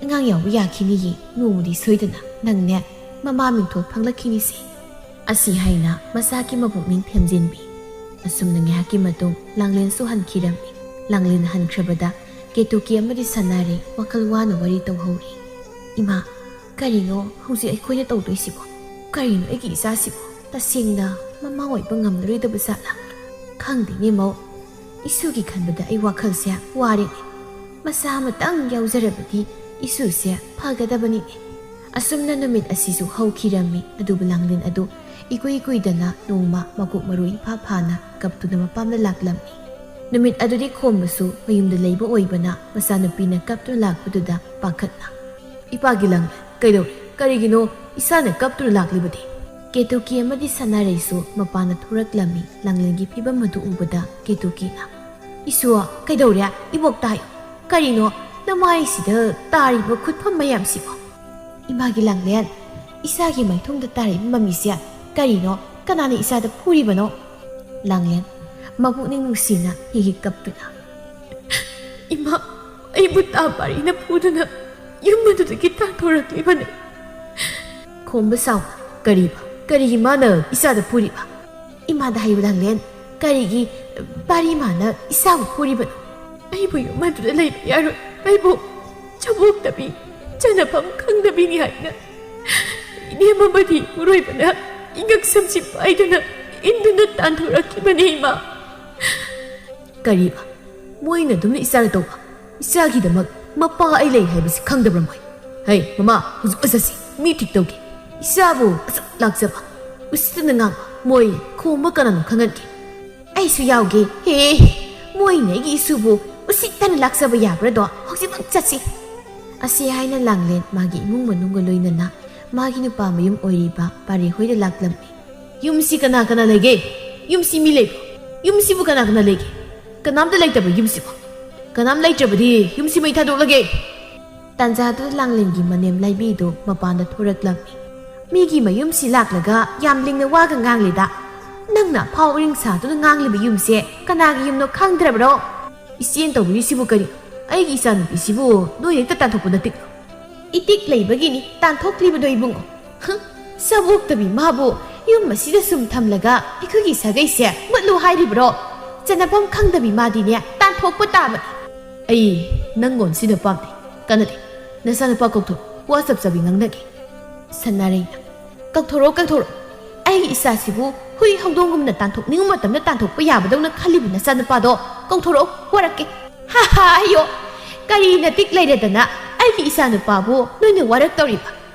ꯑꯉꯥꯡ ꯌꯥꯎꯕ ꯌꯥꯈꯤꯅꯤꯌꯦ, ꯅꯣꯡꯃꯗꯤ ꯁꯣꯏꯗꯅ ꯅꯪꯅꯦ ꯃꯃꯥ ꯃꯤꯡꯊꯣꯜ ꯐꯪꯂꯛꯈꯤꯅꯤꯁꯦ"꯫ ꯑꯁꯤ ꯍꯥꯏꯅ ꯃꯆꯥꯒꯤ ꯃꯕꯨꯛꯅꯤꯡ ꯊꯦꯝꯖꯤꯟꯕꯤ꯫ ꯑꯁꯨꯝꯅ ꯉꯥꯏꯍꯥꯛꯀꯤ ꯃꯇꯨꯡ ꯂꯥꯡꯂꯦꯟꯁꯨ ꯍꯟꯈꯤꯔꯝꯃꯤ꯫ ꯂꯥꯡꯂꯦꯟ ꯍꯟꯈ꯭ꯔꯕꯗ ꯀꯦꯇꯨꯀꯤ ꯑꯃꯗꯤ ꯁꯅꯥꯔꯩ ꯋꯥꯈꯜ ꯋꯥꯅ ꯋꯥꯔꯤ ꯇꯧꯍꯧꯔꯤ꯫ "ꯏꯃꯥ, ꯀꯔꯤꯅꯣ ꯍꯧꯖꯤꯛ ꯑꯩꯈꯣꯏꯅ ꯇꯧꯗꯣꯏꯁꯤꯕꯣ? ꯀꯔꯤꯅꯣ ꯑꯩꯒꯤ ꯏꯆꯥꯁꯤꯕꯣ? ꯇꯁꯦꯡꯅ ꯃꯃꯥ ꯑꯣꯏꯕ ꯉꯝꯂꯔꯣꯏꯗꯕ ꯖꯥꯠꯂꯥ? ꯈꯪꯗꯦꯅꯦ ꯃꯧ, ꯏꯁꯨꯒꯤ ꯈꯟꯕꯗ ꯑꯩ ꯋꯥꯈꯜꯁꯦ ꯋꯥꯔꯦꯅꯦ꯫ ꯃꯆꯥ ꯑꯃꯇꯪ ꯌꯥꯎꯖꯔꯕꯗꯤ ꯏꯁꯨꯁꯦ ꯐꯒꯗꯕꯅꯤꯅꯦ"꯫ ꯑꯁꯨꯝꯅ ꯅꯨꯃꯤꯠ ꯑꯁꯤꯁꯨ ꯍꯧꯈꯤꯔꯝꯃꯤ꯫ ꯑꯗꯨꯕꯨ ꯂꯥꯡꯂꯦꯟ ꯑꯗꯨ ꯏꯀꯨꯏ ꯀꯨꯏꯗꯅ ꯅꯣꯡꯃ ꯃꯀꯣꯛ ꯃꯔꯨ ꯏꯐꯥ ꯐꯥꯅ ꯀꯞꯇꯨꯅ ꯃꯄꯥꯝꯗ ꯂꯥꯛꯂꯝꯃꯤ꯫ ꯅꯨꯃꯤꯠ ꯑꯗꯨꯗꯤ ꯈꯣꯝꯕꯁꯨ ꯃꯌꯨꯝꯗ ꯂꯩꯕ ꯑꯣꯏꯕꯅ ꯃꯆꯥꯅꯨꯄꯤꯅ ꯀꯞꯇꯨꯅ ꯂꯥꯛꯄꯗꯨꯗ ꯄꯥꯈꯠꯅ, "ꯏꯄꯥꯒꯤ ꯂꯥꯡꯂꯦꯟ, ꯀꯩꯗꯧꯔꯦ? ꯀꯔꯤꯒꯤꯅꯣ ꯏꯆꯥꯅ ꯀꯞꯇꯨꯅ ꯂꯥꯛꯂꯤꯕꯗꯤ?" ꯀꯦꯇꯨꯀꯤ ꯑꯃꯗꯤ ꯁꯅꯥꯔꯩꯁꯨ ꯃꯄꯥꯟꯗ ꯊꯣꯔꯛꯂꯝꯃꯤ꯫ ꯂꯥꯡꯂꯦꯟꯒꯤ ꯐꯤꯕꯝ ꯑꯗꯨ ꯎꯕꯗ ꯀꯦꯇꯨꯀꯤꯅ, "ꯏꯁꯨ, ꯀꯩꯗꯧꯔꯦ? ꯏꯕꯣꯛꯇ ꯍꯥꯏꯌꯨ꯫ ꯀꯔꯤꯅꯣ ꯅꯃꯥꯏꯁꯤꯗ ꯇꯥꯔꯤꯕ ꯈꯨꯠꯐꯝ ꯃꯌꯥꯝꯁꯤꯕꯣ?" "ꯏꯃꯥꯒꯤ ꯂꯥꯡꯂꯦꯟ, ꯏꯆꯥꯒꯤ ꯃꯥꯏꯊꯣꯡꯗ ꯇꯥꯔꯤꯕ ꯃꯃꯤꯁꯦ ꯀꯔꯤꯅꯣ? ꯀꯅꯥꯅ ꯏꯆꯥꯗ ꯐꯨꯔꯤꯕꯅꯣ?" ꯂꯥꯡꯂꯦꯟ ꯃꯄꯨꯛꯅꯤꯡ ꯅꯨꯡꯁꯤꯅ ꯍꯤꯛ ꯍꯤꯛ ꯀꯞꯇꯨꯅ, "ꯏꯃꯥ, ꯑꯩꯕꯨ ꯇꯥ ꯄꯥꯔꯤꯅ ꯐꯨꯗꯨꯅ ꯌꯨꯝ ꯑꯗꯨꯗꯒꯤ ꯇꯥꯟꯊꯣꯔꯛꯂꯤꯕꯅꯤ"꯫ ꯈꯣꯝꯕ ꯁꯥꯎꯅ, "ꯀꯔꯤꯕ? ꯀꯔꯤꯒꯤ ꯃꯥꯅ ꯏꯆꯥꯗ ꯐꯨꯔꯤꯕ? ꯏꯃꯥꯗ ꯍꯥꯏꯌꯨ ꯂꯥꯡꯂꯦꯟ, ꯀꯔꯤꯒꯤ ꯄꯥꯔꯤ ꯃꯥꯅ ꯏꯆꯥꯕꯨ ꯐꯨꯔꯤꯕꯅꯣ? ꯑꯩꯕꯨ ꯌꯨꯝ ꯑꯗꯨꯗ ꯂꯩꯕ ꯌꯥꯔꯣꯏ꯫ ꯑꯩꯕꯨ ꯆꯥꯕꯣꯛꯇꯕꯤ, ꯆꯥꯅꯐꯝ ꯈꯪꯗꯕꯤꯅꯤ ꯍꯥꯏꯅ ꯏꯅꯦꯝ ꯑꯃꯗꯤ ꯏꯄꯨꯔꯣꯏꯕꯅ ꯏꯉꯛ ꯁꯝꯁꯤ ꯄꯥꯏꯗꯨꯅ ꯏꯟꯗꯨꯅ ꯇꯥꯟꯊꯣꯔꯛꯈꯤꯕꯅꯤ ꯏꯃꯥ"꯫ ꯀꯔꯤꯕ? ꯃꯣꯏꯅ ꯑꯗꯨꯝꯅ ꯏꯆꯥꯗ ꯇꯧꯕ? ꯏꯆꯥꯒꯤꯗꯃꯛ ꯃꯄꯥ ꯑꯩ ꯂꯩ ꯍꯥꯏꯕꯁꯤ ꯈꯪꯗꯕ꯭ꯔꯥ ꯃꯣꯏ? ꯍꯩ, ꯃꯃꯥ, ꯍꯧꯖꯤꯛ ꯆꯠꯁꯤ, ꯃꯤ ꯇ꯭ꯔꯤꯛ ꯇꯧꯒꯦ꯫ ꯏꯆꯥꯕꯨ ꯑꯁꯨꯛ ꯂꯥꯛꯆꯕ, ꯎꯁꯤꯠꯇꯅ ꯉꯥꯡꯕ ꯃꯣꯏ ꯈꯣꯝꯕ ꯀꯅꯥꯅꯣ ꯈꯪꯍꯟꯒꯦ꯫ ꯑꯩꯁꯨ ꯌꯥꯎꯒꯦ꯫ ꯍꯦ, ꯃꯣꯏꯅ ꯑꯩꯒꯤ ꯏꯁꯨꯕꯨ ꯎꯁꯤꯠꯇꯅ ꯂꯥꯛꯆꯕ ꯌꯥꯕ꯭ꯔꯥꯗꯣ? ꯍꯧꯖꯤꯛꯃꯛ ꯆꯠꯁꯤ꯫ ꯑꯁꯤ ꯍꯥꯏꯅ ꯂꯥꯡꯂꯦꯟ ꯃꯥꯒꯤ ꯏꯃꯨꯡ ꯃꯅꯨꯡꯒ ꯂꯣꯏꯅꯅ ꯃꯥꯒꯤ ꯅꯨꯄꯥ ꯃꯌꯨꯝ ꯑꯣꯏꯔꯤꯕ ꯄꯥꯔꯦ ꯍꯣꯏꯗ ꯂꯥꯛꯂꯝꯃꯤ꯫ ꯌꯨꯝꯁꯤ ꯀꯅꯥ ꯀꯅꯥ ꯂꯩꯒꯦ? ꯌꯨꯝꯁꯤ ꯃꯤ ꯂꯩꯕ꯭ꯔꯣ? ꯌꯨꯝꯁꯤꯕꯨ ꯀꯅꯥ ꯀꯅꯥ ꯂꯩꯒꯦ? ꯀꯅꯥꯝꯇ ꯂꯩꯇꯕ ꯌꯨꯝꯁꯤꯕꯨ? ꯀꯅꯥꯝ ꯂꯩꯇ꯭ꯔꯕꯗꯤ ꯌꯨꯝꯁꯤ ꯃꯩ ꯊꯥꯗꯣꯛꯂꯒꯦ꯫ ꯇꯥꯟꯖꯥꯗꯨꯗ ꯂꯥꯡꯂꯦꯟꯒꯤ ꯃꯅꯦꯝ ꯂꯥꯏꯕꯤꯗꯨ ꯃꯄꯥꯟꯗ ꯊꯣꯔꯛꯂꯝꯃꯤ꯫ ꯃꯤꯒꯤ ꯃꯌꯨꯝꯁꯤ ꯂꯥꯛꯂꯒ ꯌꯥꯝ ꯂꯤꯡꯅ ꯋꯥꯒ ꯉꯥꯡꯂꯤꯗ꯫ ꯅꯪꯅ ꯑꯐꯥꯎ ꯑꯔꯤꯡ ꯁꯥꯗꯨꯅ ꯉꯥꯡꯂꯤꯕ ꯌꯨꯝꯁꯦ ꯀꯅꯥꯒꯤ ꯌꯨꯝꯅꯣ ꯈꯪꯗ꯭ꯔꯕ꯭ꯔꯣ? ꯏꯆꯦꯅ ꯇꯧꯕꯤꯔꯤꯁꯤꯕꯨ ꯀꯔꯤ? ꯑꯩꯒꯤ ꯏꯆꯥꯅꯨꯄꯤꯁꯤꯕꯨ ꯅꯣꯏꯅ ꯍꯦꯛꯇ ꯇꯥꯟꯊꯣꯛꯄ ꯅꯠꯇꯦ꯫ ꯏꯇꯤꯛ ꯂꯩꯕꯒꯤꯅꯤ ꯇꯥꯟꯊꯣꯛꯂꯤꯕꯗꯣ, ꯏꯕꯨꯡꯉꯣ꯫ ꯍꯨꯝ, ꯁꯕꯣꯛꯇꯕꯤ ꯃꯥꯕꯨ ꯌꯨꯝ ꯑꯁꯤꯗ ꯁꯨꯝ ꯊꯝꯂꯒ ꯑꯩꯈꯣꯏꯒꯤ ꯁꯥꯒꯩꯁꯦ ꯃꯨꯠꯂꯨ ꯍꯥꯏꯔꯤꯕ꯭ꯔꯣ? ꯆꯟꯅꯐꯝ ꯈꯪꯗꯕꯤ ꯃꯥꯗꯤꯅꯦ ꯇꯥꯟꯊꯣꯛꯄ ꯇꯥꯕꯅꯤ꯫ ꯑꯩ ꯅꯪ ꯑꯣꯟꯁꯤꯗ ꯄꯥꯝꯗꯦ꯫ ꯀꯥꯟꯅꯗꯦ꯫ ꯅꯆꯥꯅꯨꯄꯥ ꯀꯧꯊꯣꯛ, ꯋꯥ ꯆꯞ ꯆꯥꯕꯤ ꯉꯥꯡꯅꯒꯦ꯫ ꯁꯅꯥꯔꯩꯅ, ꯀꯧꯊꯣꯔꯛꯑꯣ, ꯀꯧꯊꯣꯔꯛꯑꯣ꯫ ꯑꯩꯒꯤ ꯏꯆꯥꯁꯤꯕꯨ ꯍꯨꯏ ꯍꯧꯗꯣꯡꯒꯨꯝꯅ ꯇꯥꯟꯊꯣꯛꯅꯤꯡꯕ ꯃꯇꯝꯗ ꯇꯥꯟꯊꯣꯛꯄ ꯌꯥꯕꯗꯧꯅ ꯈꯜꯂꯤꯕ ꯅꯆꯥꯅꯨꯄꯥꯗꯣ ꯀꯧꯊꯣꯔꯛꯑꯣ, ꯋꯥꯔꯛꯀꯦ꯫ ꯍꯥ ꯍꯥ, ꯑꯌꯣ! ꯀꯔꯤ ꯅꯇꯤꯛ ꯂꯩꯔꯗꯅ ꯑꯩꯒꯤ ꯏꯆꯥꯅꯨꯄꯥꯕꯨ ꯅꯣꯏꯅ ꯋꯥꯔꯛꯇꯧꯔꯤꯕ?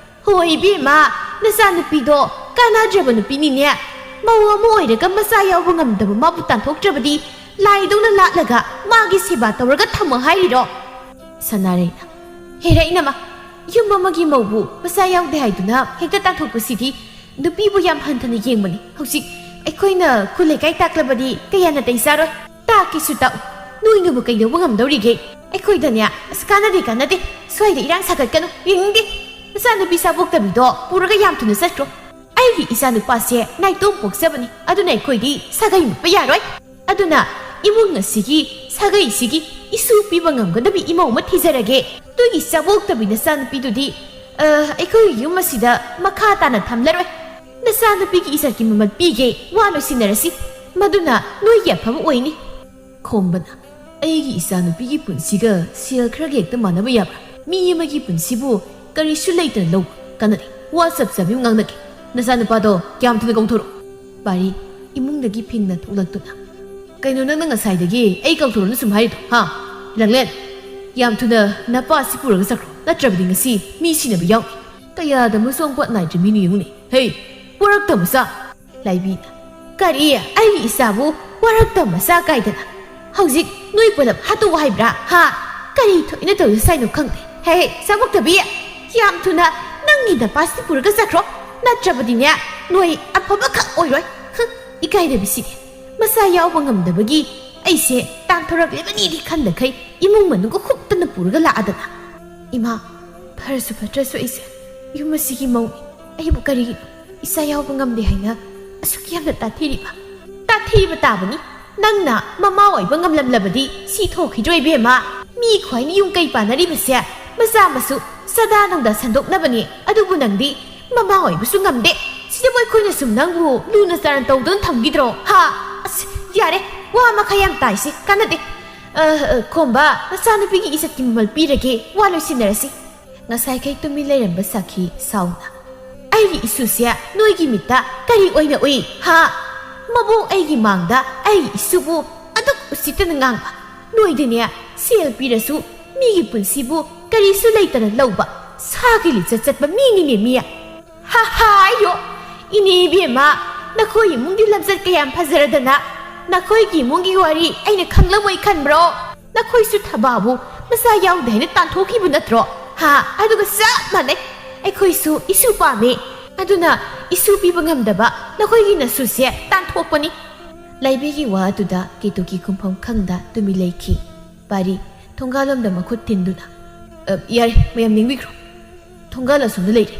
ꯍꯣꯏ ꯏꯕꯦꯝꯃ, ꯅꯆꯥꯅꯨꯄꯤꯗꯣ ꯀꯥꯟꯅꯗ꯭ꯔꯕ ꯅꯨꯄꯤꯅꯤꯅꯦ꯫ ꯃꯧ ꯑꯃ ꯑꯣꯏꯔꯒ ꯃꯆꯥ ꯌꯥꯎꯕ ꯉꯝꯗꯕ ꯃꯥꯕꯨ ꯇꯥꯟꯊꯣꯛꯇ꯭ꯔꯕꯗꯤ ꯂꯥꯏꯗꯧꯅ ꯂꯥꯠꯂꯒ ꯃꯥꯒꯤ ꯁꯦꯕꯥ ꯇꯧꯔꯒ ꯊꯝꯃꯣ ꯍꯥꯏꯔꯤꯔꯣ? ꯁꯅꯥꯔꯩꯅ, ꯍꯦꯔꯥ ꯏꯅꯝꯃ, ꯌꯨꯝ ꯑꯃꯒꯤ ꯃꯧꯕꯨ ꯃꯆꯥ ꯌꯥꯎꯗꯦ ꯍꯥꯏꯗꯨꯅ ꯍꯦꯛꯇ ꯇꯥꯟꯊꯣꯛꯄꯁꯤꯗꯤ ꯅꯨꯄꯤꯕꯨ ꯌꯥꯝ ꯍꯟꯊꯅ ꯌꯦꯡꯕꯅꯤ꯫ ꯍꯧꯖꯤꯛ ꯑꯩꯈꯣꯏꯅ ꯈꯨꯜ ꯂꯩꯀꯥꯏ ꯇꯥꯛꯂꯕꯗꯤ ꯀꯌꯥ ꯅꯥꯇꯩ ꯆꯥꯔꯣꯏ꯫ ꯇꯥꯛꯀꯦꯁꯨ ꯇꯥꯛꯎ, ꯅꯣꯏꯅꯕꯨ ꯀꯩꯗꯧꯕ ꯉꯝꯗꯧꯔꯤꯒꯦ? ꯑꯩꯈꯣꯏꯗꯅꯦ, ꯑꯁ, ꯀꯥꯟꯅꯗꯦ, ꯀꯥꯟꯅꯗꯦ, ꯁ꯭ꯋꯥꯏꯗ ꯏꯔꯥꯡ ꯁꯥꯒꯠꯀꯅꯨ, ꯌꯦꯡꯅꯤꯡꯗꯦ꯫ ꯅꯆꯥꯅꯨꯄꯤ ꯁꯥꯕꯣꯛꯇꯕꯤꯗꯣ ꯄꯨꯔꯒ ꯌꯥꯝ ꯊꯨꯅ ꯆꯠꯈ꯭ꯔꯣ꯫ ꯑꯩꯒꯤ ꯏꯆꯥꯅꯨꯄꯥꯁꯦ ꯅꯥꯏꯇꯣꯝ ꯄꯣꯛꯆꯕꯅꯤ, ꯑꯗꯨꯅ ꯑꯩꯈꯣꯏꯗꯤ ꯁꯥꯒꯩ ꯃꯨꯠꯄ ꯌꯥꯔꯣꯏ꯫ ꯑꯗꯨꯅ ꯏꯃꯨꯡ ꯑꯁꯤꯒꯤ, ꯁꯥꯒꯩꯁꯤꯒꯤ ꯏꯁꯨ ꯄꯤꯕ ꯉꯝꯒꯗꯕꯤ ꯏꯃꯧ ꯑꯃ ꯊꯤꯖꯔꯒꯦ꯫ ꯅꯣꯏꯒꯤ ꯆꯥꯕꯣꯛꯇꯕꯤ ꯅꯆꯥꯅꯨꯄꯤꯗꯨꯗꯤ, ꯑ, ꯑꯩꯈꯣꯏꯒꯤ ꯌꯨꯝ ꯑꯁꯤꯗ ꯃꯈꯥ ꯇꯥꯅ ꯊꯝꯂꯔꯣꯏ꯫ ꯅꯆꯥꯅꯨꯄꯤꯒꯤ ꯏꯖꯠꯀꯤ ꯃꯃꯜ ꯄꯤꯒꯦ, ꯋꯥ ꯂꯣꯏꯁꯤꯟꯅꯔꯁꯤ꯫ ꯃꯗꯨꯅ ꯅꯣꯏꯒꯤ ꯑꯐꯕ ꯑꯣꯏꯅꯤ꯫ ꯈꯣꯝꯕꯅ, ꯑꯩꯒꯤ ꯏꯆꯥꯅꯨꯄꯤꯒꯤ ꯄꯨꯟꯁꯤꯒ ꯁꯦꯜ ꯈꯔꯒ ꯍꯦꯛꯇ ꯃꯥꯟꯅꯕ ꯌꯥꯕ꯭ꯔꯥ? ꯃꯤ ꯑꯃꯒꯤ ꯄꯨꯟꯁꯤꯕꯨ ꯀꯔꯤꯁꯨ ꯂꯩꯇꯅ ꯂꯧꯕ ꯀꯥꯟꯅꯗꯦ꯫ ꯋꯥ ꯆꯞ ꯆꯥꯕꯤ ꯑꯃ ꯉꯥꯡꯅꯒꯦ꯫ ꯅꯆꯥꯅꯨꯄꯥꯗꯣ ꯀꯌꯥꯝ ꯊꯨꯅ ꯀꯧꯊꯣꯔꯛꯑꯣ꯫ ꯄꯥꯔꯤ ꯏꯃꯨꯡꯗꯒꯤ ꯐꯤꯡꯅ ꯊꯣꯛꯂꯛꯇꯨꯅ, ꯀꯩꯅꯣ ꯅꯪꯅ ꯉꯁꯥꯏꯗꯒꯤ ꯑꯩ ꯀꯧꯊꯣꯔꯛꯅ ꯁꯨꯝ ꯍꯥꯏꯔꯤꯗꯣ, ꯍꯥ? ꯂꯪꯂꯦꯟ, ꯌꯥꯝ ꯊꯨꯅ ꯅꯄꯥꯁꯤ ꯄꯨꯔꯒ ꯆꯠꯈ꯭ꯔꯣ, ꯅꯠꯇ꯭ꯔꯕꯗꯤ ꯉꯁꯤ ꯃꯤ ꯁꯤꯅꯕ ꯌꯥꯎꯅꯤ꯫ ꯀꯌꯥꯗ ꯃꯁꯨ ꯑꯃꯄꯣꯠ ꯅꯥꯏꯗ꯭ꯔꯤ ꯃꯤꯅ ꯌꯦꯡꯉꯨꯅꯦ꯫ ꯍꯦ, ꯄꯨꯔꯛꯇꯕ ꯃꯆꯥ꯫ ꯂꯥꯏꯕꯤꯅ, "ꯀꯔꯤ? ꯑꯩꯒꯤ ꯏꯆꯥꯕꯨ ꯋꯥꯔꯛꯇ ꯃꯆꯥ ꯀꯥꯏꯗꯅ? ꯍꯧꯖꯤꯛ ꯅꯣꯏ ꯄꯨꯂꯞ ꯍꯥꯠꯇꯣꯛꯎ ꯍꯥꯏꯕ꯭ꯔꯥ? ꯍꯥ? ꯀꯔꯤ ꯊꯣꯛꯏꯅ ꯇꯧꯔꯤꯁꯦ ꯍꯥꯏꯅꯣ ꯈꯪꯗꯦ꯫ ꯍꯦ, ꯍꯦ, ꯆꯥꯕꯣꯛꯇꯕꯤ! ꯌꯥꯝ ꯊꯨꯅ ꯅꯪꯒꯤ ꯅꯄꯥꯁꯤ ꯄꯨꯔꯒ ꯆꯠꯈ꯭ꯔꯣ꯫ ꯅꯠꯇ꯭ꯔꯕꯗꯤꯅꯦ, ꯅꯣꯏ ꯑꯐꯕꯈꯛ ꯑꯣꯏꯔꯣꯏ꯫ ꯍꯨꯝ, ꯏꯀꯥꯏꯗꯕꯤꯁꯤꯗꯤ꯫ ꯃꯆꯥ ꯌꯥꯎꯕ ꯉꯝꯗꯕꯒꯤ ꯑꯩꯁꯦ ꯇꯥꯟꯊꯣꯔꯛꯂꯤꯕꯅꯤꯗꯤ ꯈꯟꯗꯈꯩ ꯏꯃꯨꯡ ꯃꯅꯨꯡꯒ ꯍꯨꯞꯇꯅ ꯄꯨꯔꯒ ꯂꯥꯛꯑꯗꯅ꯫ ꯏꯃꯥ, ꯐꯔꯁꯨ ꯐꯠꯇ꯭ꯔꯁꯨ ꯑꯩꯁꯦ ꯌꯨꯝ ꯑꯁꯤꯒꯤ ꯃꯧꯅꯤ꯫ ꯑꯩꯕꯨ ꯀꯔꯤꯒꯤꯅꯣ ꯏꯆꯥ ꯌꯥꯎꯕ ꯉꯝꯗꯦ ꯍꯥꯏꯅ ꯑꯁꯨꯛ ꯌꯥꯝꯅ ꯇꯥꯊꯤꯔꯤꯕ? ꯇꯥꯊꯤꯕ ꯇꯥꯕꯅꯤ꯫ ꯅꯪꯅ ꯃꯃꯥ ꯑꯣꯏꯕ ꯉꯝꯂꯝꯂꯕꯗꯤ ꯁꯤ ꯊꯣꯛꯈꯤꯗ꯭ꯔꯣ ꯏꯕꯦꯝꯃ? ꯃꯤ ꯈ꯭ꯋꯥꯏꯅ ꯌꯨꯝ ꯀꯩ ꯄꯥꯟꯅꯔꯤꯕꯁꯦ ꯃꯆꯥ ꯃꯁꯨ ꯁꯗꯥ ꯅꯧꯗꯥ ꯁꯟꯗꯣꯛꯅꯕꯅꯤ꯫ ꯑꯗꯨꯕꯨ ꯅꯪꯗꯤ ꯃꯃꯥ ꯑꯣꯏꯕꯁꯨ ꯉꯝꯗꯦ꯫ ꯁꯤꯗꯕꯨ ꯑꯩꯈꯣꯏꯅ ꯁꯨꯝ ꯅꯪꯕꯨ ꯂꯨꯅ ꯆꯥꯟꯅ ꯇꯧꯗꯨꯅ ꯊꯝꯈꯤꯗ꯭ꯔꯣ? ꯍꯥ? ꯑꯁ, ꯌꯥꯔꯦ, ꯋꯥ ꯃꯈꯥ ꯌꯥꯝ ꯇꯥꯏꯁꯦ ꯀꯥꯟꯅꯗꯦ꯫ ꯑ, ꯑ, ꯈꯣꯝꯕ, ꯅꯆꯥꯅꯨꯄꯤꯒꯤ ꯏꯖꯠꯀꯤ ꯃꯃꯜ ꯄꯤꯔꯒꯦ, ꯋꯥ ꯂꯣꯏꯁꯤꯟꯅꯔꯁꯤ꯫ ꯉꯁꯥꯏꯈꯩ ꯇꯨꯃꯤꯟ ꯂꯩꯔꯝꯕ ꯁꯥꯈꯤ ꯁꯥꯎꯅ, "ꯑꯩꯒꯤ ꯏꯁꯨꯁꯦ ꯅꯣꯏꯒꯤ ꯃꯤꯠꯇ ꯀꯔꯤ ꯑꯣꯏꯅ ꯎꯏ? ꯍꯥ? ꯃꯕꯨꯡ ꯑꯩꯒꯤ ꯃꯥꯡꯗ ꯑꯩꯒꯤ ꯏꯁꯨꯕꯨ ꯑꯗꯨꯛ ꯎꯁꯤꯠꯇꯅ ꯉꯥꯡꯕ? ꯅꯣꯏꯗꯤꯅꯦ, ꯁꯦꯜ ꯄꯤꯔꯁꯨ ꯃꯤꯒꯤ ꯄꯨꯟꯁꯤꯕꯨ ꯀꯔꯤꯁꯨ ꯂꯩꯇꯅ ꯂꯧꯕ ꯁꯥꯒꯤ ꯂꯤꯆꯠ ꯆꯠꯄ ꯃꯤꯅꯤꯅꯦ ꯃꯤ꯫ ꯍꯥ ꯍꯥ, ꯑꯌꯣ! ꯏꯅꯦ ꯏꯕꯦꯝꯃ, ꯅꯈꯣꯏ ꯏꯃꯨꯡꯒꯤ ꯂꯝꯆꯠ ꯀꯌꯥꯝ ꯐꯖꯔꯗꯅ ꯅꯈꯣꯏꯒꯤ ꯏꯃꯨꯡꯒꯤ ꯋꯥꯔꯤ ꯑꯩꯅ ꯈꯪꯂꯝꯃꯣꯏ ꯈꯟꯕ꯭ꯔꯣ? ꯅꯈꯣꯏꯁꯨ ꯊꯕꯥꯕꯨ ꯃꯆꯥ ꯌꯥꯎꯗꯦ ꯍꯥꯏꯅ ꯇꯥꯟꯊꯣꯛꯈꯤꯕ ꯅꯠꯇ꯭ꯔꯣ? ꯍꯥ? ꯑꯗꯨꯒ ꯆꯞ ꯃꯥꯟꯅꯩ꯫ ꯑꯩꯈꯣꯏꯁꯨ ꯏꯁꯨ ꯄꯥꯝꯃꯤ꯫ ꯑꯗꯨꯅ ꯏꯁꯨ ꯄꯤꯕ ꯉꯝꯗꯕ ꯅꯈꯣꯏꯒꯤ ꯅꯁꯨꯁꯦ ꯇꯥꯟꯊꯣꯛꯄꯅꯤ꯫" ꯂꯥꯏꯕꯤꯒꯤ ꯋꯥ ꯑꯗꯨꯗ ꯀꯦꯇꯨꯀꯤ ꯈꯨꯝꯐꯝ ꯈꯪꯗ ꯇꯨꯃꯤꯟ ꯂꯩꯈꯤ꯫ ꯄꯥꯔꯤ ꯊꯣꯡꯒꯥꯜꯂꯣꯝꯗ ꯃꯈꯨꯠ ꯊꯤꯟꯗꯨꯅ, "ꯑ, ꯌꯥꯔꯦ, ꯃꯌꯥꯝ ꯅꯤꯡꯕꯤꯈ꯭ꯔꯣ꯫ ꯊꯣꯡꯒꯥꯜ ꯑꯁꯣꯝꯗ ꯂꯩꯔꯦ꯫"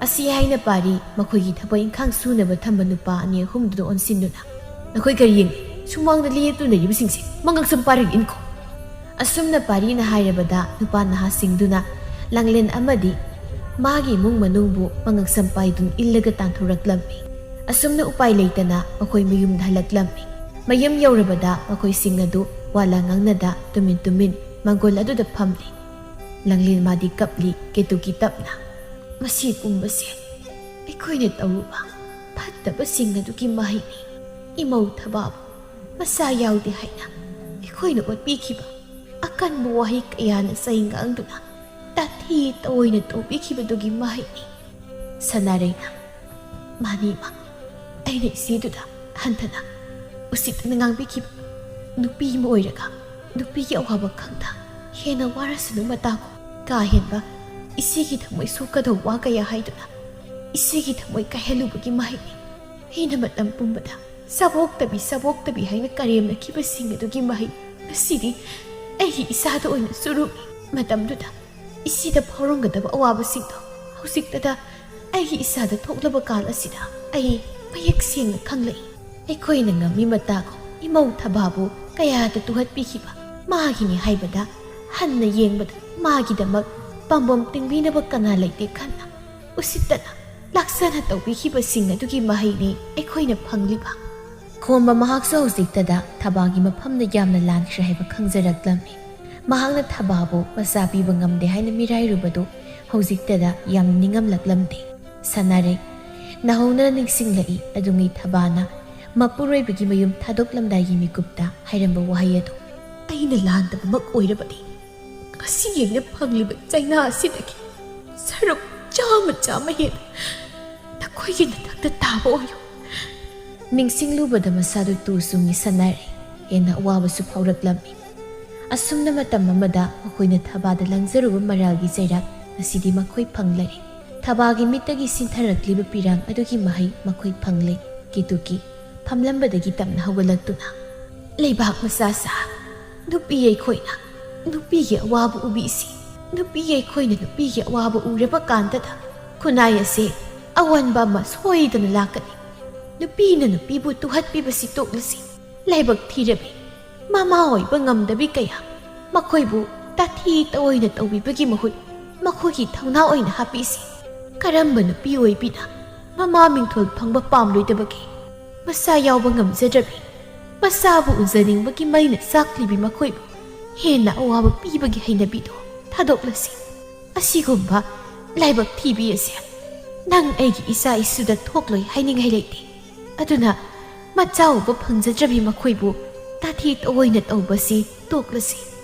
ꯑꯁꯤ ꯍꯥꯏꯅ ꯄꯥꯔꯤ ꯃꯈꯣꯏꯒꯤ ꯊꯕꯛ ꯏꯪꯈꯥꯡ ꯁꯨꯅꯕ ꯊꯝꯕ ꯅꯨꯄꯥ ꯑꯅꯤ ꯑꯍꯨꯝꯗꯨꯗ ꯑꯣꯟꯁꯤꯟꯗꯨꯅ, "ꯅꯈꯣꯏ ꯀꯔꯤ ꯌꯦꯡꯂꯤ? ꯁꯨꯃꯥꯡꯗ ꯂꯦꯞꯇꯨꯅ ꯂꯩꯔꯤꯕꯁꯤꯡꯁꯦ ꯃꯉꯛꯁꯝ ꯄꯥꯏꯔꯒ ꯏꯟꯈꯣ꯫" ꯑꯁꯨꯝꯅ ꯄꯥꯔꯤꯅ ꯍꯥꯏꯔꯕꯗ ꯅꯨꯄꯥ ꯅꯍꯥꯁꯤꯡꯗꯨꯅ ꯂꯥꯡꯂꯦꯟ ꯑꯃꯗꯤ ꯃꯥꯒꯤ ꯏꯃꯨꯡ ꯃꯅꯨꯡꯕꯨ ꯃꯉꯛꯁꯝ ꯄꯥꯏꯗꯨꯅ ꯏꯜꯂꯒ ꯇꯥꯟꯊꯣꯔꯛꯂꯝꯃꯤ꯫ ꯑꯁꯨꯝꯅ ꯎꯄꯥꯏ ꯂꯩꯇꯅ ꯃꯈꯣꯏ ꯃꯌꯨꯝꯗ ꯍꯜꯂꯛꯂꯝꯃꯤ꯫ ꯃꯌꯨꯝ ꯌꯧꯔꯕꯗ ꯃꯈꯣꯏꯁꯤꯡ ꯑꯗꯨ ꯋꯥ ꯂꯥ ꯉꯥꯡꯅꯗ ꯇꯨꯃꯤꯟ ꯇꯨꯃꯤꯟ ꯃꯥꯡꯒꯣꯜ ꯑꯗꯨꯗ ꯐꯝꯂꯤ꯫ ꯂꯥꯡꯂꯦꯟ ꯃꯥꯗꯤ ꯀꯞꯂꯤ, ꯀꯦꯇꯨꯀꯤ ꯇꯞꯅ, "ꯃꯁꯤꯒꯨꯝꯕꯁꯦ ꯑꯩꯈꯣꯏꯅ ꯇꯧꯔꯨꯕ ꯐꯠꯇꯕꯁꯤꯡ ꯑꯗꯨꯒꯤ ꯃꯍꯩꯅꯤ꯫ ꯏꯃꯧ ꯊꯕꯥꯕꯨ ꯃꯆꯥ ꯌꯥꯎꯗꯦ ꯍꯥꯏꯅ ꯑꯩꯈꯣꯏꯅ ꯑꯣꯠꯄꯤꯈꯤꯕ ꯑꯀꯟꯕ ꯋꯥꯍꯩ ꯀꯌꯥꯅ ꯆꯩ ꯉꯥꯡꯗꯨꯅ ꯇꯥꯊꯤ ꯇꯑꯣꯏꯅ ꯇꯧꯕꯤꯈꯤꯕꯗꯨꯒꯤ ꯃꯍꯩꯅꯤ꯫ ꯁꯅꯥꯔꯩꯅ, "ꯃꯥꯅꯤ ꯏꯃꯥ, ꯑꯩꯅ ꯏꯆꯦꯗꯨꯗ ꯍꯟꯊꯅ ꯎꯁꯤꯠꯇꯅ ꯉꯥꯡꯕꯤꯈꯤꯕ꯫ ꯅꯨꯄꯤ ꯑꯃ ꯑꯣꯏꯔꯒ ꯅꯨꯄꯤꯒꯤ ꯑꯋꯥꯕ ꯈꯪꯗ ꯍꯦꯟꯅ ꯋꯥꯔꯁꯅꯨ ꯃꯇꯥꯒꯨꯝ꯫ ꯀꯥ ꯍꯦꯟꯕ ꯏꯆꯦꯒꯤ ꯊꯃꯣꯏ ꯁꯣꯛꯀꯗꯧꯕ ꯋꯥ ꯀꯌꯥ ꯍꯥꯏꯗꯨꯅ ꯏꯆꯦꯒꯤ ꯊꯃꯣꯏ ꯀꯥꯏꯍꯜꯂꯨꯕꯒꯤ ꯃꯍꯩꯅꯤ꯫ ꯑꯩꯅ ꯃꯇꯝ ꯄꯨꯝꯕꯗ ꯁꯥꯕꯣꯛꯇꯕꯤ, ꯁꯥꯕꯣꯛꯇꯕꯤ ꯍꯥꯏꯅ ꯀꯔꯦꯝꯅꯈꯤꯕꯁꯤꯡ ꯑꯗꯨꯒꯤ ꯃꯍꯩ ꯉꯁꯤꯗꯤ ꯑꯩꯒꯤ ꯏꯆꯥꯗ ꯑꯣꯏꯅ ꯆꯨꯔꯨꯡꯏ꯫ ꯃꯇꯝꯗꯨꯗ ꯏꯆꯦꯗ ꯐꯥꯎꯔꯝꯒꯗꯕ ꯑꯋꯥꯕꯁꯤꯡꯗꯣ ꯍꯧꯖꯤꯛꯇꯗ ꯑꯩꯒꯤ ꯏꯆꯥꯗ ꯊꯣꯛꯂꯕ ꯀꯥꯟ ꯑꯁꯤꯗ ꯑꯩ ꯃꯌꯦꯛ ꯁꯦꯡꯅ ꯈꯪꯂꯛꯏ꯫ ꯑꯩꯈꯣꯏꯅ ꯉꯝꯃꯤ ꯃꯇꯥꯒꯨꯝ ꯏꯃꯧ ꯊꯕꯥꯕꯨ ꯀꯌꯥꯗ ꯇꯨꯍꯠꯄꯤꯈꯤꯕ ꯃꯥꯒꯤꯅꯤ ꯍꯥꯏꯕꯗ ꯍꯟꯅ ꯌꯦꯡꯕꯗ ꯃꯥꯒꯤꯗꯃꯛ ꯄꯥꯝꯕꯣꯝ ꯇꯤꯡꯕꯤꯅꯕ ꯀꯅꯥ ꯂꯩꯇꯦ ꯈꯟꯅ ꯎꯁꯤꯠꯇꯅ ꯂꯥꯛꯆꯅ ꯇꯧꯕꯤꯈꯤꯕꯁꯤꯡ ꯑꯗꯨꯒꯤ ꯃꯍꯩꯅꯤ ꯑꯩꯈꯣꯏꯅ ꯐꯪꯂꯤꯕ꯫" ꯈꯣꯝꯕ ꯃꯍꯥꯛꯁꯨ ꯍꯧꯖꯤꯛꯇꯗ ꯊꯕꯥꯒꯤ ꯃꯐꯝꯗ ꯌꯥꯝꯅ ꯂꯥꯟꯈ꯭ꯔꯦ ꯍꯥꯏꯕ ꯈꯪꯖꯔꯛꯂꯝꯃꯤ꯫ ꯃꯍꯥꯛꯅ ꯊꯕꯥꯕꯨ ꯃꯆꯥ ꯄꯤꯕ ꯉꯝꯗꯦ ꯍꯥꯏꯅ ꯃꯤꯔꯥꯏꯔꯨꯕꯗꯨ ꯍꯧꯖꯤꯛꯇꯗ ꯌꯥꯝꯅ ꯅꯤꯡꯉꯝꯂꯛꯂꯝꯗꯦ꯫ ꯁꯥꯟꯅꯔꯦ꯫ ꯅꯧꯍꯧꯅꯅ ꯅꯤꯡꯁꯤꯡꯂꯛꯏ ꯑꯗꯨꯉꯩ ꯊꯕꯥꯅ ꯃꯄꯨꯔꯣꯏꯕꯒꯤ ꯃꯌꯨꯝ ꯊꯥꯗꯣꯛꯂꯝꯗꯥꯏꯒꯤ ꯃꯤꯀꯨꯞꯇ ꯍꯥꯏꯔꯝꯕ ꯋꯥꯍꯩ ꯑꯗꯨ꯫ "ꯑꯩꯅ ꯂꯥꯟꯗꯕꯃꯛ ꯑꯣꯏꯔꯕꯗꯤ ꯉꯁꯤ ꯌꯦꯡꯅ ꯐꯪꯂꯤꯕ ꯆꯩꯅꯥ ꯑꯁꯤꯗꯒꯤ ꯁꯔꯨꯛ ꯆꯥꯝꯃ, ꯆꯥꯝꯃ ꯍꯦꯟꯅ ꯅꯈꯣꯏꯒꯤ ꯅꯊꯛꯇ ꯇꯥꯕ ꯑꯣꯏꯌꯨ꯫" ꯅꯤꯡꯁꯤꯡꯂꯨꯕꯗ ꯃꯁꯥꯗꯨ ꯇꯨ ꯆꯨꯡꯉꯤ ꯁꯥꯟꯅꯔꯦ꯫ ꯍꯦꯟꯅ ꯑꯋꯥꯕꯁꯨ ꯐꯥꯎꯔꯛꯂꯝꯃꯤ꯫ ꯑꯁꯨꯝꯅ ꯃꯇꯝ ꯑꯃꯗ ꯃꯈꯣꯏꯅ ꯊꯕꯥꯗ ꯂꯪꯖꯔꯨꯕ ꯃꯔꯥꯜꯒꯤ ꯆꯩꯔꯥꯛ ꯉꯁꯤꯗꯤ ꯃꯈꯣꯏ ꯐꯪꯂꯔꯦ꯫ ꯊꯕꯥꯒꯤ ꯃꯤꯠꯇꯒꯤ ꯁꯤꯟꯊꯔꯛꯂꯤꯕ ꯄꯤꯔꯥꯡ ꯑꯗꯨꯒꯤ ꯃꯍꯩ ꯃꯈꯣꯏ ꯐꯪꯂꯦ꯫ ꯀꯦꯇꯨꯀꯤ ꯐꯝꯂꯝꯕꯗꯒꯤ ꯇꯞꯅ ꯍꯧꯒꯠꯂꯛꯇꯨꯅ, "ꯂꯩꯕꯥꯛ ꯃꯆꯥꯁꯥ, ꯅꯨꯄꯤ ꯑꯩꯈꯣꯏꯅ ꯅꯨꯄꯤꯒꯤ ꯑꯋꯥꯕ ꯎꯕꯤꯁꯤ, ꯅꯨꯄꯤ ꯑꯩꯈꯣꯏꯅ ꯅꯨꯄꯤꯒꯤ ꯑꯋꯥꯕ ꯎꯔꯕ ꯀꯥꯟꯗꯗ ꯈꯨꯟꯅꯥꯏ ꯑꯁꯦ ꯑꯑꯣꯟꯕ ꯑꯃ ꯁꯣꯏꯗꯅ ꯂꯥꯛꯀꯅꯤ꯫ ꯅꯨꯄꯤꯅ ꯅꯨꯄꯤꯕꯨ ꯇꯨꯍꯠꯄꯤꯕꯁꯤ ꯇꯣꯛꯂꯁꯤ꯫ ꯂꯥꯏꯕꯛ ꯊꯤꯔꯕꯤ ꯃꯃꯥ ꯑꯣꯏꯕ ꯉꯝꯗꯕꯤ ꯀꯌꯥ, ꯃꯈꯣꯏꯕꯨ ꯇꯥꯊꯤ ꯇꯑꯣꯏꯅ ꯇꯧꯕꯤꯕꯒꯤ ꯃꯍꯨꯠ ꯃꯈꯣꯏꯒꯤ ꯊꯧꯅꯥ ꯑꯣꯏꯅ ꯍꯥꯞꯄꯤꯁꯤ꯫ ꯀꯔꯝꯕ ꯅꯨꯄꯤ ꯑꯣꯏꯕꯤꯅ ꯃꯃꯥ ꯃꯤꯡꯊꯣꯜ ꯐꯪꯕ ꯄꯥꯝꯂꯣꯏꯗꯕꯒꯦ? ꯃꯆꯥ ꯌꯥꯎꯕ ꯉꯝꯖꯗ꯭ꯔꯕꯤ, ꯃꯆꯥꯕꯨ ꯎꯖꯅꯤꯡꯕꯒꯤ ꯃꯩꯅ ꯆꯥꯛꯂꯤꯕꯤ ꯃꯈꯣꯏꯕꯨ ꯍꯦꯟꯅ ꯑꯋꯥꯕ ꯄꯤꯕꯒꯤ ꯍꯩꯅꯕꯤꯗꯨ ꯊꯥꯗꯣꯛꯂꯁꯤ꯫ ꯑꯁꯤꯒꯨꯝꯕ ꯂꯥꯏꯕꯛ ꯊꯤꯕꯤ ꯑꯁꯦ ꯅꯪ ꯑꯩꯒꯤ ꯏꯆꯥ ꯏꯁꯨꯗ ꯊꯣꯛꯂꯣꯏ ꯍꯥꯏꯅꯤꯡꯉꯥꯏ ꯂꯩꯇꯦ꯫ ꯑꯗꯨꯅ ꯃꯆꯥ ꯎꯕ ꯐꯪꯖꯗ꯭ꯔꯕꯤ ꯃꯈꯣꯏꯕꯨ ꯇꯥꯊꯤ ꯇꯑꯣꯏꯅ ꯇꯧꯕꯁꯤ ꯇꯣꯛꯂꯁꯤ꯫